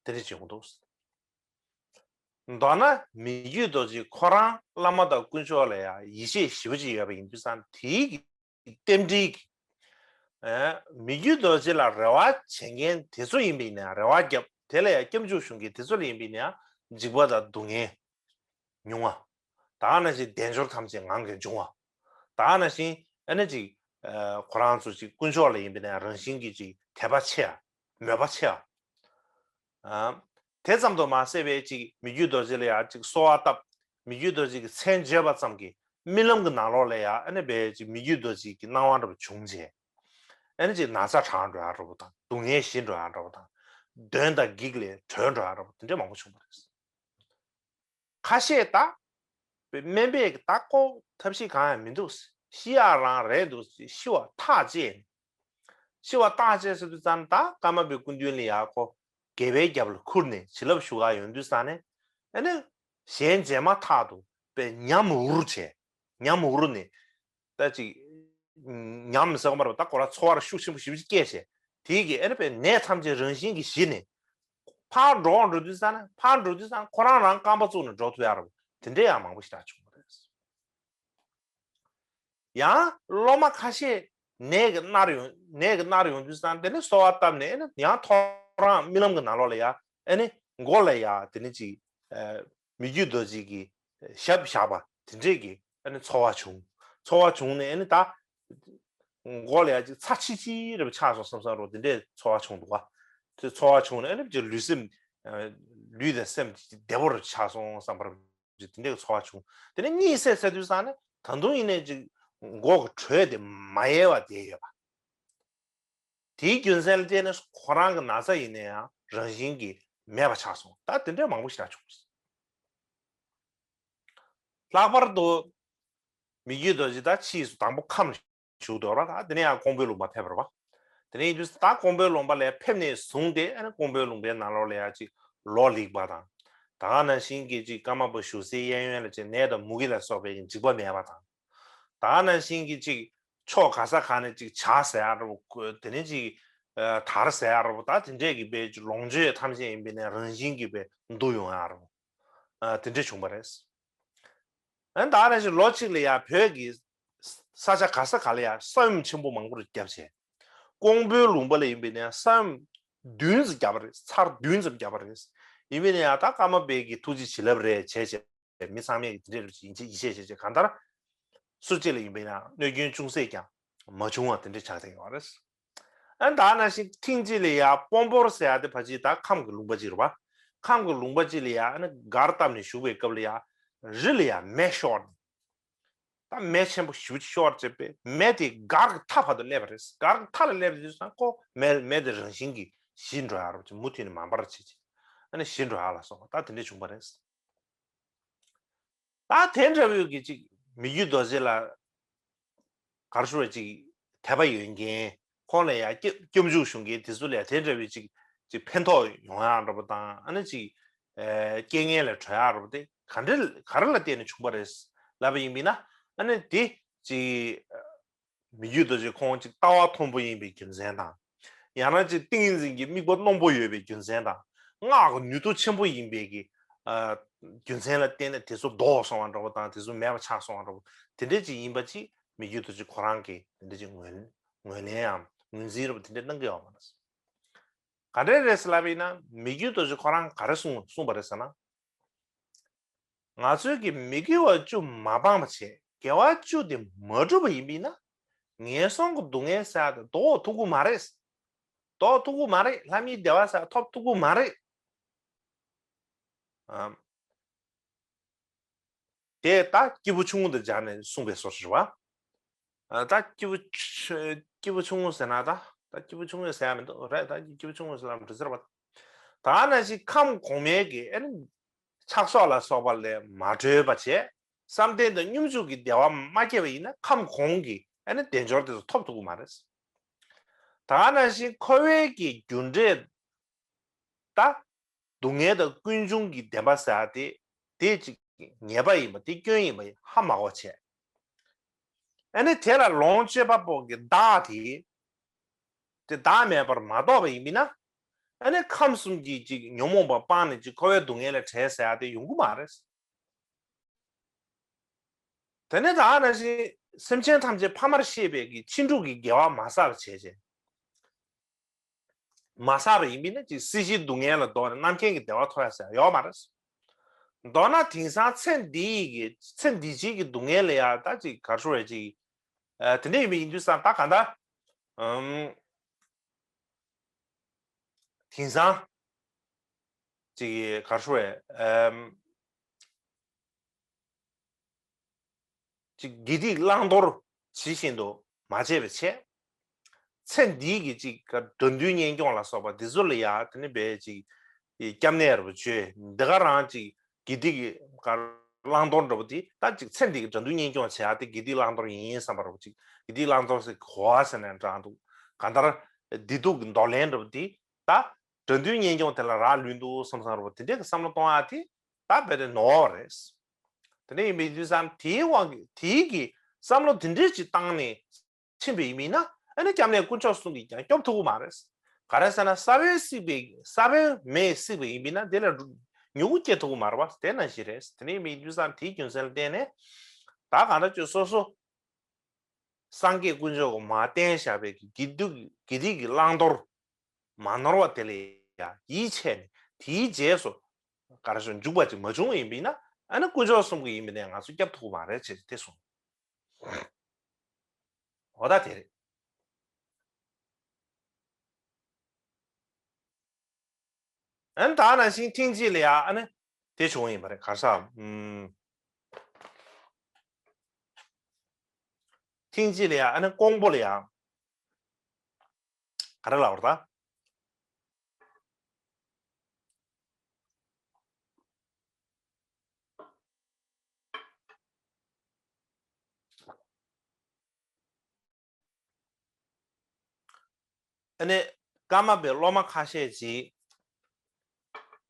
དེ་འདྲ་བྱེད་དགོས་འདུག་མདོར་ན་མི་བསྐྱོད་རྡོ་རྗེ་ཁོ་རང་བླ་མ་དང་དཀོན་མཆོག་ལ་ཡང་ཡིད་ཆེས་ཞེ་པོ་ཅིག་ཡོད་པ་ཡིན་དུས་ཙང་དེའི་གི་རྟེན་འབྲེལ་གྱི་ཨ་མི་བསྐྱོད་རྡོ་རྗེ་ལ་རེ་བ་བྱེད་མཁན་དེ་ཚོ་ཡིན་པ་ཡིན་ན་རེ་བ་བརྒྱབ། དེ་ལ་ཡང་སྐྱབས་འཇུག་གཞུང་གི་དེ་ཚོ་ལ་ཡིན་པ་ཡིན་ན་ཡང་འཇིགས་པ་དང་སྡུག་བསྔལ་མྱོང་བ། ད་ག་ནང་བཞིན་དལ་འབྱོར་ཐམས་ཅད་ངང་གིས་འབྱུང་བ། ད་ག་ནང་བཞིན་ཨ་ནི་ཅིག་ཨ་ཁོ་རང་ཚོ་ཅིག་དཀོན་མཆོག་ལ་ཡིན་པ་ཡིན་ན་རང་བཞིན་གྱིས་ཅིག་དད་པ་ཆེ་བ། མོས་པ་ཆེ་བ། ཨ། དེ་ཙམ་དུ་མ་ཟད་པའི་ཅིག་མི་བསྐྱོད་རྡོ་རྗེ་ལ་ཡང་ཅིག་གསོལ་བ་བཏབ། མི་བསྐྱོད་རྡོ་རྗེ་གི་མཚན་བརྗོད་པ་ཙམ་གྱིས་རྨི་ལམ་གྱི་ནང་ལོགས་ལ་ཡང་ཨ་ནི་བའི་ཅིག་མི་བསྐྱོད་རྡོ་རྗེ་གི་སྣང་བ་འདྲ་པོ་བྱུང་རྗེས། ཨ་ནི་ཅིག་ན་ཚ་དྲག་འགྲོ་ཡག་འདྲ་པོ་དང་སྡུག་བསྔལ་ཞི་འགྲོ་ཡག་འདྲ་པོ་དང་། གདོན་དང་བགེགས་ལས་གྲོལ་འགྲོ་ཡག་འདྲ་པོ་དེ་འདྲ་མང་པོ་བྱུང་བ་རེད། ཁ་ཤས་ད། དཔེ་སྨན་པས་ད་ཁོ་ཐབས་ཤེས་གང་ཡང་མི་འདུག་ཤི་ཡག་རང་རེད་འདུག་ཤི་བ་ཐག་བཅད། ཤི་བ་ཐག་བཅད་ཟེར་དུས་ཙམ་ད་ཀརྨ་པའི་སྐུ་མདུན་ལ་ཡ་ཁོ་རྒྱལ་པོའི་རྒྱབ་ལ་ཁུར་ནས་བྱིན་རླབས་ཞུ་ག་ཡོང་དུས་ཙམ་ནས་ཨ་ནི་གཞན་མཇལ་མ་ཐག་ཏུ་དཔེ་ཉམས་འུར་བྱས། ཉམས་འུར་ནས་ད་ཅིག་ཉམས་ཟེར་བ་མ་རེད་པ། ད་ཁོ་རང་ཚོར་བ་ཤུགས་ཆེན་པོ་ཞེ་པོ་ཅིག་སྐྱེས་བྱས། དེའི་གི་ཨ་ནི་དཔེ་ནད་ཐམས་ཅད་རང་བཞིན་གྱིས་ཞི་ནས་ཕར་འགྲོ་འགྲོ་དུས་ཙམ་ནས་ཕར་འགྲོ་དུས་ཙམ་ཁོ་རང་རང་རྐང་པ་བཙུགས་ནས་འགྲོ་ཐུབ་ཡག་རེད་པ། དེ་འདྲའི་ཡང་མང་པོ་ཞེ་དྲག་བྱུང་བ་རེད། ཡང་སློབ་མ་ཁ་ཤས་ནད་ཀྱིས་མནར་ཡོང་ནད་ཀྱིས་མནར་ཡོང་དུས་ཙམ་དེ་ནས་གསོལ་བ་བཏབ་ནས་ཨ་ནི་ཡང་ཐོ་རངས་རྨི་ལམ་གྱི་ནང་ལོགས་ལ་ཡ་ཨ་ནི་མགོ་ལ་ཡ་དེ་ནི་ཅིག་ཨ་མི་བསྐྱོད་རྡོ་རྗེ་གི་ཞབས་བཞག་པ་དེ་འདྲས་ཀྱི་ཨ་ནི་ཚོར་བ་བྱུང་། ཚོར་བ་བྱུང་ནས་ཨ་ནི་ད་མགོ་ལ་ཡ་ཅིག་ཚྭ་ཆི་ཆི་རེ་ཆགས་སོང་བསམ་བསམ་རོ་དེ་འདྲས་ཚོར་བ་བྱུང་འདུག་ག་དེ་ཚོར་བ་བྱུང་ནས་ཨ་ནི་ཅིག་ལུས་སེམས་ཨ་ལུས་དང་སེམས་བདེ་པོ་རུ་ཆགས་སོང་བསམ་པར། དེ་འདྲའི་ཚོར་བ་བྱུང་། དེ་ནས་གཉིད་སད་ཚར་དུས་ཙམ་ནས་ད་དུང་ཡིན་ནའི་ཅིག་མགོ་གི་དྲོད་དེ་མ་ཡལ་བ་བསྡད་ཡོད་པ། དེའི་རྒྱུ་མཚན་ལ་བརྟེན་ནས་ཁོ་རང་གི་ན་ཚ་ཡིན་ན་ཡང་རང་བཞིན་གྱིས་མེད་པ་ཆགས་སོང་། ད་དེ་འདྲའི་མང་པོ་ཞིག་ད་བྱུང་། ལྷག་པར་དུ་མི་བསྐྱོད་རྡོ་རྗེ་ད་ཕྱིས་སུ་དང་པོ་ཁམས་བཞུགས་འདུག་ར། ད་དེ་ནས་ཡང་ཀོང་པོའི་ལུང་པ་ཕེབས་པ་རེད་པ། དེ་ནས་ཡིན་དུས་ད་ཀོང་པོའི་ལུང་པ་ལ་ཕེབས་ནས་བཟུང་སྟེ་ཨ་ནི་ཀོང་པོའི་ལུང་པའི་ནང་ལོགས་ལ་ཡ་ཅིག་ལོ་ལེགས་པ་དང་། ད་ག་ནང་བཞིན་གྱི་ཅིག་ཀརྨ་པ་བཞུགས་སའི་གཡས་གཡོན་ལ་ཅིག་ནད་དང་མུ་གེ་ལ་སོགས་པའི་འཇིགས་པ་མེད་པ་དང་། ད་ག་ནང་བཞིན་གྱི་ཅིག་ཕྱོགས་ག་ས་ག་ནས་ཅིག་བྱག་ཟེར་ཡག་རེད་པ། དེ་ནས་ཅིག་དར་ཟེར་ཡག་རེད་པ། ད་དེ་འདྲས་ཀྱི་པའི་ཅིག་ལོངས་སྤྱོད་ཐམས་ཅད་ཡིན་པས་ནས་རང་བཞིན་གྱི་པའི་འདུ་ཡོང་ཡག་རེད་པ། དེ་འདྲས་བྱུང་བ་རེད། ཨ་ནི་ད་ག་ནང་བཞིན་ལོ་གཅིག་ལ་ཡ་བོད་ཀྱི་ས་ཆ་ག་ས་ག་ལ་ཡ་ས་ཡོམ་ཆེན་པོ་མང་པོ་རུ་བརྒྱབ་བྱས། ཀོང་པོའི་ལུང་པ་ལ་ཡིན་པས་ན་ས་ཡོམ་བདུན་ཙམ་བརྒྱབ་པ་རེད། ཚར་བདུན་ཙམ་བརྒྱབ་པ་རེད། ཡིན་པས་ན་ཡང་ད་ཀརྨ་པའི་གི་ཐུགས་རྗེ་བྱིན་རླབས་རེད་བྱས་བྱས་མི་ཚང་མས་ཀྱི་དེ་འདྲས་རུ་ཡིན་ཆེད་ཡིད་ཆེས་བྱས་བྱས་གང་ལྟར་སུ་གཅིག་ལ་ཡིན་པས་ན་གནོད་སྐྱོན་ཅུང་ཟད་ཀྱང་མ་བྱུང་བ་དེ་འདྲས་ཆགས་བསྡད་ཡོད་རེད། ཨ་ནི་ད་ག་ནང་བཞིན་ཐེངས་གཅིག་ལ་ཡ་སྤོམ་ཕོར་ཟེར་ཡ་དེ་ཕལ་ཆེར་ད་ཁམས་ཀྱི་ལུང་པ་ཅིག་རེད་པ། ཁམས་ཀྱི་ལུང་པ་ཅིག་ལ་ཡ་ཨ་ནི་སྒར་བཏབ་ནས་བཞུགས་པའི་སྐབས་ལ་ཡ་རི་ལ་ཡ་མེ་ཤོར་ནས། ད་མེ་ཆེན་པོ་ཞེ་པོ་ཅིག་ཤོར་བྱས་པས་མེ་དེ་སྒར་གྱི་མཐའ་བར་དུ་སླེབས་པ་རེད། སྒར་གྱི་མཐའ་ལ་སླེབས་དུས་ཙང་ཁོ་མེ་མེ་དེ་རང་བཞིན་གྱིས་ཞི་འགྲོ་ཡག་རེད་པ། ཅིག་མུ་མཐུད་ནས་མ་འབར་བྱས་ཅིག་ཨ་ནི་ཞི་འགྲོ་ཡག་ལ་སོགས་པ་ད་དེ་འདྲས་བྱུང་བ་རེད། ད་དེ་འདྲ་བོའི་གི་ཅིག་མི་བསྐྱོད་རྡོ་རྗེ་ལ་ག་རེ་ཞུ་དགོས་རེད། ཅིག་དད་པ་ཡོད་མཁན་ཁོང་ལ་ཡ་སྐྱབས་སྐྱབས་འཇུག་ཞུ་མཁན་དེ་ཚོ་ལ་ཡ་དེ་འདྲ་བོའི་ཅིག་ཅིག་ཕན་ཐོགས་ཡོང་ཡག་འདྲ་པོ་དང་ཨ་ནི་ཅིག་ཨེ་རྐྱེན་ངན་ལས་གྲོལ་ཡག་འདྲ་པོ་དེ་ག་འདྲ་ག་རེ་ལ་བརྟེན་ནས་བྱུང་བ་རེད་ལབ་པ་ཡིན་པས་ན། ཨ་ནི་དེ་ཅིག་ མི་བསྐྱོད་རྡོ་རྗེ་ཁོང་ཅིག་ལྟ་བ་མཐོན་པོ་ཡིན་པའི་རྒྱུ་མཚན་དང་། ཡང་ན་ཅིག་ཏིང་ངེ་འཛིན་གྱི་དམིགས་པ་རྣོན་པོ་ཡོད་པའི་རྒྱུ་མཚན་དང་། སྔགས་ཀྱི་ནུས་སྟོབས་ཆེན་པོ་ཡིན་པའི་གི་ཨ་རྒྱུ་མཚན་ལ་བརྟེན་ནས་དེ་ཚོ་ལྡོག་སོང་བ་འདྲ་པོ་དང་། དེ་ཚོ་མེད་པ་ཆགས་སོང་བ་འདྲ་པོ། དེ་འདྲ་ཅིག་ཡིན་པ་ཅིག་མི་བསྐྱོད་རྡོ་རྗེ་ཁོ་རང་གིས་དེ་འདྲ་ཅིག་ངོས་ངོས་ལེན་ཡང་ངོས་འཛིན་རབ་དེ་འདྲ་གནང་གི་ཡོད་མ་རེད། ག་འདྲ་རེད་ཟེར་ལབ་པ་ཡིན་ན། མི་བསྐྱོད་རྡོ་རྗེ་ཁོ་རང་ག་རེ་གསུངས་གསུངས་པ་རེད་ཟེར་ན། ང་ཚོས་ཀྱི་མི་དགེ་བ་བཅུ་མ་སྤངས་པ་བྱས། དགེ་བ་བཅུ་དེ་མ་བསྒྲུབས་པ་ཡིན་པས་ན། ངན་སོང་གི་སྡུག་བསྔལ་ཟེར་ཡ་དེ་ལྡོག་ཐུབ་ཀྱི་མ་རེད། ལྡོག་ཐུབ་ཀྱི་མ་རེད། ལྷ་མིའི་བདེ་བ་ཟེར་ཡ་ཐོབ་ཐུབ་ཀྱི་མ་རེད། ཨམ། དེ་ད་སྐྱེས་བུ་ཆུང་ངུ་དང་སྦྱར་ནས་གསུངས་པའི་བཟོ་ཞིག་རེད་བ། ཨ། ད་སྐྱེས་བུ་ཆུ་སྐྱེས་བུ་ཆུང་ངུ་ཟེར་ན། ད་ད་སྐྱེས་བུ་ཆུང་ངུ་ཟེར་ཡ་མི་འདུག་རེད། ད་སྐྱེས་བུ་ཆུང་ངུ་ཟེར་ན་མི་འདུག་ཟེར་བ། ད་ནང་བཞིན་ཁམས་གོང་མའི་གི་ཨ་ནི་ཆགས་སོགས་ལ་སོགས་པ་ལས་མ་གྲོལ་བ་བྱས། བསམ་གཏན་དང་སྙོམས་འཇུག་གི་བདེ་བ་མ་སྐྱེས་པ་ཡིན་ན། ཁམས་གོང་གི་ཨ་ནི་དལ་འབྱོར་དེ་ཚོ་ཐོབ་ཐུབ་ཀྱི་མ་རེད། ད་ནང་བཞིན་འཁོར་བའི་གི་རྒྱུ་འབྲས་ད་སྡུག་བསྔལ་དང་ཀུན་འབྱུང་གི་བདེན་པ་ཟེར་ཡ་དེ། དེ་ཅིག་ཉེས་པ་ཡིན་པ། དེ་སྐྱོན་ཡིན་པ་ཧ་མ་གོ་བྱས། ཨ་ནི་དེ་ལ་ལོངས་སྤྱོད་པ་པོ་གི་བདག་དེ། དེ་བདག་མེད་པར་མ་རྟོགས་པ་ཡིན་པས་ན། ཨ་ནི་ཁམས་གསུམ་གྱི་ཅིག་ཉོན་མོངས་པ་སྤངས་ནས་ཅིག་འཁོར་བའི་སྡུག་བསྔལ་ལས་བྲལ་ཟེར་ཡ་དེ་ཡོང་གི་མ་རེད། དེ་ནས་ད་ནང་བཞིན་སེམས་ཅན་ཐམས་ཅད་ཕ་མར་ཤེས་པའི་གི་ཕྱིན་དྲུག་གི་དགེ་བ་མ་བསགས་པ་བྱས་བྱས། མ་བསགས་པ་ཡིན་པས་ན་ཅིག་སྲིད་ཞིའི་སྡུག་བསྔལ་ལ་ལྡོག་ནས་རྣམ་མཁྱེན་གྱི་བདེ་བ་ཐོབ་ཡ་ཟེར་ཡ་ཡོད་མ་རེད། མདོར་ན་དེང་སང་ཚེ་འདིའི་གི་ཚེ་འདི་ཕྱིའི་གི་སྡུག་བསྔལ་ལ་ཡ་ད་ཅིག་ག་རེ་ཞུ་དགོས་རེད། ཅིག་ཨ། དེ་འདྲ་ཡིན་པ་ཡིན་དུས་ཙང་ད་གང་ལྟར། ཨམ། དེང་སང་ཅིག་ག་རེ་ཞུ་དགོས་རེད། ཨམ། ཅིག་དགེ་སྡིག་བླང་དོར་ཇི་བཞིན་དུ་མ་བྱས་པ་བྱས། ཚེ་འདིའི་གི་ཅིག་དགྲ་འདུལ་གཉེན་སྐྱོང་ལ་སོགས་པ་འདི་ཚོ་ལ་ཡ་དེ་ནི་བས་ཅིག་སྐྱབས་གནས་རུ་བཅོལ། འདི་ག་རང་ཅིག་དགེ་སྡིག་གི་ག་བླང་དོར་འདྲ་པོ་དེ། ད་ཅིག་ཚེ་འདི་གི་དགྲ་འདུལ་གཉེན་སྐྱོང་བྱེད་ཡ་དེ་དགེ་སྡིག་བླང་དོར་ཡིན་བསམ་པ་རུ་ཅིག་དགེ་སྡིག་བླང་དོར་ཟེར་གོ་བ་ཟེར་ནས་འདྲ་འདུག་གང་ལྟར་བདེ་སྡུག་གི་འདོར་ལེན་འདྲ་པོ་དེ། ད་དགྲ་འདུལ་གཉེན་སྐྱོང་དེ་ལ་རག་ལུས་འདུག་བསམ་བསམ་རུ་དེ་འདྲའི་གི་བསམ་བློ་གཏོང་ཡ་དེ་ད་རྦད་དེ་ནོར་བ་རེད། དེ་འདྲ་ཡིན་པའི་དུས་ཙང་དེའི་དབང་གིས་དེའི་གི་བསམ་བློ་དེ་འདྲའི་ཅིག་བཏང་ནས་ཕྱིན་པ་ཡིན་པས་ན། ཨ་ནི་སྐྱབས་གནས་དཀོན་མཆོག་གསུམ་གྱིས་ཀྱང་སྐྱོབ་ཐུབ་ཀྱི་མ་རེད། ག་རེ་ཟེར་ན་ས་བོན་བསྲེགས་པའི་ས་བོན་མེས་བསྲེགས་པ་ཡིན་པས་ན་དེ་ལ་མྱུ་གུ་སྐྱེ་ཐུབ་ཀྱི་མ་རེད་པ། དེ་ནང་བཞིན་རེད། དེ་འདྲ་ཡིན་པའི་དུས་ཙང་དེའི་རྒྱུ་མཚན་ལ་བརྟེན་ནས་ད་གང་འདྲ་ཅིག་སོ་སོ་སངས་རྒྱས་དཀོན་མཆོག་གིས་མར་བསྟན་བཞག་པའི་གི་དགེ་སྡིག་དགེ་སྡིག་གི་བླང་དོར་མ་ནོར་བ་དེ་ལ་ཡ་ཡིད་ཆེས་ནས་དེའི་རྗེས་སུ་ག་རེ་ཞུ་འཇུག་པ་ཅིག་མ་བྱུང་བ་ཡིན་པས་ན། ཨ་ནི་དཀོན་མཆོག་གསུམ་གྱིས་ཡིན་པས་ན་ང་ཚོ་སྐྱོབ་ཐུབ་ཀྱི་མ་རེད་ཅེས་དེ་གསུངས། འོ་ད་དེ་རེད། ཨ་ནི་ད་ནང་བཞིན་ཐེངས་གཅིག་ལ་ཡ་ཨ་ནི་དེ་བྱུང་ཡིན་པ་རེད། ག་རེ་ཟེར། ཨུམ། ཐེངས་གཅིག་ལ་ཡ་ཨ་ནི་ཀོང་པོ་ལ་ཡ་ག་རེ་ལབ་པ་རེད་ད། ཨ་ནི་ཀརྨ་པའི་སློབ་མ་ཁ་ཤས་ཅིག་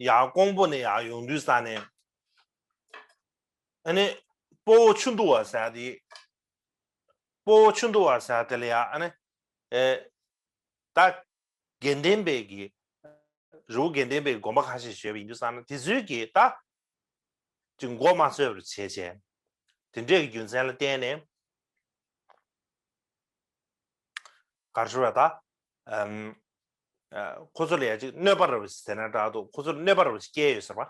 ཡར་ཀོང་པོ་ནས་ཡར་ཡོང་དུས་ཙང་ནས། ཨ་ནི་སྤོ་བོ་ཆུ་འདུ་བ་ཟེར་ཡ་དེ། སྤོ་བོ་ཆུ་འདུ་བ་ཟེར་ཡ་དེ་ལ་ཡ་ཨ་ནི་ཨེ་ད་དགེ་ལྡན་པའི་གི་རི་བོ་དགེ་ལྡན་པའི་དགོན་པ་ཁ་ཤས་ཡོད་པ་ཡིན་དུས་ཙང་ན། དེ་ཚོའི་གི་ད་ཅིག་མགོ་མ་ཚོས་པར་བྱས་བྱས། དེ་འདྲས་ཀྱི་རྒྱུ་མཚན་ལ་བརྟེན་ནས་ག་རེ་ཞུ་དགོས་རེད་ད། ཨམ། ཨ། ཁོ་ཚོ་ལ་ཡ་ཅིག་གནོད་པ་འདྲ་པོ་ཞིག་ཟེར་ན་འདྲ་འདུག་ཁོ་ཚོ་ལ་གནོད་པ་འདྲ་པོ་ཞིག་བསྐྱལ་ཡོད་ཟེར་བ།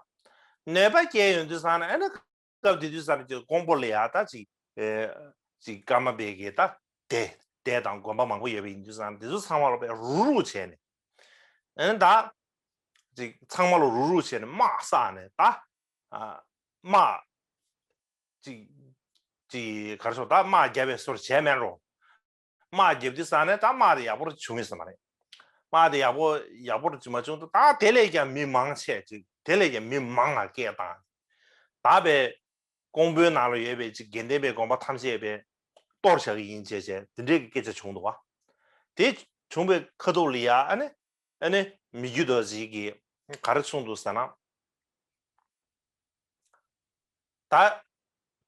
གནོད་པ་བསྐྱལ་ཡོང་དུས་ཙང་ན་ཨ་ནི་སྐབས་དེ་དུས་ཙང་ན་ཅིག་ཀོང་པོ་ལ་ཡ་ད་ཅིག་ཨེ། ཅིག་ཀརྨ་པའི་གི་ད་སྡེ་སྡེ་དང་དགོན་པ་མང་པོ་ཡོད་པ་ཡིན་དུས་ཙང་ན། དེ་ཚོ་ཚང་མ་ལ་དཔེ་རུག་རུག་བྱས་ནས། ཨ་ནི་ད་ཅིག་ཚང་མ་ལ་རུག་རུག་བྱས་ནས་དམག་བསགས་ནས་ད། ཨ། དམག་ཅིག་ཅིག་ག་རེ་ཞུ། ད་དམག་རྒྱབ་པའི་བཟོ་འདྲ་བྱས་མེད་རུང་། དམག་རྒྱབ་དུས་ཙང་ནས་ད་དམག་དེ་ཡག་པོ་བྱུང་ཡོད་ས་མ་རེད། དམག་དེ་ཡག་པོ་ཡག་པོ་མ་བྱུང་དུས། ད་དེ་ལས་ཀྱང་མི་མང་ཆེ་ཅིག་དེ་ལས་ཀྱང་མི་མང་ང་སྐད་བཏང་། ད་དཔེ་ཀོང་པོའི་ནང་ལ་ཡོད་པའི་ཅིག་དགེ་ལྡན་པའི་དགོན་པ་ཐམས་ཅད་དཔེ་གཏོར་བཞག་གི་ཡིན་ཅེས་བྱས། དེ་འདྲའི་སྐད་ཆ་བྱུང་འདུག་བ། དེ་བྱུང་བའི་ཁ་ཐུག་ལ་ཡ་ཨ་ནི་ཨ་ནི་མི་བསྐྱོད་རྡོ་རྗེ་གིས་ག་རེ་གསུངས་འདུག་ཟེར་ན། ད་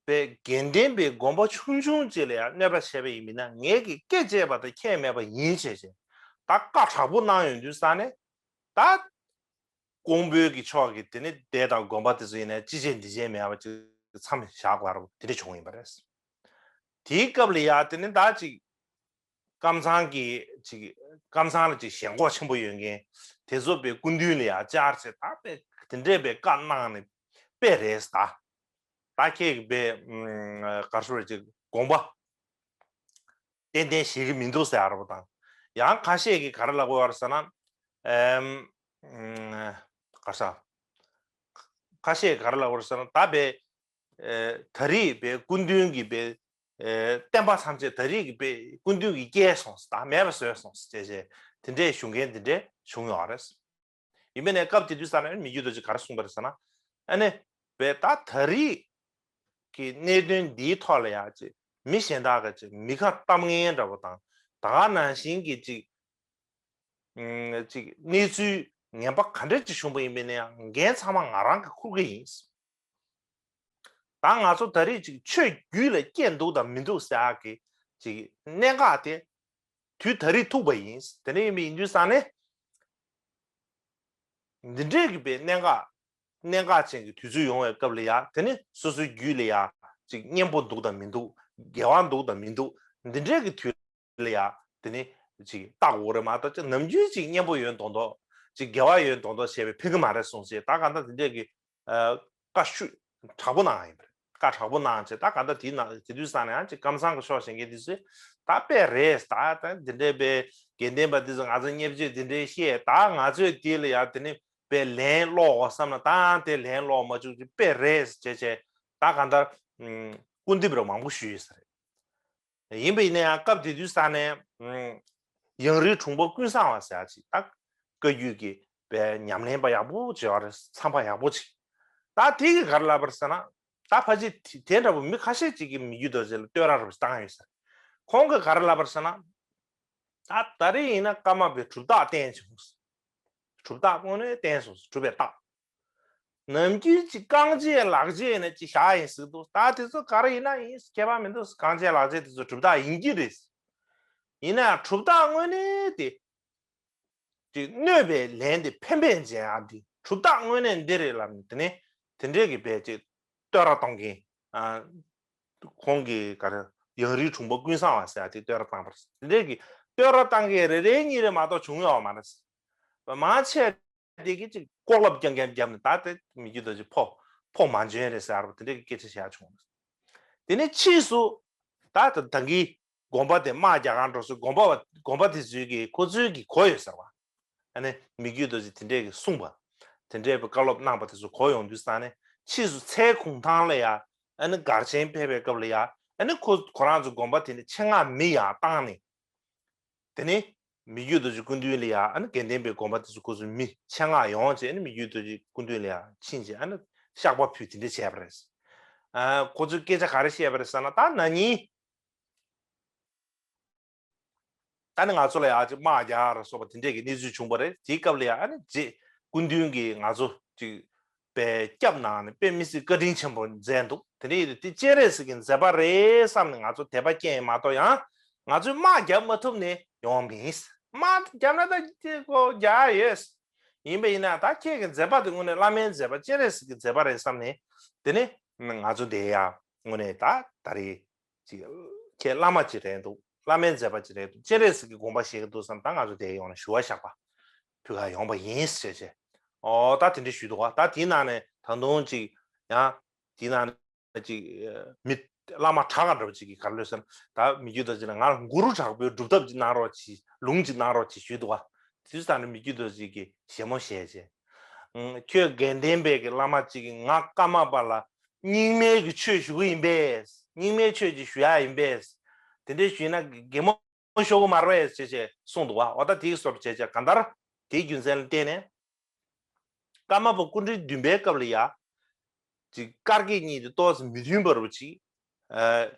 པའི་དགེ་ལྡན་པའི་དགོན་པ་ཆུང་ཆུང་ཅིག་ལ་ཡང་གནོད་པ་བྱས་པ་ཡིན་མིན་ན། ངས་ཀྱི་སྐད་བཅད་པ་དང་ཁྱད་མེད་པ་ཡིན་བྱས་བྱས། ད་བཀའ་དྲག་པོ་གནང་ཡོང་དུས་ས་ནས་ད། ཀོང་པོའི་གི་ཕྱོགས་ཀྱི་དེ་ནི་སྡེ་དང་དགོན་པ་དེ་ཚོ་ཡིན་ན་ཅི་བྱེད་འདི་བྱེད་མེད་པ་ཅིག་མཚམས་བཞག་པ་རུ་དེ་འདྲ་བྱུང་ཡིན་པ་རེད། དེའི་སྐབས་ལ་ཡ་དེ་ནི་ད་ཅིག་ཀམ་ཚང་གི་ཅིག་ཀམ་ཚང་ལ་ཅིག་ཞེན་ཁོག་ཆེན་པོ་ཡོད་མཁན་དེ་ཚོ་པའི་སྐུ་མདུན་ལ་ཡ་བཅར་བྱས། ད་པའི་དེ་འདྲས་པའི་བཀའ་གནང་ནས་དཔེ་རེད་ད། ད་ཁྱེད་ཀྱི་པའི་གར་ཤོར་ཅིག་དགོངས་པ་ཏན་ཏན་བཞེས་ཀྱི་མི་འདུག་ཟེར་བ་དང་། ཡང་ཁ་ཤས་ཀྱིས་ག་རེ་ལབ་ཀྱི་ཡོད་རེད་ཟེར་ན། ཨེམ། ག་ས། ཁ་ཤས་ཀྱིས་ག་རེ་ལབ་ཀྱི་ཡོད་རེད་ཟེར་ན། ད་པའི་ཨེ་ད་རེས་པའི་སྐུ་མདུན་གྱི་པའི་ཨེ་བསྟན་པ་ཐམས་ཅད་ད་རེས་ཀྱི་པའི་སྐུ་མདུན་གྱིས་བསྐྱལ་སོང་ཟེར། ད་མེད་པ་བཟོས་སོང་ཟེར་བྱས་བྱས་དེ་འདྲའི་ཞུ་མཁན་དེ་འདྲས་བྱུང་ཡོད་རེད། ཡིན་པས་ནས་སྐབས་དེ་དུས་ས་ནས་མི་རྒྱུད་རྡོ་རྗེ་ག་རེ་གསུངས་པ་རེད་ཟེར་ན། ཨ་ནི་པའི་ད་ད་རེས་ཀྱི་གནད་དོན་འདིའི་ཐོག་ལ་ཡ་ཅིག་མི་གཞན་དག་གི་ཅིག་མི་ཁ་གཏམ་ངན་འདྲ་པོ་དང་། ད་ག་ནང་བཞིན་གྱི་ཅིག་ཅིག་གནས་ཚུལ་ངན་པ་ག་འདྲ་ཅིག་བྱུང་པ་ཡིན་པས་ན་ཡང་འགན་ཚང་མ་ང་རང་གིས་འཁུར་གྱི་ཡིན། ད་ང་ཚོ་ད་རེས་ཅིག་ཆོས་བརྒྱུད་ལ་སྐྱེས་འདུག་དང་མི་འདུག་ཟེར་ཡག་གི་ཅིག་གནད་འགག་དེ་དུས་ད་རེས་ཐུག་པ་ཡིན། དེ་འདྲ་ཡིན་པ་ཡིན་དུས་ས་ནས་འདི་འདྲས་ཀྱི་པའི་གནད་འགག་གནད་འགག་ཅན་གྱི་དུས་ཚོད་ཡོང་བའི་སྐབས་ལ་ཡ། དེ་ནི་སོ་སོའི་རྒྱུད་ལ་ཡ་ཅིག་གཉེན་པོ་འདུག་དང་མི་འདུག་འགལ་བ་འདུག་དང་མི་འདུག་འདི་འདྲས་ཀྱི་དུས་ལ་ཡ་དེ་ནི་ཅིག་བལྟ་དགོས་རེད་མ་གཏོགས། ཅིག་ནམ་རྒྱུན་ཅིག་གཉེན་པོ་ཡོད་མདོག་མདོག་ཅིག་དགེ་བ་ཡོད་མདོག་མདོག་བྱས་པའི་ཕན་གྱི་མ་རེད་གསུངས་བྱས། ད་ག་འདྲ་དེ་འདྲས་ཀྱི་བཀའ་ཤུ་དྲག་པོ་གནང་ཡིན་པ་རེད། བཀའ་དྲག་པོ་གནང་བྱས། ད་ག་འདྲ་དེའི་ནང་དེ་དུས་ས་ནས་ཡང་ཅིག་ཀམ་ཚང་གི་ཕྱོགས་བཞེངས་མཁན་དེ་ཚོས་ད་དཔེ་རེད། ད་ད་འདི་འདྲས་པའི་དགེ་ལྡན་པ་དེ་ཚོ་ང་ཚོ་བརྙས་བཅོས་འདི་འདྲས་བཤད། ད་ང་ཚོས་དེ་ལ་ཡ་དེ་ནི་པའི་ལན་སློག་འོ་བསམ་ན་ད་དེ་ལན་སློག་མ་བཅུག་ཅིག་དཔེ་རེད་བྱས་བྱས། ད་ག་འདྲ་སྐུར་འདེབས་ར་མང་པོ་ཞུས་ཡོད་ས་རེད། ཡིན་པ་ཡིན་ན་ཡང་སྐབས་དེ་དུས་ས་ནས་ཡང་རིའི་དྲུང་པ་ཀུན་བཟང་བ་ཟེར་ཡ་ཅིག་ད་བཀའ་བརྒྱུད་ཀྱི་པའི་ཉམས་ལེན་པ་ཡག་པོ་ཅིག་ཡོད་རེད། མཚམས་པ་ཡག་པོ་ཅིག་ད་དེ་གིས་ག་རེ་ལབ་པ་རེད་ཟེར་ན། ད་ཕལ་ཆེར་དེ་འདྲ་པོ་མི་ཁ་ཤས་ཅིག་གིས་མི་རྒྱུད་རྡོ་རྗེ་ལ་བསྟོད་ར་ར་བཏང་ཡོད་ས་རེད། ཁོང་གིས་ག་རེ་ལབ་པ་རེད་ཟེར་ན། ད་ད་རེས་ཡིན་ན་ཀརྨ་པའི་གྲུབ་རྟགས་བསྟན་བྱུང་། གྲུབ་རྟགས་དངོས་གནས་བསྟན་སོང་། གྲུབ་པའི་རྟགས། ནམ་རྒྱུན་གྱི་རྐང་རྗེས་ལག་རྗེས་ནས་ཅིག་བཞག་ཡིན་ཟེར་འདུག་ད་དེ་ཚོ་ག་རེ་ཡིན་ན་ཡིན། ཁྱད་པར་མི་འདུག་རྐང་རྗེས་ལག་རྗེས་དེ་ཚོ་གྲུབ་རྟགས་ཡིན་གྱི་རེད། ཡིན་ན་ཡང་གྲུབ་རྟགས་དངོས་གནས་དེ་ཅིག་གནོད་པའི་ལན་དེ་ཕན་པས་འཇལ་ཡག་འདི་གྲུབ་རྟགས་དངོས་གནས་འདི་རེད་ལབ་ནས། དེ་ནས་དེ་འདྲས་ཀྱི་པའི་ཅིག་བསྟོད་ར་གཏོང་མཁན། ཨ། ཁོང་གིས་ག་རེ་ཡང་རིའི་དྲུང་པ་ཀུན་བཟང་བ་ཟེར་ཡ་དེ་བསྟོད་ར་བཏང་པ་རེད། དེ་འདྲས་ཀྱི་བསྟོད་ར་བཏང་མཁན་རེ་རེ་གཉིས་རེ་མ་གཏོགས་བྱུང་ཡོད་མ་རེད། མང་ཆེ་དེ་གིས་ཅིག་ལྐོག་ལབ་རྐྱང་རྐྱང་བརྒྱབ་ནས། ད་དེ་མི་རྒྱུད་རྡོ་རྗེ་ཕོ་ཕོ་མ་འཇོན་རེད་ཟེར་བ་དེ་འདྲ་གི་སྐད་ཆ་བཤད་བྱུང་། དེ་ནས་ཕྱིས་སུ་ད་ད་ད་གིན་དགོན་པ་དེ་དམག་རྒྱག་གར་འགྲོ་སའི་དགོན་པ་བ་དགོན་པ་དེ་ཚོའི་གི་ཁོ་ཚོའི་གི་གོ་ཡོད་ཟེར་བ། ཨ་ནི་མི་རྒྱུད་རྡོ་རྗེ་དེ་འདྲས་གི་གསུངས་པ། དེ་འདྲས་པའི་བཀའ་སློབ་གནང་པ་དེ་ཚོ་གོ་ཡོང་དུས་ས་ནས། ཕྱིས་སུ་མཚལ་གུང་ཐང་ལ་ཡ་ཨ་ནི་སྒར་ཆེན་ཕེབས་པའི་སྐབས་ལ་ཡ། ཨ་ནི་ཁོ་ཁོ་རང་ཚོ་དགོན་པ་དེ་ནས་ཆེད་མངགས་མི་ཡར་བཏང་ནས། དེ་ནས་མི་རྒྱུད་རྡོ་རྗེ་སྐུ་མདུན་ལ་ཡ་ཨ་ནི་དགེ་ལྡན་པའི་དགོན་པ་དེ་ཚོ་ཁོ་ཚོའི་མི་ཆེད་མངགས་ཡོང་བྱས། ཨ་ནི་མི་རྒྱུད་རྡོ་རྗེ་སྐུ་མདུན་ལ་ཡ་ཕྱིན་བྱས་ཨ་ནི་བཤགས་པ་ཕུལ། དེ་འདྲ་བྱས་པ་རེད། ཨ། ཁོ་ཚོས་སྐད་ཆ་ག་རེ་བཤད་པ་རེད་ཟེར་ན། ད་ན་ནིང་ད་ནི་ང་ཚོ་ལ་ཡ་ཅིག་དམག་རྒྱག་ར་སོགས་པ་དེ་འདྲས་ཀྱི་གནས་ཚུལ་བྱུང་བ་རེད། དེའི་སྐབས་ལ་ཡ་ཨ་ནི་རྗེ་སྐུ་མདུན་གྱིས་ང་ཚོ་ཅིག་པའི་སྐྱབས་གནང་ནས་དཔེ་མི་སྲིད་བཀའ་དྲིན་ཆེན་པོ་མཛད་འདུག་དེ་འདྲ་ཡིན་དུས་དེ་སྤྱན་རས་གཟིགས་ཀྱི་མཛད་པ་རེད་བསམ་ནས་ང་ཚོ་དད་པ་སྐྱེས་མ་གཏོགས། ཡང་ང་ཚོས་དམག་རྒྱག་མ་ཐུབ་ནས་ཡོང་མིན། དམག་རྒྱབ་ན་ད་ཅིག་གོ་རྒྱག་ཡོད། ཡིན་པ་ཡིན་ན་ད་ཁྱེད་ཀྱི་མཛད་པ་དེ་དངོས་གནས་བླ་མའི་མཛད་པ། སྤྱན་རས་གཟིགས་ཀྱི་མཛད་པ་རེད་བསམ་ནས། དེ་ནས་ང་ཚོ་དེ་ཡ་དངོས་གནས་ད་ད་རེས་ཅིག་ཁྱེད་བླ་མ་ཅིག་རེད་འདུག་བླ་མའི་མཛད་པ་ཅིག་རེད་འདུག་སྤྱན་རས་གཟིགས་ཀྱི་དགོངས་པ་བཞེས་ཀྱི་འདུག་བསམ། ད་ང་ཚོ་དེ་ཡོང་ནས་ཞུ་བ་བཞག་པ་ཕུལ་ག་ཡོང་པ་ཡིན་ཟེར་བྱས། ཨོ་ད་དེ་འདྲ་ཞུས་འདུག་བ། ད་དེའི་ནང་ནས་ད་དུང་ཅིག་ཡང་དེའི་ནང་ནས་ཅིག་མི་བླ་མ་གྲགས་པ་འདྲ་པོ་ཅིག་གིས་ག་རེ་ལབ་ཟེར་ན། ད་མི་རྒྱུད་རྡོ་རྗེ་ལ་ང་ལ་གུ་རུ་དྲག་པོའི་སྒྲུབ་ཐབས་ཅིག་གནང་རོགས་གྱིས། ལུང་ཅིག་གནང་རོགས་གྱིས་ཞུས་འདུག་བ། དུས་ཙམ་རེ་མི་རྒྱུད་རྡོ་རྗེ་གིས་བཞད་མོ་བཞད་བྱས། ཁྱོད་དགེ་ལྡན་པའི་གི་བླ་མ་ཅིག་གིས་ང་ཀརྨ་པ་ལ་རྙིང་མའི་གི་ཆོས་ཞུ་གི་ཡིན་པས། རྙིང་མའི་ཆོས་ཅིག་ཞུ་ཡ་ཡིན་པས། དེ་འདྲའི་ཞུས་ན་གད་མོ་ཤོར་གི་མ་རེད་ཟེར་བྱས་གསུངས་འདུག་བ། འོ་ད་དེའི་སྐོར་བྱས་བྱས་གང་ལྟར་དེའི་རྒྱུ་མཚན་ལ་བརྟེན་ནས། ཀརྨ་པ་སྐུ་ཕྲེང་བདུན་པའི་སྐབས་ལ་ཡ། ཅིག་བཀའ་བརྒྱད་གཉིས་དེ་ཏོག་ཙམ་མི་མཐུན་པ་རུ་ཅིག་ཨ།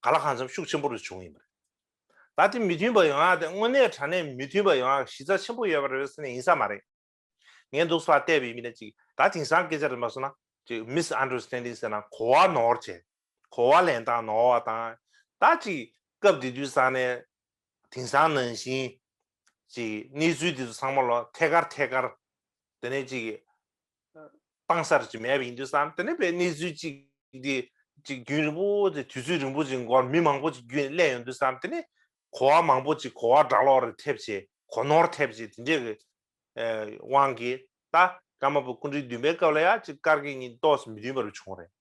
ག་ལ་གང་འཚམ་ཤུགས་ཆེན་པོ་རུ་བྱུང་ཡིན་པ་རེད། ད་དེ་མི་མཐུན་པ་ཡོང་ཡ་དེ་དངོས་གནས་དྲང་གནས་མི་མཐུན་པ་ཡོང་ཡ་གཞི་རྩ་ཆེན་པོ་ཡོད་པ་རེད་ཟེར་ནས་ཡིན་ས་མ་རེད། ངས་འདུག་སེ་བལྟས་པ་ཡིན་ན་ཅིག་ད་དེང་སང་སྐད་ཆ་རེད་མ་སོང་ན་ཅིག་མིས་ཨན་ཌར་སི་ཊེན་ཌིང་ཟེར་ན་གོ་བ་ནོར་བྱས། གོ་བ་ལེན་སྟངས་ནོར་བ་དང་། ད་ཅིག་སྐབས་དེ་དུས་ས་ནས་དེང་སང་ནང་བཞིན་ཅིག་གནས་ཚུལ་དེ་ཚོ་ཚང་མ་ལ་ཐད་ཀར་ཐད་ཀར་དེ་ནས་ཅིག་བཏང་ས་རུ་ཅིག་མེད་པ་ཡིན་དུས་ཙང་། དེ་ནས་པའི་གནས་ཚུལ་ཅིག་དེ་ཅིག་རྒྱུན་རིང་པོ་དེ་དུས་ཚོད་རིང་པོ་ཅིག་འགོར་མི་མང་པོ་ཅིག་རྒྱུན་སླེབས་ཡོང་དུས་ཙང་། དེ་ནས་གོ་བ་མང་པོ་ཅིག་གོ་བ་སྒྲ་ལོག་རེ་ཐེབས་བྱས། གོ་ནོར་ཐེབས་བྱས། དེ་འདྲས་ཀྱི་དབང་གིས་ད་ཀརྨ་པ་སྐུ་ཕྲེང་བདུན་པའི་སྐབས་ལ་ཡང་ཅིག་བཀར་དགེ་གཉིས་ཏོག་ཙམ་མི་མཐུན་པ་རུ་བྱུང་རེད།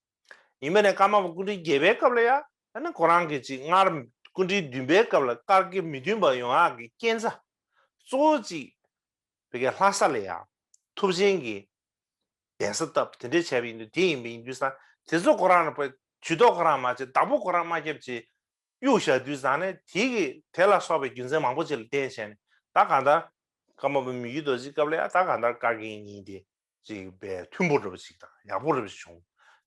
ཡིན་པ་ནས་ཀརྨ་པ་སྐུ་ཕྲེང་བརྒྱད་པའི་སྐབས་ལ་ཡང་ཨ་ནི་ཁོ་རང་གིས་ཅིག་སྔར་སྐུ་ཕྲེང་བདུན་པའི་སྐབས་ལ་བཀར་དགེ་མི་མཐུན་པ་ཡོང་ཡག་གི་རྐྱེན་རྩ་གཙོ་བོ་ཅིག་བོད་ཀྱི་ལྷ་ས་ལ་ཡང་ཐུབ་ཆེན་གྱི་གདན་ས་བཏབ། དེ་འདྲས་བྱས་པ་ཡིན་དུས། དེ་ཡིན་པ་ཡིན་དུས་ཙང་། དེ་ཚོ་ཁོ་རང་ལ་ཇུས་གཏོགས་ཁོ་རང་མ་བྱས། བདག་པོ་ཁོ་རང་མ་བརྒྱབ་ཅིག་གཡུག་བཞག་དུས་ཙང་ནས། དེ་གི་དེ་ལ་སོགས་པའི་རྒྱུ་མཚན་མང་པོ་ཅིག་ལ་བརྟེན་བྱས་ནས། ད་གང་ལྟར་ཀརྨ་པ་མི་བསྐྱོད་རྡོ་རྗེའི་སྐབས་ལ་ཡང་ད་གང་ལྟར་བཀར་དགེ་གཉིས་དེ་ཅིག་པའི་མཐུན་པོ་འདྲ་པོ་ཅིག་དང་ཡག་པོ་འདྲ་པོ་ཅིག་བྱུང་།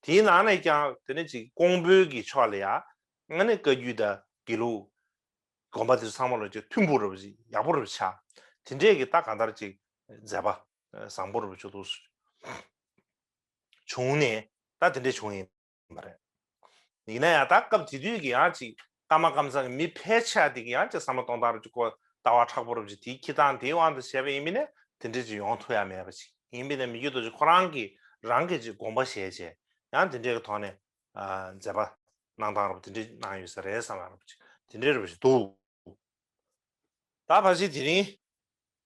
དེའི་ནང་ནས་ཀྱང་དེ་ནས་ཅིག་ཀོང་པོའི་གི་ཕྱོགས་ལ་ཡང་ཨ་ནི་བཀའ་བརྒྱུད་དང་དགེ་ལུགས་དགོན་པ་དེ་ཚང་མ་ལ་ཅིག་མཐུན་པོ་འདྲ་པོ་ཅིག་ཡག་པོ་འདྲ་པོ་ཆགས། དེ་འདྲས་ཀྱི་ད་གང་ལྟར་ཅིག་མཛད་པ་བཟང་པོ་འདྲ་པོ་ཅིག་འདུག་བྱུང་ནས། ད་དེ་འདྲས་བྱུང་ཡིན་པ་རེད། ཡིན་ན་ཡང་ད་སྐབས་དེ་དུས་ཀྱི་ཡང་ཅིག་ཀརྨ་ཀཾ་ཚང་གི་མི་ཕལ་ཆེ་བ་དེ་གི་ཡང་ཅིག་བསམ་བློ་གཏོང་སྟངས་རུ་ཅིག་གོ། ལྟ་བ་མཁྲེགས་པོ་རུ་ཅིག་དེའི་འཁྱེར་སྟངས་དེའི་དབང་དུ་བྱས་པ་ཡིན་པ་ནས་དེ་འདྲས་ཅིག་ཡོང་ཐུབ་ཡ་མེད་པ་ཅིག་ཡིན་པ་ནས། མི་བསྐྱོད་རྡོ་རྗེ་ཁོ་རང་གིས་རང་གིས་ཅིག་དགོངས་པ་བཞེས་བྱས། ཡང་དེ་འདྲའི་གི་ཐོག་ནས་ཨ་མཛད་པ་གནང་སྟངས་རུ་དེ་འདྲས་གནང་ཡོད་ས་རེད་བསམ་ཡ་རུ་ཅིག་དེ་འདྲས་རུ་ཅིག་འདུག་ད་ཕལ་ཆེར་དེ་རིང་ད་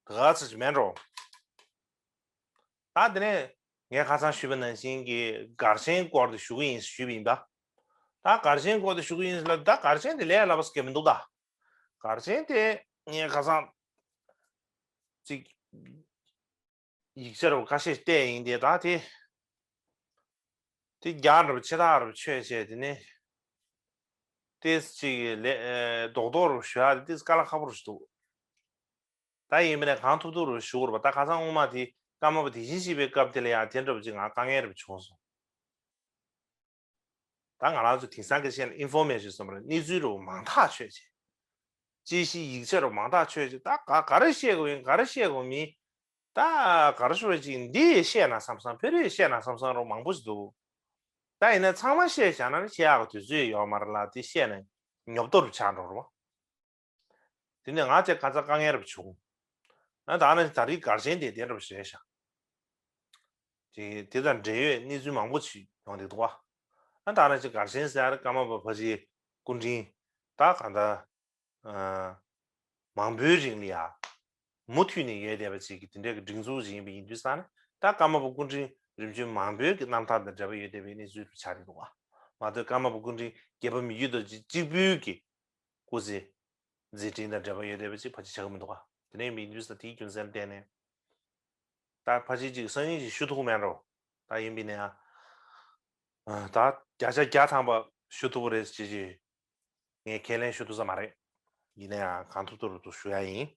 ག་ཚོད་ཅིག་མེད་འགྲོ། ད་དེ་ནས་ངས་ཁ་སང་ཞུས་པ་ནང་བཞིན་གྱི་གར་ཆེན་སྐོར་དེ་ཞུ་གི་ཡིན་ཞུས་པ་ཡིན་པ། ད་གར་ཆེན་སྐོར་དེ་ཞུ་གི་ཡིན་ལ། ད་གར་ཆེན་དེ་ལས་སླ་པོ་ཟེར་གྱི་མི་འདུག་ད། གར་ཆེན་དེ་ངས་ཁ་སང་ཅིག་ཡིག་ཆ་རུ་ཁ་ཤས་བལྟས་ཡིན་ཏེ། ད་དེ་དེ་རྒྱག་རབས་ཆེ་ཐག་རབས་ཆོད་བྱས། དེ་ནས་ཏེས་ཅིག་ལས་རྡོག་རྡོག་རུ་ཞུ་ཡ་དེ་ཏེས་དཀའ་ལས་ཁག་པོ་རུ་འདུག་ད་ཡིན་པ་ནས་གང་ཐུབ་ཐུབ་རུ་ཞུ་དགོས་རེད་པ། ད་ཁ་སང་སྔོན་མ་དེ་ཀརྨ་པ་དེ་བཞིན་གཤེགས་པའི་སྐབས་དེ་ལ་ཡང་དེ་འདྲ་པོ་ཅིག་ང་དཀའ་ངལ་རེ་བྱུང་སོང་། ད་ང་རང་ཚོ་དེང་སང་གི་བཤད་ན་ཨིན་ཕོར་མེ་ཤན་ཟེར་བ་རེད། གནས་ཚུལ་རུ་མང་ཐག་ཆོད་བྱས། དཔྱད་གཞི་ཡིག་ཆ་རུ་མང་ཐག་ཆོད་བྱས། ད་ག་ག་རེ་བཤད་དགོས་ཡིན། ག་རེ་བཤད་དགོས་མིན། ད་ག་རེ་ཞུ་བ་ཅིག་འདི་བཤད་ན་བསམ་བསམ། ཕ་རི་བཤད་ན་བསམ་བསམ་རུ་མང་པོ་ཞིག་འདུག་ད་ཡིན་ན་ཚང་མ་བཤད་བཞག་ན་ནི་བཤད་ཡག་གི་དུས་ཚོད་ཡོད་མ་རེད་ལ། དེ་བཤད་ན་ཉོབ་ཏོ་རུ་ཆགས་འགྲོ་རུ་བ། དེ་ནས་ང་ཚོས་ག་ཚ་དཀའ་ངལ་རུ་བྱུང་། ཨ་ད་ནི་ད་རེས་གར་ཆེན་དེ་དེ་འདྲ་བྱས་ཤག་དེ་དེ་དང་འབྲེལ་ཡོད་གནས་ཚུལ་མང་པོ་ཞིག་ཡོང་བསྡད་འདུག་བ། ཨ་ད་ནི་ཅིག་གར་ཆེན་ཟེར་ཀརྨ་པ་ཕལ་ཆེར་སྐུ་ཕྲེང་ད་ག་ད། མང་པོའི་རིང་ལ་ཡང་མུ་མཐུད་ནས་ཡོད་བསྡད་པ་ཅིག་གི་དེ་འདྲའི་གི་སྒྲིག་འཛུགས་ཅིག་ཡིན་པ་ཡིན་དུས་ཙང་ནས། ད་ཀརྨ་པ་སྐུ་ཕྲེང་རིམ་བྱོན་མང་པོའི་གི་རྣམ་ཐར་དང་འབྲེལ་བ་ཡོད་བསྡད་པའི་གནས་ཚུལ་དུ་ཆགས་ཀྱི་འདུག་བ། མ་གཏོགས་ཀརྨ་པ་སྐུ་ཕྲེང་བརྒྱད་པ་མི་བསྐྱོད་རྡོ་རྗེ་གཅིག་པུའི་གི་སྐུ་ཚེ་མཛད་འཕྲིན་དང་འབྲེལ་བ་ཡོད་བསྡད་པ་ཅིག་ཕལ་ཆེར་ཆགས་ཀྱི་མི་འདུག་བ། དེ་འདྲ་ཡིན་པ་ཡིན་དུས་ཙང་དེའི་རྒྱུ་མཚན་ལ་བརྟེན་ནས་ད་ཕལ་ཆེར་ཅིག་སང་ཉིན་ཅིག་ཞུ་ཐུབ་ཀྱི་མེད་འགྲོ། ད་ཡིན་པ་ཡིན་ན་ཡང་ད་བརྒྱ་ཆ་བརྒྱ་ཐམ་པ་ཞུ་ཐུབ་ཀྱི་རེད་ཅེས་ཅིག་ངས་ཁས་ལེན་ཞུ་ཐུབ་ས་མ་རེད། ཡིན་ན་ཡང་གང་ཐུབ་ཐུབ་རུ་ཞུ་ཡ་ཡིན།